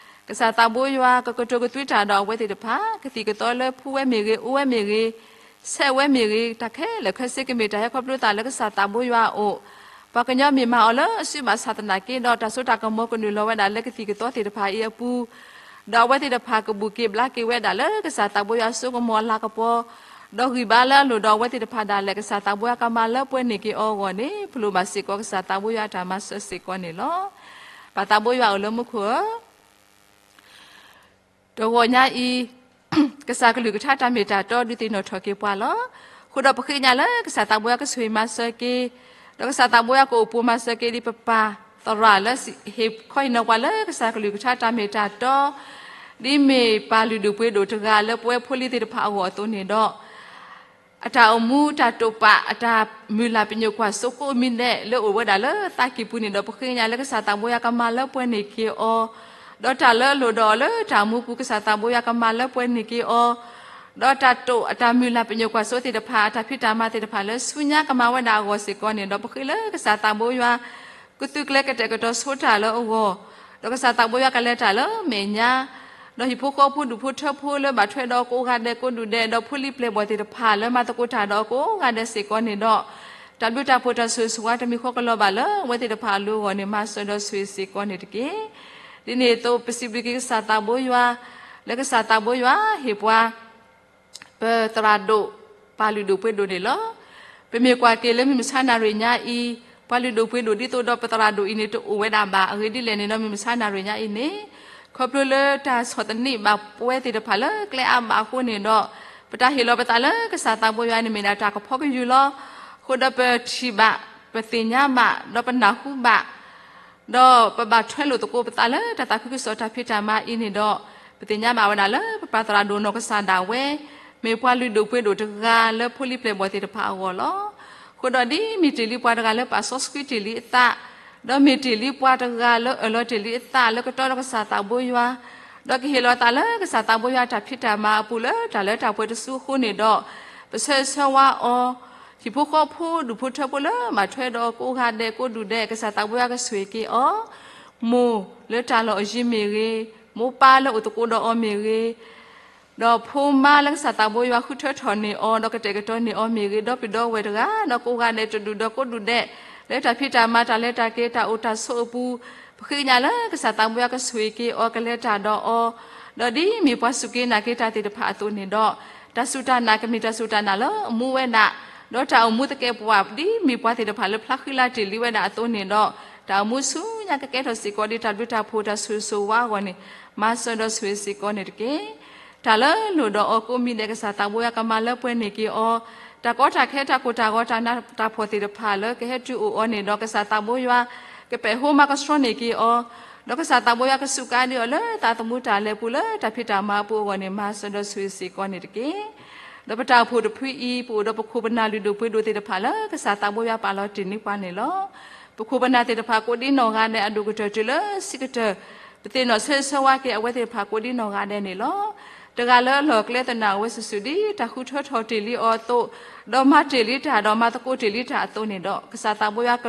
ကစၢ်သးဘိယွၤကကတိၤကသွံတၢ်ဒီးအဝဲသ့ၣ်တဖၣ်, ကသံၣ်ကသီလၢဖှူဝဲမ့ၢ်ဂ့ၤ, အိၣ်ဝဲမ့ၢ်ဂ့ၤ, ဆဲးဝဲမ့ၢ်ဂ့ၤ, တၢ်ခဲလၢာ်ခဲဆ့ကမ့ၢ်တၢ်ဟဲခီဖျိသးလၢကစၢ်သးဘိယွၤအအိၣ်, ပှၤကညီမ့ၢ်မၤအီၤလၢအစုဘၣ်ဆၣ်သနာ်က့ဒီး တၢ်စိတၢ်ကမီၤကနုာ်လီၤဝဲဒၣ်လၢကသံၣ်ကသီသ့ၣ်တဖၣ်အံၤအပူၤ, ဒီးအဝဲသ့ၣ်တဖၣ်ကဘူၣ်က့ၤဘျါက့ၤဝဲဒၣ်လၢကစၢ်သးဘိယွၤအစိကမီၤအလၤကပီၤ, ဒီးဂံၢ်ဘါလၢအလိၣ်ဒီးအဝဲသ့ၣ်တဖၣ်ဒၣ်လဲာ် ကစၢ်သးဘိယွၤကမၤလၢပှဲၤန့ၢ်က့ၤအီၤအဂီၢ်န့ၣ် ပလိၣ်ဘၣ်စ့ၢ်ကီးကစၢ်သးဘိယွၤအတၢ်မၤစၢၤစ့ၢ်ကီးန့ၣ်လီၤ. ပၢ်သးဘိယွၤအိၣ်လၢမူခိၣ်ဧၢ, တဂီၤညါအံၤ ကစၢ်ကလုၢ်ကထါတၢ်မ့ၢ်တၢ်တီဒုးသ့ၣ်နီၣ်ထီၣ်က့ၤပှၤလီၤ. အဃိဒီးပဃ့ကညးလၢကစၢ်သးဘိယွၤကဆိၣ်ဂ့ၤမၤစၢၤက့ၤ, ဒီးကစၢ်သးဘိယွၤကအိၣ်ပိၤမၤစၢၤက့ၤဒံးပပၢ်သရၣ်လၢဟ့ၣ်ခီဟ့ၣ်နီၤပှၤလၢကစၢ်ကလုၢ်ကထါတၢ်မ့ၢ်တၢ်တီ, ဒ်မ့ၢ်ပၢ်လုၢ်ဒိၣ်ပှ့ၤဒိၣ်တဂၤလၢပဝဲဖိလံၤသ့ၣ်တဖၣ်အဂီၢ်အသိးန့ၣ်ဒီး အတၢ်အိၣ်မူတၢ်တိာ်ပာ် အတၢ်မုၢ်လၢ်ပညိၣ်ကွၢ်စိကိးမံၤဒဲးလၢအိၣ်ဝဲဒၣ်လၢသးကံၢ်ပူၤန့ၣ်ဒီး ပဃ့ကညးလၢကစၢ်သးဘိယွၤကမၤလၢပှဲၤန့ၢ်က့ၤအီၤ, ဒီးတၢ်လၢအလိၣ်ဒီးအီၤလၢတၢ်အိၣ်မူပူၤ ကစၢ်သးဘိယွၤကမၤလၢပှဲၤန့ၢ်က့ၤအီၤ, ဒီးတၢ်တိာ်အတၢ်မုၢ်လၢ်ပညိၣ်ကွၢ်စိသ့ၣ်တဖၣ် အတၢ်ဖံးတၢ်မၤသ့ၣ်တဖၣ်လၢဆူညါကမၤဝဲဒၣ်အဂီၢ်စ့ၢ်ကီးန့ၣ်ဒီး ပဃ့လၢကစၢ်သးဘိယွၤ ကသုးကျဲၤကတဲာ်ကတီၤဆိတၢ်လၢအဂီၢ်, ဒီးကစၢ်သးဘိယွၤကလဲၤတၢ်လၢမဲာ်ညါ ဒီးဟံၣ်ဖိဃီဖိဒူၣ်ဖိထၢဖိလၢဘၣ်ထွဲဒီးကိးဂၤဒဲးကိးဒူၣ်ဒဲး ဒီးဖိလံၤပျဲၢ်ဘီၣ်သ့ၣ်တဖၣ်လၢမၤသကိးတၢ်ဒီးကိးဂၤဒဲးစ့ၢ်ကီးန့ၣ်ဒီး တၢ်ဘျုးတၢ်ဖှိၣ်တၢ်ဆိၣ်ဂ့ၤဆိၣ်ဝါတမံၤဃီကလီၤဘၣ်လၢအဝဲသ့ၣ်တဖၣ်အလိၤအဂီၢ်န့ၣ် မၤစၢၤဒီးဆိၣ်ဂ့ၤစ့ၢ်ကီးန့ၣ်တက့ၢ်. ဒ်န့ၣ်အသိးပစံးဘျုးက့ၤကစၢ်သးဘိယွၤ လၢကစၢ်သးဘိယွၤဟ့ၣ်ပှၤ ပသရၣ်ဒိၣ် ပှၤလုၢ်ဒိၣ်ပှ့ၤဒိၣ်န့ၣ်လီၤ. ပမ့ၢ်ကွၢ်က့ၤလၢမုၢ်မဆါနၣ်ရံၣ်ညါအံၤ ပှၤလုၢ်ဒိၣ်ပှ့ၤဒိၣ်ဒ်သိးဒီးပသရၣ်ဒိၣ်အံၤန့ၣ် တအိၣ်ဝဲဒၣ်ဘၣ်. အဂ့ၢ်ဒ်လဲၣ်န့ၣ်ဒီး မုၢ်မဆါနၣ်ရံၣ်ညါအံၤန့ၣ် ခီဖျိလၢတၢ်ဆီၣ်သနံးဘၣ်ပဝဲသ့ၣ်တဖၣ်လၢကျဲအါဘၣ်အဃိန့ၣ်ဒီး ပတၢ်ဟ့ၣ်လီၤပသးလၢကစၢ်သးဘိယွၤန့ၣ်မ့ၢ်ဒၣ်တၢ်ကဖီကယူၢ်လီၤ. အဃိဒီးပထံၣ်ဘၣ် ပသ့ၣ်ညါဘၣ် ဒီးပနၢ်ဟူဘၣ် ဒီးပဘၣ်ထွဲလိာ်သကိးပသးလၢတၢ်သးခုကစီၣ်တၢ်ဖံးတၢ်မၤအံၤန့ၣ်ဒီး ပသ့ၣ်ညါဘၣ်ဝဲဒၣ်လၢပပၢ်သရၣ်ဒိၣ်နီၢ်ကစၢ်ဒၣ်ဝဲ မ့ၢ်ပှၤလုၢ်ဒိၣ်ပှ့ၤဒိၣ်တဂၤလၢဖိလံၤပျဲၢ်ဘီၣ်သ့ၣ်တဖၣ်အဂီၢ်လီၤ. အဃိဒီးဒ်မ့ၢ်တ့ၢ်လံပှၤတဂၤလၢပာ်စီဆှံတ့ၢ်လံအသး ဒီးမ့ၢ်တ့ၢ်လံပှၤတဂၤလၢအၢၣ်လီၤတ့ၢ်လံအသးလၢကတီဒီးကစၢ်သးဘိယွၤ ဒီးကဟ့ၣ်လီၤသးလၢကစၢ်သးဘိယွၤတၢ်ဖံးတၢ်မၤအပူၤလၢတၢ်လၢတၢ်ပှဲၤတစုအဃိန့ၣ်ဒီး ပဆၢဂ့ၤဆၢဝါအီၤ ဟံၣ်ဖိဃီဖိဒူၣ်ဖိထၢဖိလၢဘၣ်ထွဲဒီးကိးဂၤဒဲးကိးဒူၣ်ဒဲး ကစၢ်သးဘိယွၤကဆိၣ်ဂ့ၤက့ၤအီၤ မိၢ်လၢတၢ်လီၢ်အယံၤမ့ၢ်ဂ့ၤ, မိၢ်ပၢ်လၢအိၣ်သကိးဒီးအီၤမ့ၢ်ဂ့ၤ, ဒီးဖိမါလၢကစၢ်သးဘိယွၤဃုထၢထီၣ်န့ၢ်အီၤ ဒီးကတဲာ်ကတီၤန့ၢ်အီၤမ့ၢ်ဂ့ၤ, ဒီပုၢ်ဒီဝဲၢ်တဂၤ ဒီးကိးဂၤဒဲးတဒူၣ်ဒီးကိးဒူၣ်ဒဲး လၢတၢ်ဖံးတၢ်မၤတၢ်လဲၤတၢ်က့ၤတၢ်အိၣ်တၢ်ဆိးအပူၤ ပဃ့ကညးလၢကစၢ်သးဘိယွၤကဆိၣ်ဂ့ၤက့ၤအီၤ ကလဲၤတၢ်ဒီးအီၤ, ဒီးဒ်မ့ၢ်ပှၤစူၢ်က့ၤနာ်က့ၤတၢ်သ့ၣ်တဖၣ်အသိးန့ၣ်ဒီး တၢ်စူၢ်တၢ်နာ်ကမ့ၢ်တၢ်စူၢ်တၢ်နာ်လၢအမူဝဲဒၣ်, ဒီးတၢ်အိၣ်မူသကဲးပဝး ဒ်မ့ၢ်ပှၤသ့ၣ်တဖၣ်လၢဖျါဃံလၤတ့ၢ်လံဝဲဒၣ်အသိးန့ၣ်ဒီး တၢ်အိၣ်မူဆူညါကကဲထီၣ်စ့ၢ်ကီးဒ်တၢ်ဘျုးတၢ်ဖှိၣ်တၢ်ဆိၣ်ဂ့ၤဆိၣ်ဝါအဂီၢ်န့ၣ် မၤစၢၤဒီးဆိၣ်ဂ့ၤစ့ၢ်ကီးန့ၣ်တက့ၢ်. တၢ်လၢလိၣ်ဒီးအီၤကိးမံၤဒဲးကစၢ်သးဘိယွၤကမၤလၢပှဲၤန့ၢ်က့ၤအီၤ, တၢ်ကီတၢ်ခဲတၢ်ကိၢ်တၢ်ဂီၤတၢ်နးတၢ်ဖှီၣ်သ့ၣ်တဖၣ်လၢကဟဲတုၤအိၣ်အီၤန့ၣ်ဒီး ကစၢ်သးဘိယွၤ ကပဲာ်ဟိမၤကဆှီန့ၢ်က့ၤအီၤ, ဒီးကစၢ်သးဘိယွၤကစူးကါဒံးအီၤလၢသးသမူတၢ်လဲၤပူၤလၢတၢ်ဖံးတၢ်မၤအပူၤအဂီၢ်န့ၣ် မၤစၢၤဒီးဆိၣ်ဂ့ၤစ့ၢ်ကီးန့ၣ်တက့ၢ်. ဒီးပတၢ်အိၣ်ဖှိၣ်တဖုအံၤ ပအိၣ်ဒီးပခိၣ်ပနၢ်လုၢ်ဒိၣ်ပှ့ၤဒိၣ်သ့ၣ်တဖၣ်လၢကစၢ်သးဘိယွၤပာ်လီၤတ့ၢ်န့ၢ်ပှၤန့ၣ်လီၤ. ပခိၣ်ပနၢ်သ့ၣ်တဖၣ်ကိးဒ်နီၢ်ဂၤဒဲးအဒိၣ်ကတၢၢ်တုၤလၢဆံးကတၢၢ်, ပသ့ၣ်နီၣ်ဆၢဂ့ၤဆၢဝါက့ၤအဝဲသ့ၣ်တဖၣ်ကိးဒ်နီၢ်ဂၤဒဲးန့ၣ်လီၤ. တဂၤလၢအလီၢ်ကျဲသနာ်အဝဲစုာ်စုာ် ဒ်တၢ်ဃုထၢထီၣ်တ့ၢ်လံအီၤအသိး, ဒီးမၤတ့ၢ်လံတၢ်ဒီးမၤသကိးတ့ၢ်လံတၢ်အသိးန့ၣ်ဒီး ကစၢ်သးဘိယွၤက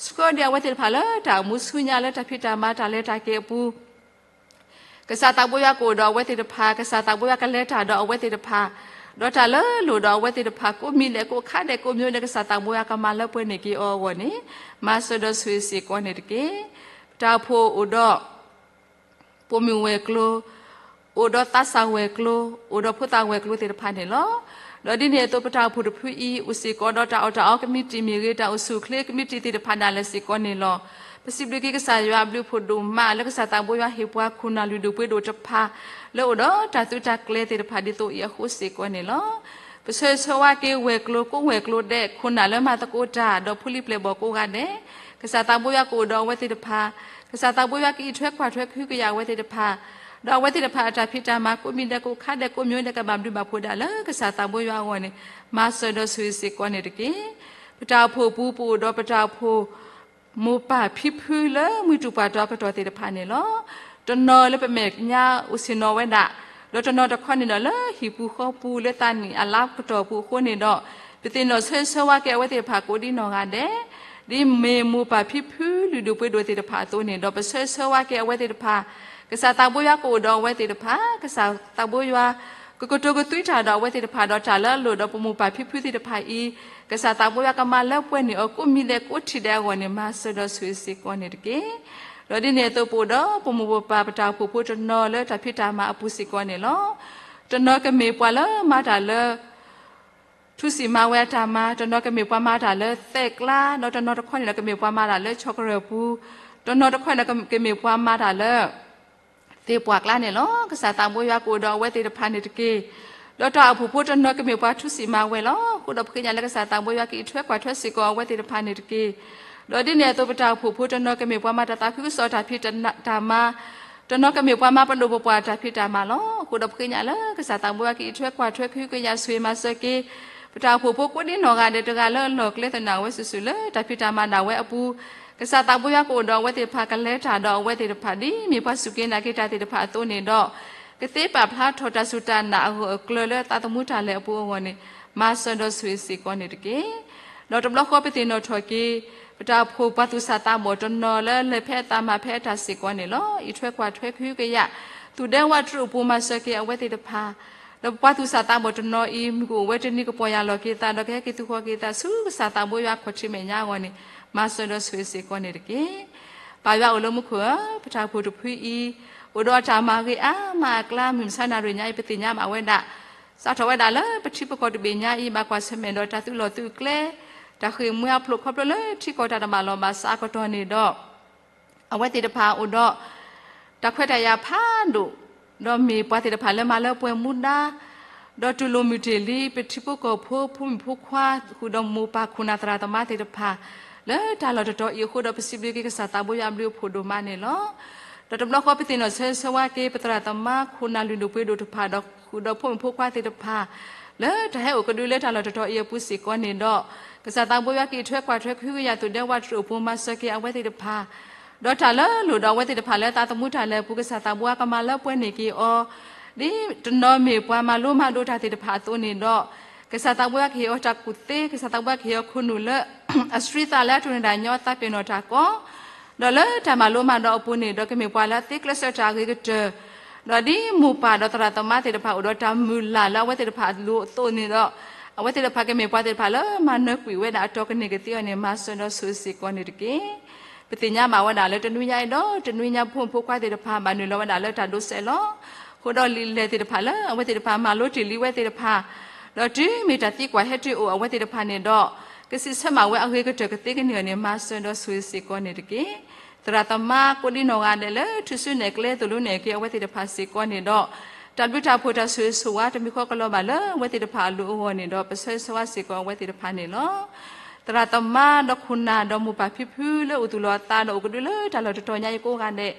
ဆှၢဒံးအဝဲသ့ၣ်တဖၣ်လၢတၢ်အိၣ်မူဆူညါလၢတၢ်ဖံးတၢ်မၤတၢ်လဲၤတၢ်က့ၤအပူၤ ကစၢ်သးဘိယွၤကအိၣ်ဒီးအဝဲသ့ၣ်တဖၣ်, ကစၢ်သးဘိယွၤကလဲၤတၢ်ဒီးအဝဲသ့ၣ်တဖၣ်, ဒီးတၢ်လၢလိၣ်ဒီးအဝဲသ့ၣ်တဖၣ် ကိးမံၤဒဲးကိးခါဒဲးကိးမံၤဒဲး ကစၢ်သးဘိယွၤကမၤလၢပှဲၤန့ၢ်က့ၤအီၤအဂီၢ်န့ၣ် မၤစၢၤဒီးဆိၣ်ဂ့ၤစ့ၢ်ကီးန့ၣ်တက့ၢ်. ပတၢ်အိၣ်ဖှိၣ်အိၣ်ဒီး ပိာ်မုၣ်ဝဲၤကျိၤ, အိၣ်ဒီးသးစၢ်ဝဲၤကျိၤ, အိၣ်ဒီးဖိသၣ်ဝဲၤကျိၤသ့ၣ်တဖၣ်န့ၣ်လီၤ. ဒီးဒ်န့ၣ်အသိး ပတၢ်အိၣ်ဖှိၣ်တဖုအံၤ အိၣ်စ့ၢ်ကီးဒီးတၢ်အီၣ်တၢ်အီကမံးတံာ်မ့ၢ်ဂ့ၤ, တၢ်အိၣ်ဆူၣ်အိၣ်ချ့ကမံးတံာ်သ့ၣ်တဖၣ်ဒၣ်လဲာ်စ့ၢ်ကီးန့ၣ်လီၤ. ပစံးဘျုးက့ၤကစၢ်ယွၤအဘျုးအဖှိၣ်ဒိၣ်မး လၢကစၢ်သးဘိယွၤဟ့ၣ်ပှၤခိၣ်နၢ်လုၢ်ဒိၣ်ပှ့ၤဒိၣ်တဖၣ် လၢအိၣ်ဒီးတၢ်သုးတၢ်ကျဲၤသ့ၣ်တဖၣ်ဒ်သိးအံၤအဃိစ့ၢ်ကီးန့ၣ်လီၤ. ပဆၢဂ့ၤဆၢဝါက့ၤဝဲၤကျိၤကိးဝဲၤကျိၤဒဲး ခိၣ်နၢ်လၢမၤသကိးတၢ် ဒီးဖိလံၤပျဲၢ်ဘီၣ်ကိးဂၤဒဲး, ကစၢ်သးဘိယွၤကအိၣ်ဒီးအဝဲသ့ၣ်တဖၣ်, ကစၢ်သးဘိယွၤကအံးထွဲကွၢ်ထွဲကဟုကယာ်အဝဲသ့ၣ်တဖၣ်, ဒီးအဝဲသ့ၣ်တဖၣ်အတၢ်ဖံးတၢ်မၤကိးမံၤဒဲးကိးခါဒဲးကိးမံၤဒဲးကဘၣ်ဘျုးဘၣ်ဖှိၣ်ဒၣ်လၢကစၢ်သးဘိယွၤအဂီၢ်န့ၣ် မၤစၢၤဒီးဆိၣ်ဂ့ၤစ့ၢ်ကီးန့ၣ်တက့ၢ်. ပတၢ်အိၣ်ဖှိၣ်အပူၤ ပအိၣ်ဒီးပတၢ်အိၣ်ဖှိၣ် မိၢ်ပၢ်ဖံဖုလၢမှံတူၢ်ပှၢ်တီၤအကတီၢ်သ့ၣ်တဖၣ်န့ၣ်လီၤ. တနီၤလၢပမဲာ်ညါအိၣ်ဆ့ၣ်နီၤဝဲဒၣ်, ဒီးတနီၤတခီန့ၣ်ဒီးလၢဟံၣ်ပူၤဃီပူၤလၢသးနံၣ်အလါကတီၢ်ပူၤအဃိန့ၣ်ဒီး ပသ့ၣ်နီၣ်ဆၢဂ့ၤဆၢဝါက့ၤအဝဲသ့ၣ်တဖၣ်ကိးဒ်နီၢ်ဂၤဒဲး, ဒ်မ့ၢ်မိၢ်ပၢ်ဖံဖုလုၢ်ဒိၣ်ပှ့ၤဒိၣ်သ့ၣ်တဖၣ်အသိးန့ၣ်ဒီး ပဆၢဂ့ၤဆၢဝါက့ၤအဝဲသ့ၣ်တဖၣ်, ကစၢ်သးဘိယွၤကအိၣ်ဒီးအဝဲသ့ၣ်တဖၣ်, ကစၢ်သးဘိယွၤ ကကတိၤကသွံတၢ်ဒီးအဝဲသ့ၣ်တဖၣ် ဒီးတၢ်လၢအလိၣ်ဒီးပမိၢ်ပၢ်ဖံဖုသ့ၣ်တဖၣ်အံၤ, ကစၢ်သးဘိယွၤကမၤလၢပှဲၤန့ၢ်အီၤကိးမံၤဒဲးကိးထံၣ်ဒဲးအဂီၢ်န့ၣ် မၤစၢၤဒီးဆိၣ်ဂ့ၤစ့ၢ်ကီးန့ၣ်တက့ၢ်. ဒီးဒ်န့ၣ်အသိး ပအိၣ်ဒီးပမိၢ်ပပၢ်ပတၢ်အိၣ်ဖှိၣ်ဖိတနီၤလၢတၢ်ဖံးတၢ်မၤအပူၤစ့ၢ်ကီးန့ၣ်လီၤ. တနီၤကမ့ၢ်ပှၤလၢမၤတၢ်လၢ ထူစံၣ်မၤဝဲအတၢ်မၤ, တနီၤကမ့ၢ်ပှၤမၤတၢ်လၢသဲးကျါ, ဒီးတနီၤတခီန့ၣ်ဒီး ကမ့ၢ်ပှၤမၤတၢ်လၢဆီၣ်ကရၢၢ်ပူၤ, တနီၤတခီန့ၣ်ဒီး ကမ့ၢ်ပှၤမၤတၢ်လၢ သ့ၣ်ပှၢ်ကျါန့ၣ်လီၤ. ကစၢ်သးဘိယွၤကအိၣ်ဒီးအဝဲသ့ၣ်တဖၣ်န့ၣ်တက့ၢ်. ဒီးတၢ်အိၣ်ဖှိၣ်ဖိတနီၤကမ့ၢ်ပှၤထူစံၣ်မၤဝဲလီၤ. အဃိဒီးပဃ့ကညးလၢကစၢ်သးဘိယွၤကအံးထွဲကွၢ်ထွဲစ့ၢ်ကီးအဝဲသ့ၣ်တဖၣ်န့ၣ်တက့ၢ်. ဒီးဒ်န့ၣ်အသိး ပတၢ်အိၣ်ဖှိၣ်ဖိတနီၤကမ့ၢ်ပှၤမၤတၢ်သးခုကစီၣ်တၢ်ဖံးတၢ်မၤ, တနီၤကမ့ၢ်ပှၤမၤပဒိၣ်ပပှၢ်တၢ်ဖံးတၢ်မၤလီၤ. အဃိဒီးပဃ့ကညးလၢကစၢ်သးဘိယွၤကအံးထွဲကွၢ်ထွဲကဟုကယာ်ဆိၣ်ဂ့ၤမၤစၢၤက့ၤ ပတၢ်အိၣ်ဖှိၣ်ဖိကိးဒ်နီၢ်ဂၤဒဲး တဂၤလၢအလီၢ်ကျဲသနာ်ဝဲစုာ်စုာ်လၢတၢ်ဖံးတၢ်မၤဒၣ်ဝဲအပူၤ, ကစၢ်သးဘိယွၤကအိၣ်ဒီးအဝဲသ့ၣ်တဖၣ် ကလဲၤတၢ်ဒီးအဝဲသ့ၣ်တဖၣ် ဒ်မ့ၢ်ပှၤစူၢ်က့ၤနာ်က့ၤတၢ်သ့ၣ်တဖၣ်အသိးန့ၣ်ဒီး ကသ့ပာ်ဖျါထီၣ်တၢ်စူၢ်တၢ်နာ်အဂၢၢ်အကျၢၤလၢသးသမူတၢ်လဲၤအပူၤအဂီၢ်န့ၣ် မၤစၢၤဒီးဆိၣ်ဂ့ၤစ့ၢ်ကီးန့ၣ်တက့ၢ်. ဒီးတဘျီဃီပသ့ၣ်နီၣ်ထီၣ်က့ၤ ပတၢ်အိၣ်ဖှိၣ်ပှၤသူၣ်စၢ်သးဘီၣ်တနီၤလၢလဲၤဖဲအသးမၤဖဲအတၢ်စ့ၢ်ကီးန့ၣ်လီၤ. အံးထွဲကွၢ်ထွဲကဟုကယာ် သူၣ်ဒဲဝးတရူးအပူၤမၤစၢၤက့ၤအဝဲသ့ၣ်တဖၣ်, ဒီးပပှၤသူၣ်စၢ်သးဘီၣ်တနီၤအံၤ မုၢ်ကအိၣ်ဝဲတနံၤကပီၢ်ယၢ်လီၤက့ၤသး ဒီးကဟဲက့ၤသူၣ်ဃီၤက့ၤသးဆူကစၢ်သးဘိယွၤခီၣ်ထံးမဲာ်ညါအဂီၢ်န့ၣ် မၤစၢၤဒီးဆိၣ်ဂ့ၤစ့ၢ်ကီးန့ၣ်တက့ၢ်. ပၢ်ယွၤအိၣ်လၢမူခိၣ်ဧၢ, ပတၢ်အိၣ်ဖှိၣ်တဖုအံၤ အိၣ်ဒီးအတၢ်မၤဂ့ၤအါမးအကျါ မုၢ်မဆါနၣ်ရံၣ်ညါအံၤ ပသ့ၣ်ညါဘၣ်ဝဲဒၣ် စးထီၣ်ဝဲဒၣ်လၢပထံပကီၢ်တဘ့ၣ်ညါအံၤ ဘၣ်ကွၢ်ဆၢၣ်မဲာ်ဒီးတၢ်သုးလီၢ်သုးကျဲ, တၢ်ဃ့ၢ်မှံဟးဖျိးခီဖျိလၢထံကီၢ်တၢ်တဘၣ်လီၢ်ဘၣ်စးအကတီၢ်န့ၣ်ဒီး အဝဲသ့ၣ်တဖၣ်အိၣ်ဒီး တၢ်ခွဲးတၢ်ယာ်ဖးဒိၣ်, ဒီးမ့ၢ်ပှၤသ့ၣ်တဖၣ်လၢမၤလၢပှဲၤမူဒါ, ဒီးတူၢ်လိာ်မုၢ်တ့ၢ်လံ ပထံဖိကီၢ်ဖိ ဖိမုၣ်ဖိခွါ ဃုာ်ဒီးမိၢ်ပၢ်ခိၣ်နၢ်သရၣ်သမါသ့ၣ်တဖၣ် လၢတၢ်လီၢ်တတီၤအံၤအဃိဒီး ပစံးဘျုးက့ၤကစၢ်သးဘိယွၤအဘျုးအဖှိၣ်ဒိၣ်မးန့ၣ်လီၤ. ဒီးတဘျီဃီပသ့ၣ်နီၣ်ဆၢဂ့ၤဆၢဝါက့ၤ ပသရၣ်သမါခိၣ်နၢ်လုၢ်ဒိၣ်ပှ့ၤဒိၣ်တဖၣ် ဒီးဃုာ်ဒီးဖိမုၣ်ဖိခွါသ့ၣ်တဖၣ် လၢတၢ်ဟဲအိၣ်ကဒုလၢတၢ်လီၢ်တတီၤအံၤအပူၤစ့ၢ်ကီးန့ၣ်ဒီး ကစၢ်သးဘိယွၤက့ၤထွဲကွၢ်ထွဲကဟုကယာ်သူၣ်ဒဲဝးတရူးအပူၤ မၤစၢၤက့ၤအဝဲသ့ၣ်တဖၣ်, ဒီးတၢ်လၢလိၣ်ဒီးအဝဲသ့ၣ်တဖၣ်လၢသးသမူတၢ်လဲၤအပူၤ ကစၢ်သးဘိယွၤကမၤလၢပှဲၤန့ၢ်က့ၤအီၤ, ဒ်တနီၤမ့ၢ်ပှၤမၤလိမၤဒိးတၢ်သ့ၣ်တဖၣ်အသိးန့ၣ်ဒီး ကစၢ်သးဘိယွၤကဟ့ၣ်အီၤတၢ်ကူၣ်သ့, ကစၢ်သးဘိယွၤကဟ့ၣ်အီၤခိၣ်နူာ်လၢ အစှၤသးလၢအတၢ်နီၢ်တၢ်ညီအသးပ့ၤနီၣ်တၢ်ကီ ဒီးလၢတၢ်မၤလိမၤဒိးအပူၤန့ၣ်ဒီး ကမ့ၢ်ပှၤလၢအသ့ကျဲးစၢးတၢ်အဂ့ၤကတၢၢ်, ဒီးဒ်မိၢ်ပၢ်ဒီးသရၣ်သမါသ့ၣ်တဖၣ်အိၣ်ဒီးတၢ်မုၢ်လၢ်လၢအဝဲသ့ၣ်တဖၣ်အလိၤအသိးန့ၣ်ဒီး အဝဲသ့ၣ်တဖၣ်ကမ့ၢ်ပှၤသ့ၣ်တဖၣ်လၢမၤနၢၤကွံာ်ဝဲဒၣ်အတီၤကန့ၢ်ကသ့အီၤန့ၣ် မၤစၢၤဒီးဆိၣ်ဂ့ၤစ့ၢ်ကီးန့ၣ်တက့ၢ်. ပသ့ၣ်ညါဘၣ်ဝဲဒၣ်လၢတနွံညါအံၤဒီး တနွံညါဖိမုၣ်ဖိခွါသ့ၣ်တဖၣ် ဘၣ်နုာ်လီၤဝဲဒၣ်လၢတၢ်ဒိးစဲးလီၤ. အဃိဒီးလံာ်လဲၢ်သ့ၣ်တဖၣ်လၢအဝဲသ့ၣ်တဖၣ်မၤလိတ့ၢ်လံဝဲသ့ၣ်တဖၣ် ဒီးတုၤမ့ၢ်တၢ်သံကွၢ်ဟဲတုၤအိၣ်အဝဲသ့ၣ်တဖၣ်န့ၣ်ဒီး ကစံးဆၢမးဝဲအဂ့ၤကတၢၢ်ကသ့ကန့ၢ်အီၤန့ၣ် မၤစၢၤဒီးဆိၣ်ဂ့ၤစ့ၢ်ကီးန့ၣ်တက့ၢ်. သရၣ်သမါကိးဒံနီၢ်ဂၤဒဲးလၢထူၣ်စုနဲၣ်ကျဲသိၣ်လိနဲၣ်က့ၤအဝဲသ့ၣ်တဖၣ်စ့ၢ်ကီးန့ၣ်ဒီး တၢ်ဘျုးတၢ်ဖှိၣ်တၢ်ဆိၣ်ဂ့ၤဆိၣ်ဝါတမံၤဃီကလီၤဘၣ်လၢအဝဲသ့ၣ်တဖၣ်အလိၤအဂီၢ်န့ၣ်ဒီး ပဆၢဂ့ၤဆၢဝါစ့ၢ်ကီးအဝဲသ့ၣ်တဖၣ်န့ၣ်လီၤ. သရၣ်သမါဒီးခိၣ်နၢ်ဒီးမိၢ်ပၢ်ဖံဖုလၢအိၣ်သူၣ်လီၤအသးဒီးအိၣ်ကဒုလၢတၢ်လီၢ်တတီၤညါအံၤကိးဂၤဒဲး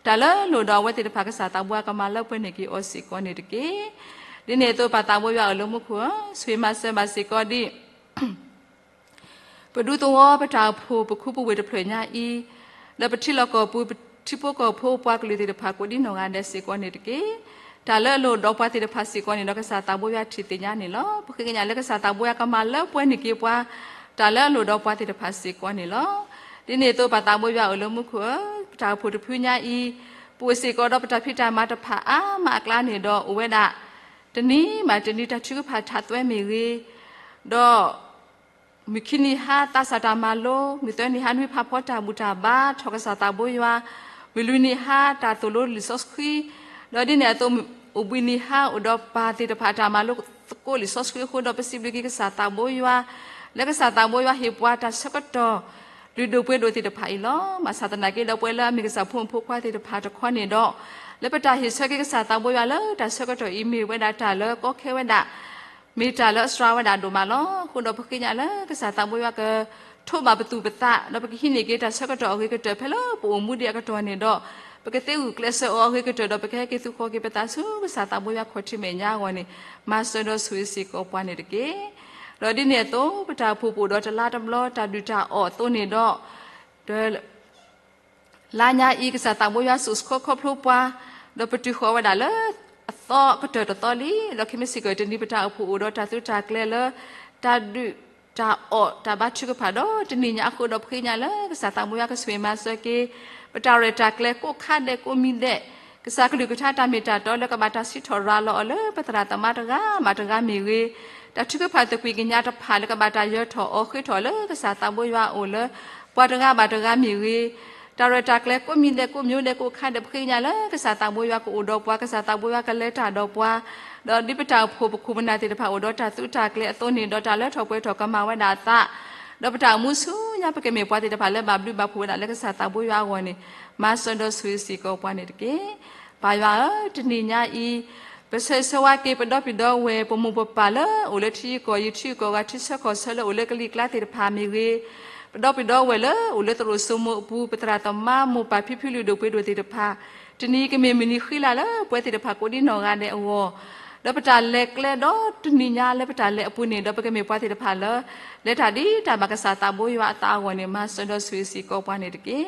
တၢ်လၢလိၣ်ဒီးအဝဲသ့ၣ်တဖၣ်ကစၢ်သးဘိယွၤကမၤလၢပှဲၤန့ၢ်က့ၤအီၤစ့ၢ်ကီးန့ၣ်တက့ၢ်. ဒ်န့ၣ်အသိးပၢ်သးဘိယွၤအၢၣ်လီၤမူခိၣ်ဧၢ, ဆိၣ်ဂ့ၤမၤစၢၤဘၣ်စ့ၢ်ကီးဒ် ပဒူသဝီပတၢ်အိၣ်ဖှိၣ်ပခူပဝ့ၢ်တဖျၢၣ်ညါအံၤ, ဒီးပထံလီၢ်ကီၢ်ပူၤ ပထံဖိကီၢ်ဖိပှၤကလုာ်သ့ၣ်တဖၣ်ကိးဒံနီၢ်ဂၤဒဲးစ့ၢ်ကီးန့ၣ်တက့ၢ်. တၢ်လၢအလိၣ်ဒီးပှၤသ့ၣ်တဖၣ်စ့ၢ်ကီးန့ၣ်ဒီး ကစၢ်သးဘိယွၤထံၣ်သ့ၣ်ညါန့ၣ်လီၤ. ပဃ့ကညးလၢကစၢ်သးဘိယွၤကမၤလၢပှဲၤန့ၢ်က့ၤပှၤ တၢ်လၢအလိၣ်ဒီးပှၤသ့ၣ်တဖၣ်စ့ၢ်ကီးန့ၣ်လီၤ. ဒ်န့ၣ်အသိးပၢ်သးဘိယွၤအၢၣ်လီၤမူခိၣ်ဧၢ, ပတၢ်အိၣ်ဖှိၣ်တဖုညါအံၤ ပအိၣ်စ့ၢ်ကီးဒီးပတၢ်ဖံးတၢ်မၤတဖၣ်အါမးအကျါန့ၣ်ဒီး အိၣ်ဝဲဒၣ် တနံၤဘၣ်တနံၤတၢ်ထုကဖၣ်ထးသွဲမ့ၢ်ဂ့ၤ, ဒီး မုၢ်ခံနံၤဟါသးစၢ်တၢ်မၤလိ, မုၢ်သၢနံၤဟါ နွံဖးဖီတၢ်ဘူၣ်တၢ်ဘါ ထီၣ်ကစၢ်သးဘိယွၤ, မုၢ်လွံၢ်နံၤဟါ တၢ်သိၣ်လိလံာ်စီဆှံ, ဒီးဒ်န့ၣ်အသိး အိၣ်ဘှံးနံၤဟါ အိၣ်ဒီးပၢ်သ့ၣ်တဖၣ်တၢ်မၤလိသကိးလံာ်စီဆှံအဃိဒီး ပစံးဘျုးက့ၤကစၢ်သးဘိယွၤ, လၢကစၢ်သးဘိယွၤဟ့ၣ်ပှၤတၢ်ဆၢကတီၢ် လုၢ်ဒိၣ်ပှ့ၤဒိၣ်သ့ၣ်တဖၣ်အံၤလီၤ. ဘၣ်ဆၣ်သနာ်က့ဒီး ပဝဲလၢအမ့ၢ်ကစၢ်ဖိမုၣ်ဖိခွါသ့ၣ်တဖၣ်တခီန့ၣ်ဒီး လၢပတၢ်ဟ့ၣ်ဆၢက့ၤကစၢ်သးဘိယွၤလၢတၢ်ဆၢကတီၢ်အံၤ မ့ၢ်ဝဲဒၣ်တၢ်လၢကီခဲဝဲဒၣ် မ့ၢ်တၢ်လၢအစှၤဝဲဒၣ်ဒိၣ်မးလီၤ. အဃိဒီးပဃ့ကညးလၢကစၢ်သးဘိယွၤကထိးဘၣ်ပသူၣ်ပသး ဒီးပကဟံးန့ၢ်က့ၤတၢ်ဆၢကတီၢ်အဂ့ၤကတၢၢ်ဖဲလၢပအိၣ်မူဒံးအကတီၢ်န့ၣ်ဒီး ပကသ့ဂုာ်ကျဲးစၢးအီၤအဂ့ၤကတၢၢ်ဒီး ပကဟဲက့ၤသူၣ်ဃီၤက့ၤပသးဆူကစၢ်သးဘိယွၤခီၣ်ထံးမဲာ်ညါအဂီၢ်န့ၣ် မၤစၢၤဒီးဆိၣ်ဂ့ၤစ့ၢ်ကီးပှၤန့ၣ်တက့ၢ်. ဒီးဒ်န့ၣ်အသိး ပတၢ်အိၣ်ဖှိၣ်ပအိၣ်ဒီးတလါတဘျီ တၢ်ဒုၣ်တၢ်အီၣ်အသိးန့ၣ်ဒီး ဒီး လါညါအံၤ ကစၢ်သးဘိယွၤစိာ်ဆှၢခီဖျိပှၤ, ဒီးပတုၤဃီၤဝဲဒၣ်လၢအသီကတၢၢ်တသီလံ. ဒီးခဲမုၢ်ဆ့ၣ်ကီးတနံၤ ပတၢ်အိၣ်ဖှိၣ်အိၣ်ဒီးတၢ်သုးတၢ်ကျဲၤလၢ တၢ်ဒုၣ်တၢ်အီၣ်တၢ်ဘါထုကဖၣ်ဒီး တနံၤညါအဃိဒီး ပဃ့ကညးလၢကစၢ်သးဘိယွၤကဆိၣ်ဂ့ၤမၤစၢၤက့ၤ ပတၢ်ရဲၣ်တၢ်ကျဲၤကိးခါဒဲးကိးမံၤဒဲး, ကစၢ်ကလုၢ်ကထါတၢ်မ့ၢ်တၢ်တီလၢကဘၣ်တၢ်စံးထီၣ်ရၤလီၤအီၤလၢပသရၣ်သမါတဂၤဘၣ်တဂၤမ့ၢ်ဂ့ၤ, တၢ်ထုကဖၣ်သကွံာ်ကညးတဖၣ်လၢကဘၣ်တၢ်ယၢၤထီၣ်အီၤဃ့ထီၣ်လၢကစၢ်သးဘိယွၤအအိၣ်လၢ ပှၤတဂၤဘၣ်တဂၤမ့ၢ်ဂ့ၤ, တၢ်ရဲၣ်တၢ်ကျဲၤကိးမံၤဒဲးကိးမံၤဒဲးကိးခါဒဲး ပဃ့ကညးလၢကစၢ်သးဘိယွၤကအိၣ်ဒီးပှၤ ကစၢ်သးဘိယွၤကလဲၤတၢ်ဒီးပှၤ, ဒီးဒ်ပတၢ်အိၣ်ဖှိၣ်ပခိၣ်ပနၢ်သ့ၣ်တဖၣ်အိၣ်ဒီးတၢ်သုးတၢ်ကျဲၤအသိးန့ၣ်ဒီး တၢ်လၢထီၣ်ပှဲၤထီၣ်ကမၤဝဲဒၣ်အသး, ဒီးပတၢ်အိၣ်မူဆူညါ ပကမ့ၢ်ပှၤသ့ၣ်တဖၣ်လၢဘၣ်ဘျုးဘၣ်ဖှိၣ်ဝဲဒၣ်လၢကစၢ်သးဘိယွၤအဂီၢ်န့ၣ် မၤစၢၤဒီးဆိၣ်ဂ့ၤစ့ၢ်ကီးပှၤန့ၣ်တက့ၢ်. ပၢ်ယွၤဧၢ, တနံၤညါအံၤ ပဆၢဂ့ၤဆၢဝါက့ၤ ပဒီပုၢ်ဒီဝဲၢ် ပမိၢ်ပပၢ်လၢအိၣ်လၢထံဂုၤကီၢ်ဂၤ ထံဂုၤကီၢ်ဂၤ ထံဆၢကီၢ်ဆၢလၢအိၣ်လၢကလံၤကျါသ့ၣ်တဖၣ်မ့ၢ်ဂ့ၤ, ပဒီပုၢ်ဒီဝဲၢ်လၢအိၣ်လၢသရိာ်စိမိၤအပူၤ ပသရၣ်သမါမိၢ်ပၢ်ဖံဖုလုၢ်ဒိၣ်ပှ့ၤဒိၣ်သ့ၣ်တဖၣ်, တနံၤကမ့ၢ်မုၢ်နံၤဃံလၤလၢပဝဲသ့ၣ်တဖၣ်ကိးဒံနီၢ်ဂၤဒဲးအဂီၢ်, ဒီးပတၢ်လဲၤကျဲဒီးတနံၤညါလၢပတၢ်လဲၤအပူၤန့ၣ်ဒီး ပကမ့ၢ်ပှၤသ့ၣ်တဖၣ်လၢ လဲၤတၢ်ဒ်တၢ်ဘၣ်ကစၢ်သးဘိယွၤအသးအဂီၢ်န့ၣ် မၤစၢၤဒီးဆိၣ်ဂ့ၤစ့ၢ်ကီးပှၤန့ၣ်တက့ၢ်.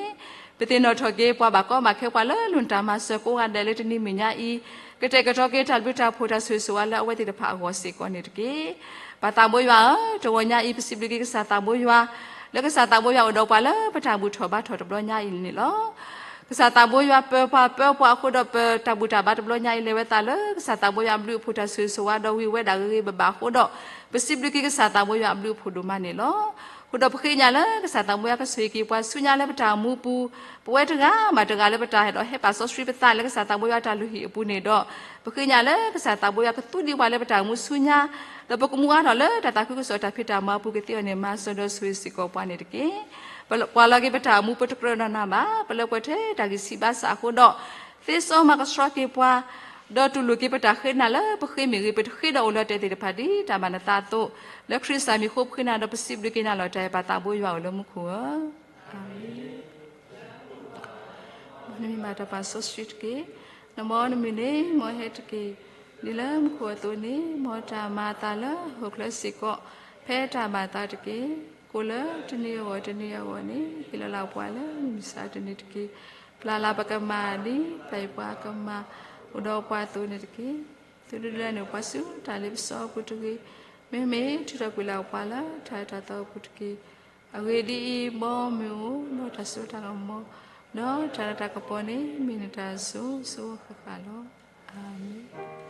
ပသ့ၣ်နီၣ်ထီၣ်က့ၤ ပှၤဘၣ်ကီဘၣ်ခဲ ပှၤလၢလိၣ်တၢ်မၤစၢၤကိးဂၤဒဲးလၢတနံၤမုၢ်ညါအံၤ, ကတဲာ်ကတီၤက့ၤတၢ်ဘျုးတၢ်ဖှိၣ်တၢ်ဆိၣ်ဂ့ၤဆိၣ်ဝါလၢအဝဲသ့ၣ်တဖၣ်အဂီၢ်စ့ၢ်ကီးန့ၣ်တက့ၢ်. ပၢ်သးဘိယွၤဧၢ, တဂီၤညါအံၤ ပစံးဘျုးက့ၤကစၢ်သးဘိယွၤ, လၢကစၢ်သးဘိယွၤအိၣ်ဒီးပှၤလၢပတၢ်ဘူၣ်ထီၣ်ဘါထီၣ်တဘျီညါအံၤန့ၣ်လီၤ. ကစၢ်သးဘိယွၤပၢၤပှၤ ပၢပှၤအဃိဒီး ပတၢ်ဘူၣ်တၢ်ဘါတဘျီညါအံၤ လဲၤဝဲသးလၢကစၢ်သးဘိယွၤအဘျုးအဖှိၣ် တၢ်ဆိၣ်ဂ့ၤဆိၣ်ဝါဒီးဝံၤဝဲဒၣ်ဂ့ၤဂ့ၤဘၣ်ဘၣ်အဃိဒီး ပစံးဘျုးက့ၤကစၢ်သးဘိယွၤအဘျုးအဖှိၣ်ဒိၣ်မးန့ၣ်လီၤ. အဃိဒီးပဃ့ကညးလၢကစၢ်သးဘိယွၤကဆိၣ်ဂ့ၤက့ၤပှၤဆူညါလၢပတၢ်အိၣ်မူအပူၤ, ပဝဲတဂၤမးတဂၤလၢပတၢ်အဲၣ်ဒိးဟဲပာ်စီဆှံပသးလၢကစၢ်သးဘိယွၤတၢ်လုၢ်ဟံၣ်အပူၤန့ၣ်ဒီး ပဃ့ကညးလၢကစၢ်သးဘိယွၤကသူဒံးပှၤလၢပတၢ်အိၣ်မူဆူညါ ဒီးပကမူအါထီၣ်လၢတၢ်သးခုကစီၣ်တၢ်ဖံးတၢ်မၤအပူၤကသ့အီၤန့ၣ် မၤစၢၤဒီးဆိၣ်ဂ့ၤစ့ၢ်ကီးပှၤန့ၣ်တက့ၢ်. ပကွၢ်လီၤက့ၤပတၢ်အိၣ်မူပတကြၢးနီၢ်နီၢ်ဘၣ်, ပလၢပှဲၤထဲတၢ်ဂံၢ်ဆံးဘါစၢ်အဃိဒီး သ့စီမၤကဆှီက့ၤပှၤ, ဒီးတူၢ်လိာ်က့ၤပတၢ်ဃ့နၤလၢပဃ့မ့ၢ်ဂ့ၤ ပတဃ့ဒီးအိၣ်လၢတဲသ့ၣ်တဖၣ်ဒ်တၢ်ဘၣ်နသးအသိး, လၢခရံာ်စၢ်မံၤဃိပဃ့နၤဒီးပစံးဘျုးက့ၤနၤလီၤ. တၢ်အဲၣ်ပၢ်သးဘိယွၤအိၣ်လၢမူခိၣ်ဧၢ, အၤမ့ၣ်. မ်နမံၤဘၣ်တၢ်ပာ်စီဆှံတက့ၢ်. နမ်နမံၤန့ၣ် မ်ဟဲတက့ၢ်. ဒ်လၢမူခိၣ်အသိးန့ၣ် မ်တၢ်မၤအသးလၢဟီၣ်ခိၣ်ချၢစ့ၢ်ကီး ဖဲတၢ်ဘၣ်သးတက့ၢ်. ကိၣ်လၢတနံၤအဂီၢ်တနံၤအဂီၢ်န့ၣ် ဟ့ၣ်လီၤလၢပှၤလၢမုၢ်မဆါတနံၤတက့ၢ်. ပျၢ်လၢပကမၢ်ဒ်ပျၢ်ယပှၤကမၢ်အိၣ်ဒီးပှၤအသိးန့ၣ်တက့ၢ်. သုတဒုးလၢန့ၢ်ပှၤဆူတၢ်လ့ပစီအပူၤတဂ့ၤ. မ့မ့ၢ်ထုးထီၣ်ကွံာ်လၢပှၤလၢ တၢ်အဲၣ်တၢ်သီအပူၤတက့ၢ်. အဂ့ၢ်ဒ်အံၤ, မ်မ့ၢ်အိၣ်ဒီးတၢ်စိတၢ်ကမီၤ, ဒီးတၢ်လၤတၢ်ကပီၤန့ၣ် မ့ၢ်နတၢ်စိၤစိၤဃၣ်ဃၣ်လီၤ. အၤမ့ၣ်.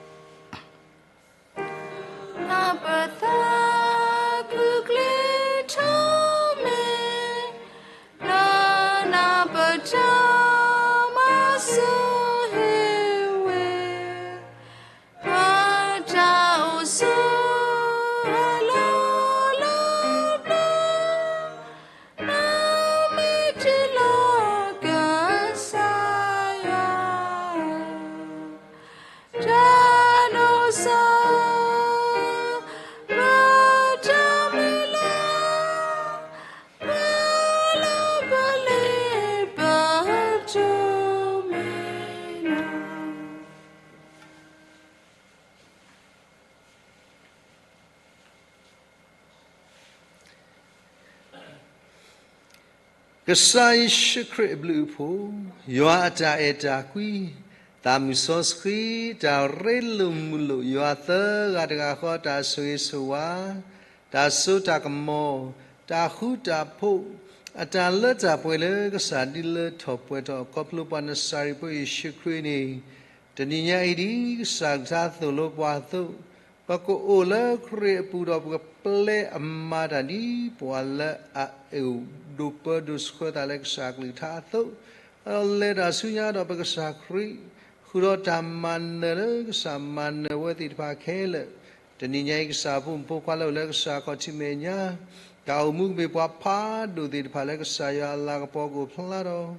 နပသးခုချ့ထီၣ်မ့ၢ် လၢနပတၢ်မၤစၢၤဟ့ၣ်ဝဲ ပတၢ်အိၣ်ဆူအလီၢ်လီၢ်ဘျီ, နမ့ၢ်တ့လီၤကစၢ်ယွၤ တၢ်ဒိၣ်စီ ပတၢ်မုၢ်လၢ် ပလၢပလ့ပတိၢ်မံၤနီၤ. ကစၢ်ယ့ၣ်ၡူးခရံာ်အဘျုးအဖှိၣ်, ယွၤအတၢ်အဲၣ်တၢ်ကွံ, သးမုၢ်စီဆှံ, တၢ်ရ့လိာ်မုာ်လိာ်ယွၤသၢဂၤတဂၤဃီ တၢ်ဆိၣ်ဂ့ၤဆိၣ်ဝါ, တၢ်စိတၢ်ကမီၤ, တၢ်ဃူတၢ်ဖိး, အတၢ်လၢတၢ်ပှဲၤလၢကစၢ်ဒ်လၢထီၣ်ပှဲၤထီၣ် ခီဖျိပှၤနစၤရ့းဖိယ့ၣ်ၡူးခရံာ်န့ၣ်, တနံၤညါအံၤဒ်ကစၢ်ကထါသိၣ်လိပှၤအသိး, ပကအိၣ်လၢခရံာ်အပူၤဒီး ပကပျဲအမၤတၢ်ဒ်ပှၤလၢအအိၣ်ဒိးပၢဒိးဆှၢသးလၢကစၢ်အကလုၢ်ကထါအသိး, ဒီးလဲၤတၢ်ဆူညါဒီးပကစၢ်ခရံာ်, ဃုာ်ဒီးတၢ်မၤနၢၤလၢကစၢ်မၤနၢၤဝဲသ့ၣ်တဖၣ်ခဲလၢာ်, တနံၤညါအံၤ ကစၢ်ဖိမုၣ်ဖိခွါလၢအိၣ်လၢကစၢ်ခီၣ်ထံးမဲာ်ညါ, တၢ်အိၣ်မူကမ့ၢ်ပှၤဖးဒိၣ်သ့ၣ်တဖၣ်လၢကစၢ်ယွၤအလၤကပီၤကအိၣ်ဖျါထီၣ်,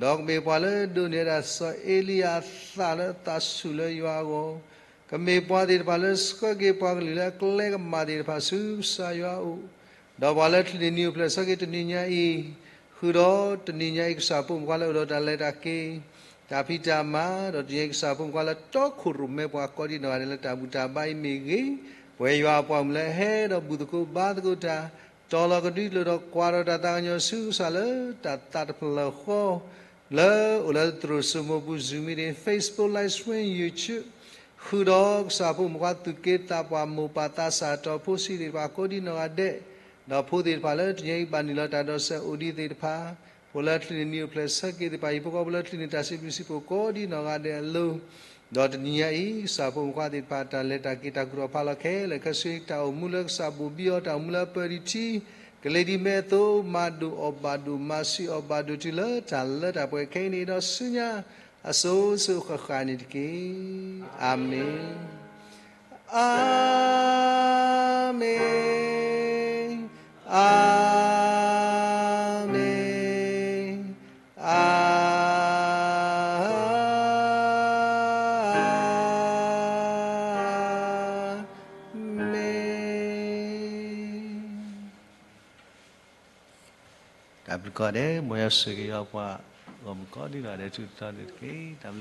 ဒီးကမ့ၢ်ပှၤလၢဒိးန့ၢ်ဝဲဒၣ်စီၤအ့လံယၤအသးလၢအသးဆူၣ်လၢယွၤအဂီၢ်, ကမ့ၢ်ပှၤသ့ၣ်တဖၣ်လၢဆှၢက့ၤပှၤကလုာ်လၢအကျဲကမၣ်သ့ၣ်တဖၣ်ဆူကစၢ်ယွၤအအိၣ်, ဒီးပှၤလၢချံးန့ၢ်နံၤအိၣ်ဖျဲၣ်ဆၢက့ၤတနံၤညါအံၤ, ဃုာ်ဒီးတနံၤညါအံၤ ကစၢ်ဖိမုၣ်ဖိခွါလၢအိၣ်ဒီးတၢ်လဲၤတၢ်က့ၤ, တၢ်ဖံးတၢ်မၤ, ဒီးတနံၤညါအံၤကစၢ်ဖိမုၣ်ဖိခွါလၢတီခိၣ်ရိၣ်မဲပှၤကိးဒံနီၢ်ဂၤဒဲးလၢတၢ်ဘူၣ်တၢ်ဘါအံၤမ့ၢ်ဂ့ၤ, ပဝဲယွၤအပှၤမုၣ်လၢဟဲဒီးဘူၣ်သကိးဘါသကိးတၢ်, တီၤလီၤကဒုကျိာ်ဒီးကွၢ်ဒီးတၢ်သးကညီၤဆူကစၢ်လၢတၢ်သးတဖျၢၣ်ဃီ လၢအိၣ်လၢသရိာ်စိမိၤပူၤ Zoom meeting, Facebook live stream, YouTube, ဃုာ်ဒီးကစၢ်ဖိမုၣ်ဖိခွါသူၣ်က့သးပှၢ် မိၢ်ပၢ်သးစၢ်တီၤဖိဆံးသ့ၣ်တဖၣ်ကိးဒံနီၢ်ဂၤဒဲး, ဒီးဖိသ့ၣ်တဖၣ်လၢတနံၤညါအံၤဘၣ်နုာ်လီၤတၢ်ဒိးစဲးအိၣ်ဒံးသ့ၣ်တဖၣ်, ဖိလၢချံးန့ၢ်နံၤအိၣ်ဖျဲၣ်ဆၢက့ၤသ့ၣ်တဖၣ်, ဟံၣ်ဖိဃီဖိလၢချံးန့ၢ်တၢ်စံးဘျုးစံးဖှိၣ်ကိးဒံနီၢ်ဂၤဒဲးအလိၤ, ဒီးတနံၤညါအံၤ ကစၢ်ဖိမုၣ်ဖိခွါသ့ၣ်တဖၣ် တၢ်လဲၤတၢ်က့ၤတၢ်ကူၣ်ထီၣ်ဖးလီၤခဲလၢာ်ခဲဆ့ တၢ်အိၣ်မူလၢကစၢ်ဘိၣ်ဘံအီၤ တၢ်အိၣ်မူလၢအပၢဒံးထံ ကလံၤဒံးမဲအသိး မၤဒိၣ်အီၣ်ဘၣ်ဒိၣ် မၤဆံးအီၣ်ဘၣ်ဒိၣ်တုၤလၢတၢ်လၢတၢ်ပှဲၤခဲအံၤန့ၣ် ဒီးဆူညါအစိၤစိၤဃၣ်ဃၣ်န့ၣ်တက့ၢ်. အၤမ့ၣ်, အၤမ့ၣ်, အၤမ့ၣ်, အၤမ့ၣ်. တၢ်ဘျုးကိးဂၤဒဲး, မ်ယွၤဆိၣ်ဂ့ၤယွၤပှၤ ဂီၢ်မုၢ်ကိးဒံနီၢ်ဂၤဒဲး ထူးထီၣ်န့ၣ်တက့ၢ်.